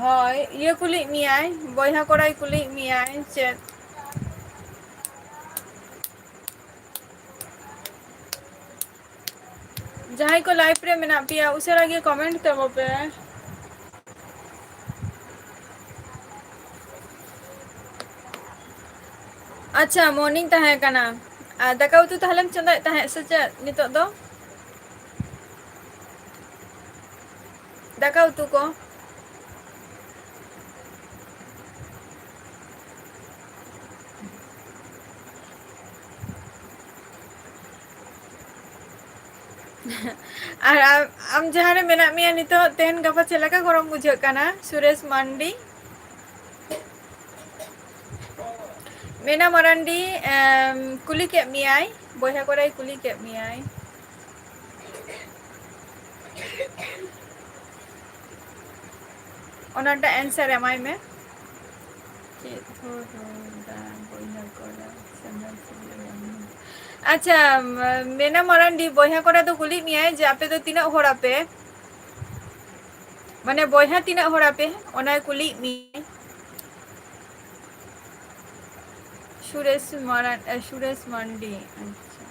ᱦᱳᱭ, ᱤᱭᱟᱹ ᱠᱩᱞᱤᱭᱮᱫ ᱢᱮᱭᱟᱭ, ᱵᱚᱭᱦᱟ ᱠᱚᱲᱟᱭ ᱠᱩᱞᱤᱭᱮᱫ ᱢᱮᱭᱟᱭ ᱪᱮᱫ? ᱡᱟᱦᱟᱸᱭ ᱠᱚ live ᱨᱮ ᱢᱮᱱᱟᱜ ᱯᱮᱭᱟ, ᱩᱥᱟᱹᱨᱟ ᱜᱮ comment ᱛᱟᱵᱚ ᱯᱮ᱾ ᱟᱪᱪᱷᱟ, morning ᱛᱟᱦᱮᱸ ᱠᱟᱱᱟ᱾ ᱟᱨ ᱫᱟᱠᱟ ᱩᱛᱩ ᱛᱟᱦᱞᱮᱢ ᱪᱚᱸᱫᱟᱭᱮᱫ ᱛᱟᱦᱮᱸᱫ ᱥᱮ ᱪᱮᱫ ᱱᱤᱛᱚᱜ ᱫᱚ? ᱫᱟᱠᱟ ᱩᱛᱩ ᱠᱚ? ᱟᱨ ᱟᱢ, ᱟᱢ ᱡᱟᱦᱟᱸ ᱨᱮ ᱢᱮᱱᱟᱜ ᱢᱮᱭᱟ ᱱᱤᱛᱚᱜ, ᱛᱮᱦᱮᱧ ᱜᱟᱯᱟ ᱪᱮᱫ ᱞᱮᱠᱟ ᱜᱚᱨᱚᱢ ᱵᱩᱡᱷᱟᱹᱜ ᱠᱟᱱᱟ? ᱥᱩᱨᱮᱥ ᱢᱟᱱᱰᱤ, ᱢᱮᱱᱟ ᱢᱟᱨᱟᱱᱰᱤ, ᱮᱢ, ᱠᱩᱞᱤ ᱠᱮᱫ ᱢᱮᱭᱟᱭ, ᱵᱚᱭᱦᱟ ᱠᱚᱲᱟᱭ ᱠᱩᱞᱤ ᱠᱮᱫ ᱢᱮᱭᱟᱭ᱾ ᱚᱱᱟᱴᱟᱜ answer ᱮᱢᱟᱭ ᱢᱮ᱾ ᱪᱮᱫ ᱦᱚᱨᱚᱜᱟ ᱵᱚᱭᱦᱟ ᱠᱚᱲᱟ ᱥᱟᱢᱟᱝ ᱥᱤᱨᱤ ᱵᱟᱝ? ᱟᱪᱪᱷᱟ, ᱢᱮᱱᱟ ᱢᱟᱨᱟᱱᱰᱤ, ᱵᱚᱭᱦᱟ ᱠᱚᱲᱟ ᱫᱚ ᱠᱩᱞᱤᱭᱮᱫ ᱢᱮᱭᱟᱭ ᱡᱮ ᱟᱯᱮ ᱫᱚ ᱛᱤᱱᱟᱹᱜ ᱦᱚᱲ ᱟᱯᱮ? ᱢᱟᱱᱮ ᱵᱚᱭᱦᱟ ᱛᱤᱱᱟᱹᱜ ᱦᱚᱲ ᱟᱯᱮ? ᱚᱱᱟᱭ ᱠᱩᱞᱤᱭᱮᱫ ᱢᱮᱭᱟᱭ᱾ ᱥᱩᱨᱮᱥ ᱢᱟᱨᱟᱱ-, ᱮ, ᱥᱩᱨᱮᱥ ᱢᱟᱱᱰᱤ᱾ ᱟᱪᱪᱷᱟ᱾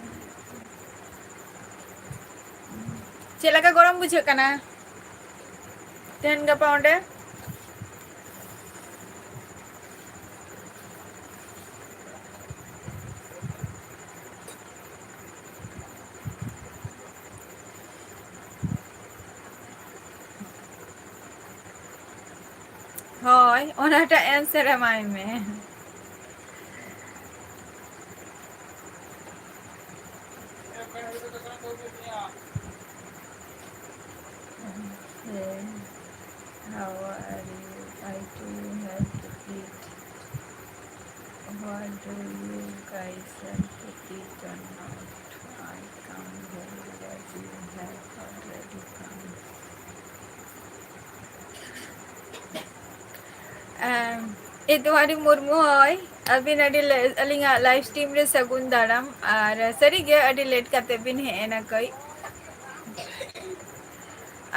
ᱪᱮᱫ ᱞᱮᱠᱟ ᱜᱚᱨᱚᱢ ᱵᱩᱡᱷᱟᱹᱜ ᱠᱟᱱᱟ ᱛᱮᱦᱮᱧ ᱜᱟᱯᱟ ᱚᱸᱰᱮ? ᱦᱳᱭ, ᱚᱱᱟᱴᱟᱜ answer ᱮᱢᱟᱭ ᱢᱮ᱾ Hey, how are you? I do have to eat. What do you guys have to eat or not? I come here as you have already come. ᱮᱢ, ᱮᱫᱣᱟᱨᱤ ᱢᱩᱨᱢᱩ, ᱦᱳᱭ, ᱟᱹᱵᱤᱱ ᱟᱹᱰᱤ ᱞᱮ-, ᱟᱹᱞᱤᱧᱟᱜ live stream ᱨᱮ ᱥᱟᱹᱜᱩᱱ ᱫᱟᱨᱟᱢ᱾ ᱟᱨ ᱥᱟᱹᱨᱤᱜᱮ ᱟᱹᱰᱤ late ᱠᱟᱛᱮ ᱵᱤᱱ ᱦᱮᱡ ᱮᱱᱟ ᱠᱟᱹᱡ᱾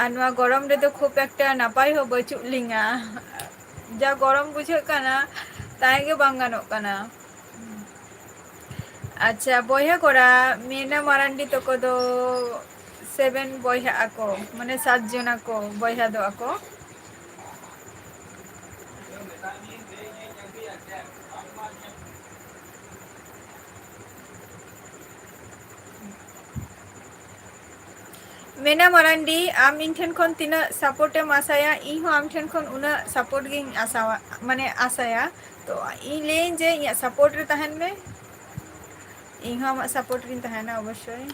ᱟᱨ ᱱᱚᱣᱟ ᱜᱚᱨᱚᱢ ᱨᱮᱫᱚ ᱠᱷᱩᱵ ᱮᱠᱴᱟ ᱱᱟᱯᱟᱭ ᱦᱚᱸ ᱵᱟᱹᱪᱩᱜ ᱞᱤᱧᱟ, ᱡᱟ ᱜᱚᱨᱚᱢ ᱵᱩᱡᱷᱟᱹᱜ ᱠᱟᱱᱟ, ᱛᱟᱦᱮᱸ ᱜᱮ ᱵᱟᱝ ᱜᱟᱱᱚᱜ ᱠᱟᱱᱟ᱾ ᱟᱪᱪᱷᱟ, ᱵᱚᱭᱦᱟ ᱠᱚᱲᱟ, ᱢᱤᱱᱟ ᱢᱟᱨᱟᱱᱰᱤ ᱛᱟᱠᱚ ᱫᱚ seven ᱵᱚᱭᱦᱟᱜ ᱟᱠᱚ, ᱢᱟᱱᱮ ᱥᱟᱛ ᱡᱚᱱᱟ ᱠᱚ ᱵᱚᱭᱦᱟ ᱫᱚ ᱟᱠᱚ᱾ ᱢᱮᱱᱟ ᱢᱟᱨᱟᱱᱰᱤ, ᱟᱢ ᱤᱧ ᱴᱷᱮᱱ ᱠᱷᱚᱱ ᱛᱤᱱᱟᱹᱜ support ᱮᱢ ᱟᱥᱟᱭᱟ, ᱤᱧ ᱦᱚᱸ ᱟᱢ ᱴᱷᱮᱱ ᱠᱷᱚᱱ ᱩᱱᱟᱹᱜ support ᱜᱤᱧ ᱟᱥᱟᱣᱟ, ᱢᱟᱱᱮ ᱟᱥᱟᱭᱟ᱾ ᱛᱚ ᱤᱧ ᱞᱟᱹᱭᱟᱹᱧ ᱡᱮ ᱤᱧᱟᱹᱜ support ᱨᱮ ᱛᱟᱦᱮᱱ ᱢᱮ, ᱤᱧ ᱦᱚᱸ ᱟᱢᱟᱜ support ᱨᱤᱧ ᱛᱟᱦᱮᱱᱟ ᱚᱵᱚᱥᱥᱳᱭ᱾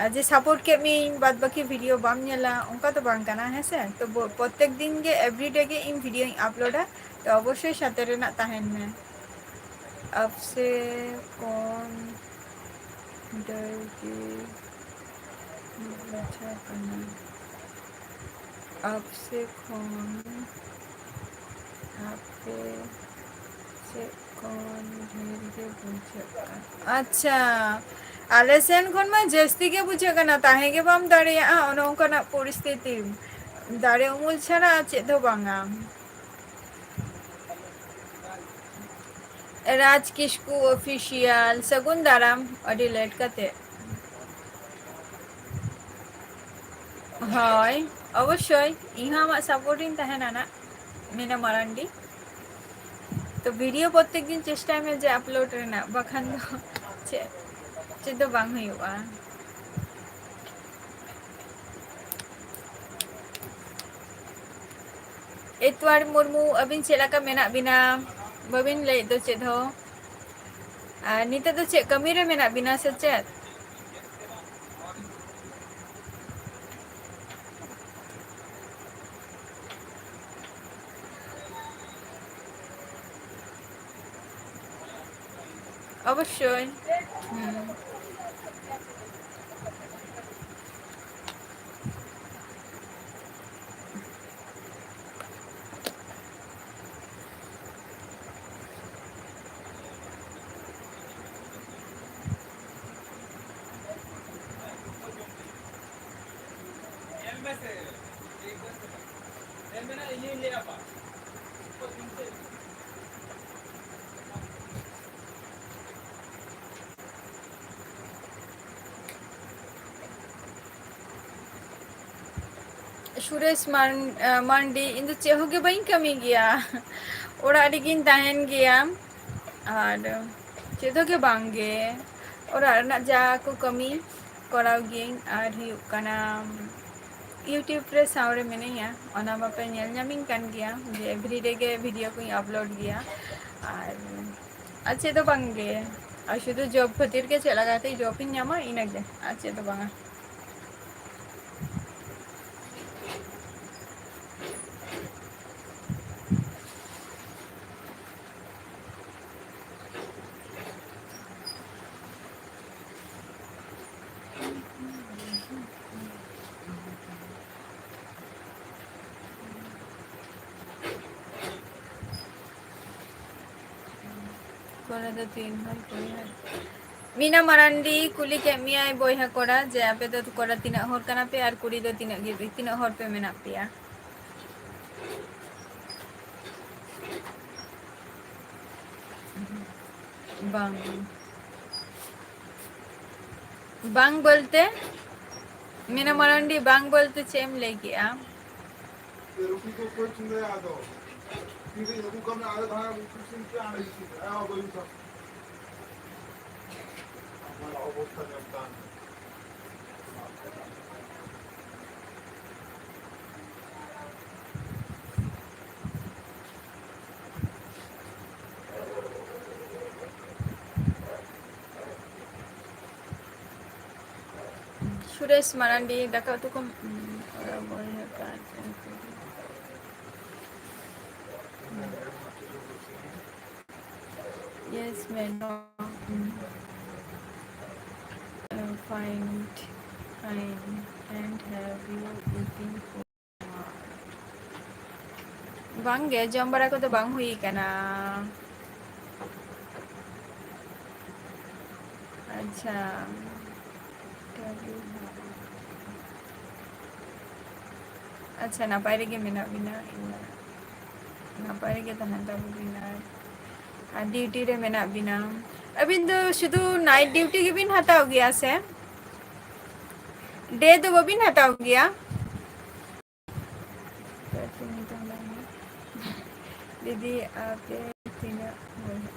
ᱟᱨ ᱡᱮ support ᱠᱮᱫ ᱢᱤᱭᱟᱹᱧ, ᱵᱟᱫ ᱵᱟᱹᱠᱤ video ᱵᱟᱢ ᱧᱮᱞᱟ, ᱚᱱᱠᱟ ᱫᱚ ᱵᱟᱝ ᱠᱟᱱᱟ, ᱦᱮᱸ ᱥᱮ? ᱛᱚ ᱵᱚ-, ᱯᱨᱚᱛᱮᱠ ᱫᱤᱱ ᱜᱮ, everyday ᱜᱮ ᱤᱧ videoᱧ uploadᱟ, ᱛᱚ ᱚᱵᱚᱥᱥᱳᱭ ᱥᱟᱛᱮ ᱨᱮᱱᱟᱜ ᱛᱟᱦᱮᱱ ᱢᱮ᱾ ᱟᱯᱥᱮ ᱠᱚᱱ ᱰᱟᱹᱨᱜᱤ ᱵᱩᱡᱷᱟᱹᱜ ᱠᱟᱱᱟ᱾ ᱟᱯᱥᱮ ᱠᱷᱚᱱ ᱟᱯᱮ ᱥᱮᱫ ᱠᱷᱚᱱ ᱰᱷᱮᱨ ᱜᱮ ᱵᱩᱡᱷᱟᱹᱜ ᱠᱟᱱᱟ᱾ ᱟᱪᱪᱷᱟ, ᱟᱞᱮ ᱥᱮᱱ ᱠᱷᱚᱱ ᱢᱟ ᱡᱟᱹᱥᱛᱤ ᱜᱮ ᱵᱩᱡᱷᱟᱹᱜ ᱠᱟᱱᱟ, ᱛᱟᱦᱮᱸ ᱜᱮ ᱵᱟᱢ ᱫᱟᱲᱮᱭᱟᱜᱼᱟ, ᱚᱱᱮ ᱚᱱᱠᱟᱱᱟᱜ ᱯᱚᱨᱤᱥᱛᱷᱤᱛᱤ᱾ ᱫᱟᱨᱮ ᱩᱢᱩᱞ ᱪᱷᱟᱲᱟ ᱟᱨ ᱪᱮᱫ ᱦᱚᱸ ᱵᱟᱝᱟ᱾ ᱨᱟᱡᱽ ᱠᱤᱥᱠᱩ Official, ᱥᱟᱹᱜᱩᱱ ᱫᱟᱨᱟᱢ, ᱟᱹᱰᱤ late ᱠᱟᱛᱮ᱾ ᱦᱳᱭ, ᱚᱵᱚᱥᱥᱳᱭ, ᱤᱧ ᱦᱚᱸ ᱟᱢᱟᱜ support ᱨᱤᱧ ᱛᱟᱦᱮᱱᱟ ᱱᱟᱜ, ᱢᱤᱱᱟ ᱢᱟᱨᱟᱱᱰᱤ᱾ ᱛᱚ video ᱯᱨᱚᱛᱮᱠ ᱫᱤᱱ ᱪᱮᱥᱴᱟᱭ ᱢᱮ ᱡᱮ upload ᱨᱮᱱᱟᱜ, ᱵᱟᱠᱷᱟᱱ ᱫᱚ ᱪᱮᱫ, ᱪᱮᱫ ᱫᱚ ᱵᱟᱝ ᱦᱩᱭᱩᱜᱼᱟ᱾ ᱮᱛᱣᱟᱨ ᱢᱩᱨᱢᱩ, ᱟᱹᱵᱤᱱ ᱪᱮᱫ ᱞᱮᱠᱟ ᱢᱮᱱᱟᱜ ᱵᱤᱱᱟ? ᱵᱟᱹᱵᱤᱱ ᱞᱟᱹᱭᱮᱫ ᱫᱚ ᱪᱮᱫ ᱦᱚᱸ᱾ ᱟᱨ ᱱᱤᱛᱚᱜ ᱫᱚ ᱪᱮᱫ ᱠᱟᱹᱢᱤ ᱨᱮ ᱢᱮᱱᱟᱜ ᱵᱤᱱᱟ ᱥᱮ ᱪᱮᱫ? ᱚᱵᱚᱥᱥᱳᱭ᱾ ᱦᱩᱸ᱾ ᱥᱩᱨᱮᱥ ᱢᱟᱱ-, ᱮ, ᱢᱟᱱᱰᱤ, ᱤᱧ ᱫᱚ ᱪᱮᱫ ᱦᱚᱸ ᱜᱮ ᱵᱟᱹᱧ ᱠᱟᱹᱢᱤ ᱜᱮᱭᱟ᱾ ᱚᱲᱟᱜ ᱨᱮᱜᱮᱧ ᱛᱟᱦᱮᱱ ᱜᱮᱭᱟ᱾ ᱟᱨ ᱪᱮᱫ ᱦᱚᱸ ᱜᱮ ᱵᱟᱝ ᱜᱮ᱾ ᱚᱲᱟᱜ ᱨᱮᱱᱟᱜ ᱡᱟ ᱠᱚ ᱠᱟᱹᱢᱤ ᱠᱚᱨᱟᱣ ᱜᱤᱭᱟᱹᱧ᱾ ᱟᱨ ᱦᱩᱭᱩᱜ ᱠᱟᱱᱟ, YouTube ᱨᱮ ᱥᱟᱶ ᱨᱮ ᱢᱤᱱᱟᱹᱧᱟ, ᱚᱱᱟ ᱢᱟᱯᱮ ᱧᱮᱞ ᱧᱟᱢᱤᱧ ᱠᱟᱱ ᱜᱮᱭᱟ ᱡᱮ everyday ᱜᱮ video ᱠᱚᱧ upload ᱜᱮᱭᱟ᱾ ᱟᱨ, ᱟᱨ ᱪᱮᱫ ᱦᱚᱸ ᱵᱟᱝ ᱜᱮ᱾ ᱟᱨ ᱥᱩᱫᱷᱩ job ᱠᱷᱟᱹᱛᱤᱨ ᱜᱮ ᱪᱮᱫ ᱞᱮᱠᱟᱛᱮ job ᱤᱧ ᱧᱟᱢᱟ, ᱤᱱᱟᱹᱜᱮ, ᱟᱨ ᱪᱮᱫ ᱦᱚᱸ ᱵᱟᱝᱟ᱾ ᱠᱚᱨᱮ ᱫᱚ ᱛᱤᱱ ᱦᱚᱲ, ᱠᱩᱲᱤ ᱦᱚᱲ? ᱢᱤᱱᱟ ᱢᱟᱨᱟᱱᱰᱤ ᱠᱩᱞᱤ ᱠᱮᱫ ᱢᱮᱭᱟᱭ ᱵᱚᱭᱦᱟ ᱠᱚᱲᱟ ᱡᱮ ᱟᱯᱮ ᱫᱚ ᱠᱚᱲᱟ ᱛᱤᱱᱟᱹᱜ ᱦᱚᱲ ᱠᱟᱱᱟ ᱯᱮ ᱟᱨ ᱠᱩᱲᱤ ᱫᱚ ᱛᱤᱱᱟᱹᱜ ᱜᱮ, ᱛᱤᱱᱟᱹᱜ ᱦᱚᱲ ᱯᱮ ᱢᱮᱱᱟᱜ ᱯᱮᱭᱟ? ᱵᱟᱝ᱾ ᱵᱟᱝ ᱵᱚᱞᱛᱮ? ᱢᱤᱱᱟ ᱢᱟᱨᱟᱱᱰᱤ, ᱵᱟᱝ ᱵᱚᱞᱛᱮ ᱪᱮᱫ ᱮᱢ ᱞᱟᱹᱭ ᱠᱮᱜᱼᱟ? ᱨᱩᱴᱤ ᱠᱚ ᱚᱠᱚᱭ ᱪᱚᱸᱫᱟᱭᱟ ᱟᱫᱚ? ᱛᱤᱨᱮ ᱟᱹᱜᱩ ᱠᱟᱜ ᱢᱮ, ᱟᱞᱮ ᱫᱚ ᱦᱟᱸᱜ ᱩᱛᱩ ᱤᱥᱤᱱ ᱯᱮ, ᱟᱞᱮ ᱤᱥᱤᱱ ᱯᱮ᱾ ᱟᱭᱳ ᱵᱟᱹᱧ ᱥᱟᱵ᱾ ᱟᱢᱟᱜ ᱚᱵᱚᱥᱛᱟ ᱧᱮᱞ ᱛᱟᱢ᱾ ᱥᱩᱨᱮᱥ ᱢᱟᱨᱟᱱᱰᱤ, ᱫᱟᱠᱟ ᱩᱛᱩ ᱠᱚᱢ, ᱩᱸ, ᱚᱲᱟᱜ ᱵᱚᱭᱦᱟ ᱠᱟᱨᱰ ᱮᱢ ᱠᱟᱫᱟ᱾ Yes, madam. Uh, fine, fine. And have you eaten food? ᱵᱟᱝ ᱜᱮ, ᱡᱚᱢ ᱵᱟᱲᱟ ᱠᱚᱫᱚ ᱵᱟᱝ ᱦᱩᱭ ᱠᱟᱱᱟ᱾ ᱟᱪᱪᱷᱟ, ᱟᱪᱪᱷᱟ, ᱱᱟᱯᱟᱭ ᱨᱮᱜᱮ ᱢᱮᱱᱟᱜ ᱵᱤᱱᱟ, ᱱᱟᱯᱟᱭ ᱨᱮᱜᱮ ᱛᱟᱦᱮᱱ ᱛᱟᱵᱚ ᱵᱤᱱ᱾ ᱟᱨ, ᱟᱨ ᱰᱤᱭᱩᱴᱤ ᱨᱮ ᱢᱮᱱᱟᱜ ᱵᱤᱱᱟ᱾ ᱟᱹᱵᱤᱱ ᱫᱚ ᱥᱩᱫᱷᱩ ᱱᱟᱭᱤᱴ ᱰᱤᱭᱩᱴᱤ ᱜᱮᱵᱤᱱ ᱦᱟᱛᱟᱣ ᱜᱮᱭᱟ ᱥᱮ? ᱰᱮ ᱫᱚ ᱵᱟᱹᱵᱤᱱ ᱦᱟᱛᱟᱣ ᱜᱮᱭᱟ? ᱫᱤᱫᱤ, ᱟᱯᱮ ᱛᱤᱱᱟᱹᱜ ᱵᱚᱭᱦᱟ?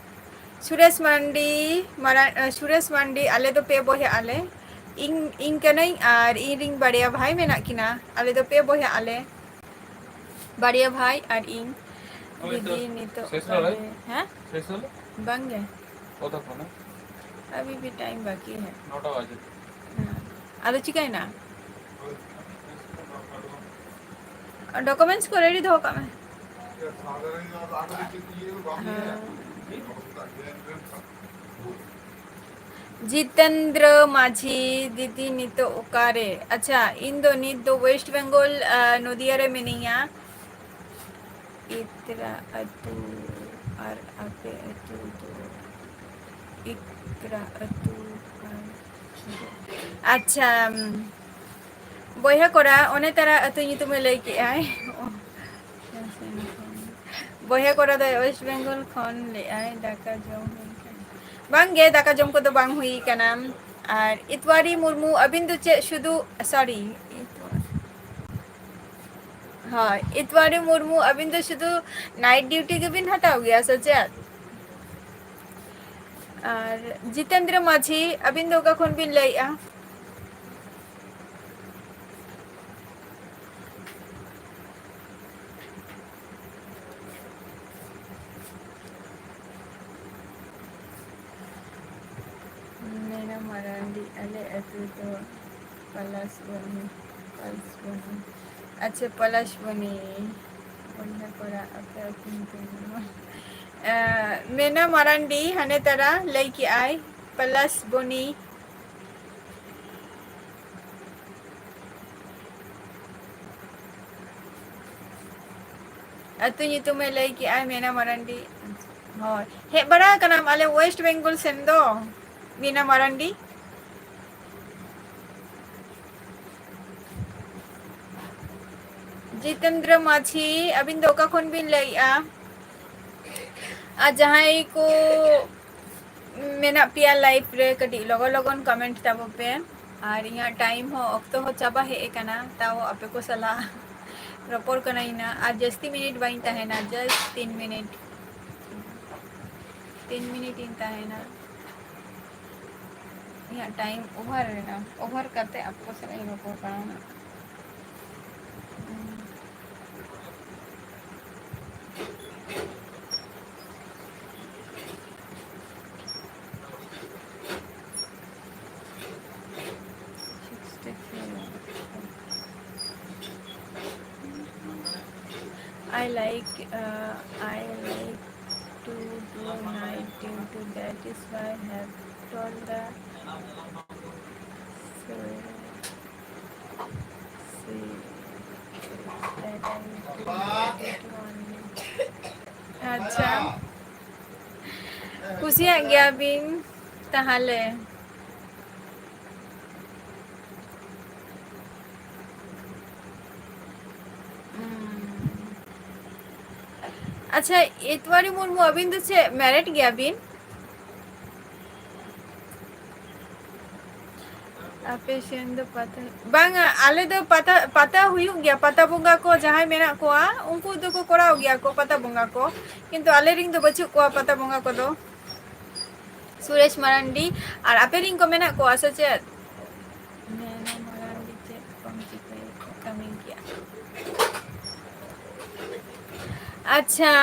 ᱥᱩᱨᱮᱥ ᱢᱟᱱᱰᱤ, ᱢᱟᱨᱟ-, ᱥᱩᱨᱮᱥ ᱢᱟᱱᱰᱤ, ᱟᱞᱮ ᱫᱚ ᱯᱮ ᱵᱚᱭᱦᱟᱜ ᱟᱞᱮ᱾ ᱤᱧ, ᱤᱧ ᱠᱟᱹᱱᱟᱹᱧ ᱟᱨ ᱤᱧ ᱨᱤᱱ ᱵᱟᱨᱭᱟ ᱵᱷᱟᱭ ᱢᱮᱱᱟᱜ ᱠᱤᱱᱟ᱾ ᱟᱞᱮ ᱫᱚ ᱯᱮ ᱵᱚᱭᱦᱟᱜ ᱟᱞᱮ, ᱵᱟᱨᱭᱟ ᱵᱷᱟᱭ ᱟᱨ ᱤᱧ᱾ ᱦᱳᱭ, ᱫᱤᱫᱤ ᱛᱚ ᱱᱤᱛᱚᱜ ᱥᱮᱥ ᱚᱠᱟᱨᱮ? ᱦᱮᱸ? ᱥᱮᱥ ᱦᱚᱞᱚ? ᱵᱟᱝ ᱜᱮ᱾ ᱠᱚᱛᱚ ᱠᱷᱚᱱ? ᱟᱵᱷᱤ ᱵᱷᱤ ᱴᱟᱭᱤᱢ ᱵᱟᱠᱤ ᱦᱮ᱾ ᱱᱚᱴᱟ ᱵᱟᱡᱮ᱾ ᱦᱮᱸ᱾ ᱟᱫᱚ ᱪᱤᱠᱟᱭᱮᱱᱟ? ᱰᱚᱠᱩᱢᱮᱱᱴᱥ ᱠᱚ ᱨᱮᱰᱤ ᱫᱚᱦᱚ ᱠᱟᱜ ᱢᱮ᱾ ᱦᱮᱸ᱾ ᱡᱤᱛᱮᱱᱫᱨᱚ ᱢᱟᱹᱡᱷᱤ, ᱫᱤᱫᱤ ᱱᱤᱛᱚᱜ ᱚᱠᱟᱨᱮ? ᱟᱪᱪᱷᱟ, ᱤᱧ ᱫᱚ ᱱᱤᱛ ᱫᱚ ᱳᱭᱮᱥᱴ ᱵᱮᱝᱜᱚᱞ, ᱟ, ᱱᱚᱫᱤᱭᱟ ᱨᱮ ᱢᱤᱱᱟᱹᱧᱟ᱾ ᱤᱛᱨᱟ ᱟᱹᱛᱩ ᱟᱨ ᱟᱯᱮ ᱟᱹᱛᱩ ᱫᱚ? ᱤᱛᱨᱟ ᱟᱹᱛᱩ ᱟᱨ, ᱟᱪᱪᱷᱟ, ᱵᱚᱭᱦᱟ ᱠᱚᱲᱟ, ᱚᱱᱮ ᱛᱟᱨᱟ ᱟᱹᱛᱩ ᱧᱩᱛᱩᱢᱮ ᱞᱟᱹᱭ ᱠᱮᱜᱼᱟᱭ᱾ ᱵᱚᱭᱦᱟ ᱠᱚᱲᱟ ᱫᱚ ᱳᱭᱮᱥᱴ ᱵᱮᱝᱜᱚᱞ ᱠᱷᱚᱱ ᱞᱟᱹᱭᱟᱭ, ᱫᱟᱠᱟ ᱡᱚᱢ ᱦᱩᱭ ᱠᱟᱱᱟ? ᱵᱟᱝ ᱜᱮ, ᱫᱟᱠᱟ ᱡᱚᱢ ᱠᱚᱫᱚ ᱵᱟᱝ ᱦᱩᱭ ᱠᱟᱱᱟ᱾ ᱟᱨ ᱤᱛᱣᱟᱨᱤ ᱢᱩᱨᱢᱩ, ᱟᱹᱵᱤᱱ ᱫᱚ ᱪᱮᱫ ᱥᱩᱫᱷᱩ, sorry, ᱦᱳᱭ, ᱤᱛᱣᱟᱨᱤ ᱢᱩᱨᱢᱩ, ᱟᱹᱵᱤᱱ ᱫᱚ ᱥᱩᱫᱷᱩ ᱱᱟᱭᱤᱴ ᱰᱤᱭᱩᱴᱤ ᱜᱮᱵᱤᱱ ᱦᱟᱛᱟᱣ ᱜᱮᱭᱟ ᱥᱮ ᱪᱮᱫ? ᱟᱨ ᱡᱤᱛᱮᱱᱫᱨᱚ ᱢᱟᱹᱡᱷᱤ, ᱟᱹᱵᱤᱱ ᱫᱚ ᱚᱠᱟ ᱠᱷᱚᱱ ᱵᱤᱱ ᱞᱟᱹᱭᱮᱜᱼᱟ? ᱢᱮᱱᱟ ᱢᱟᱨᱟᱱᱰᱤ, ᱟᱞᱮ ᱟᱹᱛᱩ ᱫᱚ ᱯᱟᱞᱟᱥᱵᱚᱱᱤ, ᱯᱟᱞᱟᱥᱵᱚᱱᱤ᱾ ᱟᱪᱪᱷᱟ, ᱯᱟᱞᱟᱥᱵᱚᱱᱤ᱾ ᱵᱚᱭᱦᱟ ᱠᱚᱲᱟ, ᱟᱯᱮ ᱟᱹᱛᱩ ᱧᱩᱛᱩᱢ ᱫᱚ? ᱮ, ᱢᱮᱱᱟ ᱢᱟᱨᱟᱱᱰᱤ ᱦᱟᱱᱮ ᱛᱟᱨᱟ ᱞᱟᱹᱭ ᱠᱮᱜᱼᱟᱭ, plus ᱵᱚᱱᱤ᱾ ᱟᱹᱛᱩ ᱧᱩᱛᱩᱢᱮ ᱞᱟᱹᱭ ᱠᱮᱜᱼᱟᱭ, ᱢᱮᱱᱟ ᱢᱟᱨᱟᱱᱰᱤ᱾ ᱦᱳᱭ, ᱦᱮᱡ ᱵᱟᱲᱟ ᱟᱠᱟᱱᱟᱢ ᱟᱞᱮ West Bengal ᱥᱮᱱ ᱫᱚ, ᱢᱮᱱᱟ ᱢᱟᱨᱟᱱᱰᱤ? ᱡᱤᱛᱮᱱᱫᱨᱚ ᱢᱟᱹᱡᱷᱤ, ᱟᱹᱵᱤᱱ ᱫᱚ ᱚᱠᱟ ᱠᱷᱚᱱ ᱵᱤᱱ ᱞᱟᱹᱭᱮᱜᱼᱟ? ᱟᱨ ᱡᱟᱦᱟᱸᱭ ᱠᱚ ᱢᱮᱱᱟᱜ ᱯᱮᱭᱟ live ᱨᱮ, ᱠᱟᱹᱴᱤᱡ ᱞᱚᱜᱚᱱ ᱞᱚᱜᱚᱱ comment ᱛᱟᱵᱚ ᱯᱮ᱾ ᱟᱨ ᱤᱧᱟᱹᱜ time ᱦᱚᱸ, ᱚᱠᱛᱚ ᱦᱚᱸ ᱪᱟᱵᱟ ᱦᱮᱡ ᱟᱠᱟᱱᱟ, ᱛᱟᱣ ᱟᱯᱮ ᱠᱚ ᱥᱟᱞᱟᱜ ᱨᱚᱯᱚᱲ ᱠᱟᱱᱟᱧ ᱱᱟ᱾ ᱟᱨ ᱡᱟᱹᱥᱛᱤ minute ᱵᱟᱹᱧ ᱛᱟᱦᱮᱱᱟ, just ᱛᱤᱱ minute, ᱛᱤᱱ minute ᱤᱧ ᱛᱟᱦᱮᱱᱟ᱾ ᱤᱧᱟᱹᱜ time over ᱮᱱᱟ, over ᱠᱟᱛᱮ ᱟᱯᱮ ᱠᱚ ᱥᱟᱞᱟᱜ ᱤᱧ ᱨᱚᱯᱚᱲ ᱠᱟᱱᱟ ᱱᱟᱜ᱾ I like, uh, I like to do night duty. That is why I have told the so, see that I will do night duty only. ᱟᱪᱪᱷᱟ, ᱠᱩᱥᱤᱭᱟᱜ ᱜᱮᱭᱟ ᱵᱤᱱ ᱛᱟᱦᱚᱞᱮ? ᱟᱪᱪᱷᱟ, ᱤᱛᱣᱟᱨᱤ ᱢᱩᱨᱢᱩ, ᱟᱹᱵᱤᱱ ᱫᱚ ᱪᱮᱫ married ᱜᱮᱭᱟ ᱵᱤᱱ? ᱟᱯᱮ ᱥᱮᱱ ᱫᱚ ᱯᱟᱛᱟ? ᱵᱟᱝᱟ, ᱟᱞᱮ ᱫᱚ ᱯᱟᱛᱟ, ᱯᱟᱛᱟ ᱦᱩᱭᱩᱜ ᱜᱮᱭᱟ᱾ ᱯᱟᱛᱟ ᱵᱚᱸᱜᱟ ᱠᱚ ᱡᱟᱦᱟᱸᱭ ᱢᱮᱱᱟᱜ ᱠᱚᱣᱟ, ᱩᱱᱠᱩ ᱫᱚᱠᱚ ᱠᱚᱨᱟᱣ ᱜᱮᱭᱟ ᱠᱚ ᱯᱟᱛᱟ ᱵᱚᱸᱜᱟ ᱠᱚ, ᱠᱤᱱᱛᱩ ᱟᱞᱮ ᱨᱮᱱ ᱫᱚ ᱵᱟᱹᱪᱩᱜ ᱠᱚᱣᱟ ᱯᱟᱛᱟ ᱵᱚᱸᱜᱟ ᱠᱚᱫᱚ᱾ ᱥᱩᱨᱮᱥ ᱢᱟᱨᱟᱱᱰᱤ, ᱟᱨ ᱟᱯᱮ ᱨᱮᱱ ᱠᱚ ᱢᱮᱱᱟᱜ ᱠᱚᱣᱟ ᱥᱮ ᱪᱮᱫ? ᱢᱮᱱᱟ ᱢᱟᱨᱟᱱᱰᱤ, ᱪᱮᱫ ᱠᱚᱢ ᱪᱤᱠᱟᱹᱭᱮᱫ ᱠᱟᱹᱢᱤ ᱜᱮᱭᱟ? ᱟᱪᱪᱷᱟ,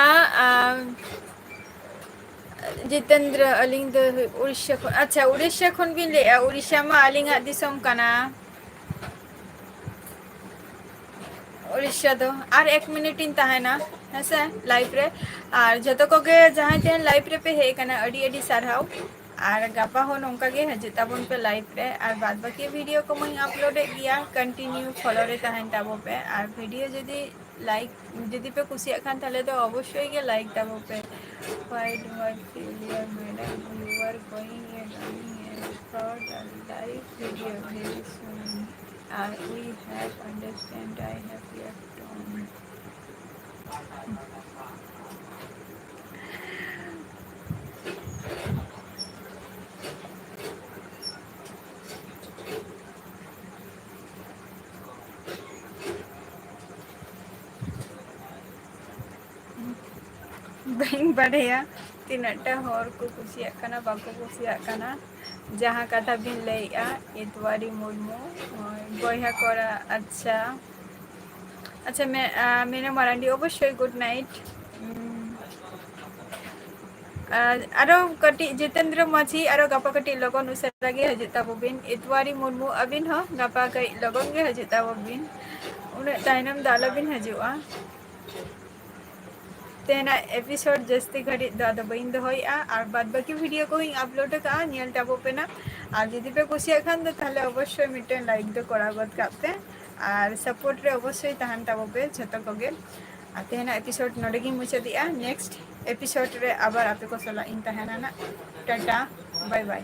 ᱟᱢ, ᱡᱤᱛᱮᱱᱫᱨᱚ, ᱟᱹᱞᱤᱧ ᱫᱚ ᱩᱲᱤᱥᱥᱟ ᱠᱷᱚᱱ᱾ ᱟᱪᱪᱷᱟ, ᱩᱲᱤᱥᱥᱟ ᱠᱷᱚᱱ ᱵᱤᱱ ᱞᱟᱹᱭᱮᱫᱼᱟ? ᱩᱲᱤᱥᱥᱟ ᱢᱟ ᱟᱹᱞᱤᱧᱟᱜ ᱫᱤᱥᱚᱢ ᱠᱟᱱᱟ᱾ ᱯᱚᱨᱤᱥᱟ ᱫᱚ ᱟᱨ ᱮᱠ ᱢᱤᱱᱤᱴ ᱤᱧ ᱛᱟᱦᱮᱱᱟ, ᱦᱮᱸᱥᱮ, ᱞᱟᱭᱤᱵᱷ ᱨᱮ᱾ ᱟᱨ ᱡᱚᱛᱚ ᱠᱚᱜᱮ ᱡᱟᱦᱟᱸᱭ ᱛᱮᱦᱮᱧ ᱞᱟᱭᱤᱵᱷ ᱨᱮᱯᱮ ᱦᱮᱡ ᱟᱠᱟᱱᱟ, ᱟᱹᱰᱤ ᱟᱹᱰᱤ ᱥᱟᱨᱦᱟᱣ᱾ ᱟᱨ ᱜᱟᱯᱟ ᱦᱚᱸ ᱱᱚᱝᱠᱟ ᱜᱮ ᱦᱤᱡᱩᱜ ᱛᱟᱵᱚᱱ ᱯᱮ ᱞᱟᱭᱤᱵᱷ ᱨᱮ, ᱟᱨ ᱵᱟᱫ ᱵᱟᱹᱠᱤ ᱵᱷᱤᱰᱤᱭᱳ ᱠᱚᱢᱟᱧ ᱟᱯᱞᱳᱰᱮᱫ ᱜᱮᱭᱟ, ᱠᱚᱱᱴᱤᱱᱤᱭᱩ ᱯᱷᱚᱞᱳ ᱨᱮ ᱛᱟᱦᱮᱱ ᱛᱟᱵᱚ ᱯᱮ᱾ ᱟᱨ ᱵᱷᱤᱰᱤᱭᱳ ᱡᱩᱫᱤ ᱞᱟᱭᱤᱠ, ᱡᱩᱫᱤ ᱯᱮ ᱠᱩᱥᱤᱭᱟᱜ ᱠᱷᱟᱱ, ᱛᱟᱦᱞᱮ ᱫᱚ ᱚᱵᱚᱥᱥᱳᱭ ᱜᱮ ᱞᱟᱭᱤᱠ ᱛᱟᱵᱚ ᱯᱮ᱾ Why do I feel here, madam? You are going and coming and for the live video very soon. I, we have understand, I have your tone. ᱵᱟᱹᱧ ᱵᱟᱰᱟᱭᱟ ᱛᱤᱱᱟᱹᱜ ᱴᱟ ᱦᱚᱲ ᱠᱚ ᱠᱩᱥᱤᱭᱟᱜ ᱠᱟᱱᱟ, ᱵᱟᱠᱚ ᱠᱩᱥᱤᱭᱟᱜ ᱠᱟᱱᱟ᱾ ᱡᱟᱦᱟᱸ ᱠᱟᱛᱷᱟ ᱵᱤᱱ ᱞᱟᱹᱭᱮᱜᱼᱟ, ᱤᱛᱣᱟᱨᱤ ᱢᱩᱨᱢᱩ, ᱦᱳᱭ, ᱵᱚᱭᱦᱟ ᱠᱚᱲᱟ, ᱟᱪᱪᱷᱟ᱾ ᱟᱪᱪᱷᱟ, ᱢᱮ-, ᱟ, ᱢᱮᱱᱟ ᱢᱟᱨᱟᱱᱰᱤ, ᱚᱵᱚᱥᱥᱳᱭ, good night᱾ ᱩᱢ, ᱟ, ᱟᱨᱚ ᱠᱟᱹᱴᱤᱡ ᱡᱤᱛᱮᱱᱫᱨᱚ ᱢᱟᱹᱡᱷᱤ, ᱟᱨᱚ ᱜᱟᱯᱟ ᱠᱟᱹᱴᱤᱡ ᱞᱚᱜᱚᱱ ᱩᱥᱟᱹᱨᱟ ᱜᱮ ᱦᱤᱡᱩᱜ ᱛᱟᱵᱚ ᱵᱤᱱ᱾ ᱤᱛᱣᱟᱨᱤ ᱢᱩᱨᱢᱩ, ᱟᱹᱵᱤᱱ ᱦᱚᱸ ᱜᱟᱯᱟ ᱠᱟᱹᱡ ᱞᱚᱜᱚᱱ ᱜᱮ ᱦᱤᱡᱩᱜ ᱛᱟᱵᱚ ᱵᱤᱱ, ᱩᱱᱟᱹᱜ ᱛᱟᱭᱱᱚᱢ ᱫᱚ ᱟᱞᱚ ᱵᱤᱱ ᱦᱤᱡᱩᱜᱼᱟ᱾ ᱛᱮᱦᱮᱧᱟᱜ ᱮᱯᱤᱥᱳᱰ ᱡᱟᱹᱥᱛᱤ ᱜᱷᱟᱹᱲᱤᱡ ᱫᱚ ᱟᱫᱚ ᱵᱟᱹᱧ ᱫᱚᱦᱚᱭᱮᱜᱼᱟ, ᱟᱨ ᱵᱟᱫ ᱵᱟᱹᱠᱤ ᱵᱷᱤᱰᱤᱭᱳ ᱠᱚᱦᱚᱸᱧ ᱟᱯᱞᱳᱰ ᱟᱠᱟᱜᱼᱟ, ᱧᱮᱞ ᱛᱟᱵᱚ ᱯᱮ ᱱᱟᱜ᱾ ᱟᱨ ᱡᱩᱫᱤ ᱯᱮ ᱠᱩᱥᱤᱭᱟᱜ ᱠᱷᱟᱱ ᱫᱚ ᱛᱟᱦᱞᱮ ᱚᱵᱚᱥᱥᱳᱭ ᱢᱤᱫᱴᱮᱱ ᱞᱟᱭᱤᱠ ᱫᱚ ᱠᱚᱨᱟᱣ ᱜᱚᱫ ᱠᱟᱜ ᱯᱮ, ᱟᱨ ᱥᱟᱯᱳᱨᱴ ᱨᱮ ᱚᱵᱚᱥᱥᱳᱭ ᱛᱟᱦᱮᱱ ᱛᱟᱵᱚ ᱯᱮ ᱡᱷᱚᱛᱚ ᱠᱚᱜᱮ᱾ ᱟᱨ ᱛᱮᱦᱮᱧᱟᱜ ᱮᱯᱤᱥᱳᱰ ᱱᱚᱰᱮ ᱜᱤᱧ ᱢᱩᱪᱟᱹᱫᱮᱜᱼᱟ᱾ ᱱᱮᱠᱥᱴ ᱮᱯᱤᱥᱳᱰ ᱨᱮ ᱟᱵᱟᱨ ᱟᱯᱮ ᱠᱚ ᱥᱟᱞᱟᱜ ᱤᱧ ᱛᱟᱦᱮᱱᱟ ᱱᱟᱜ᱾ ᱴᱟᱴᱟ, ᱵᱟᱭ ᱵᱟᱭ᱾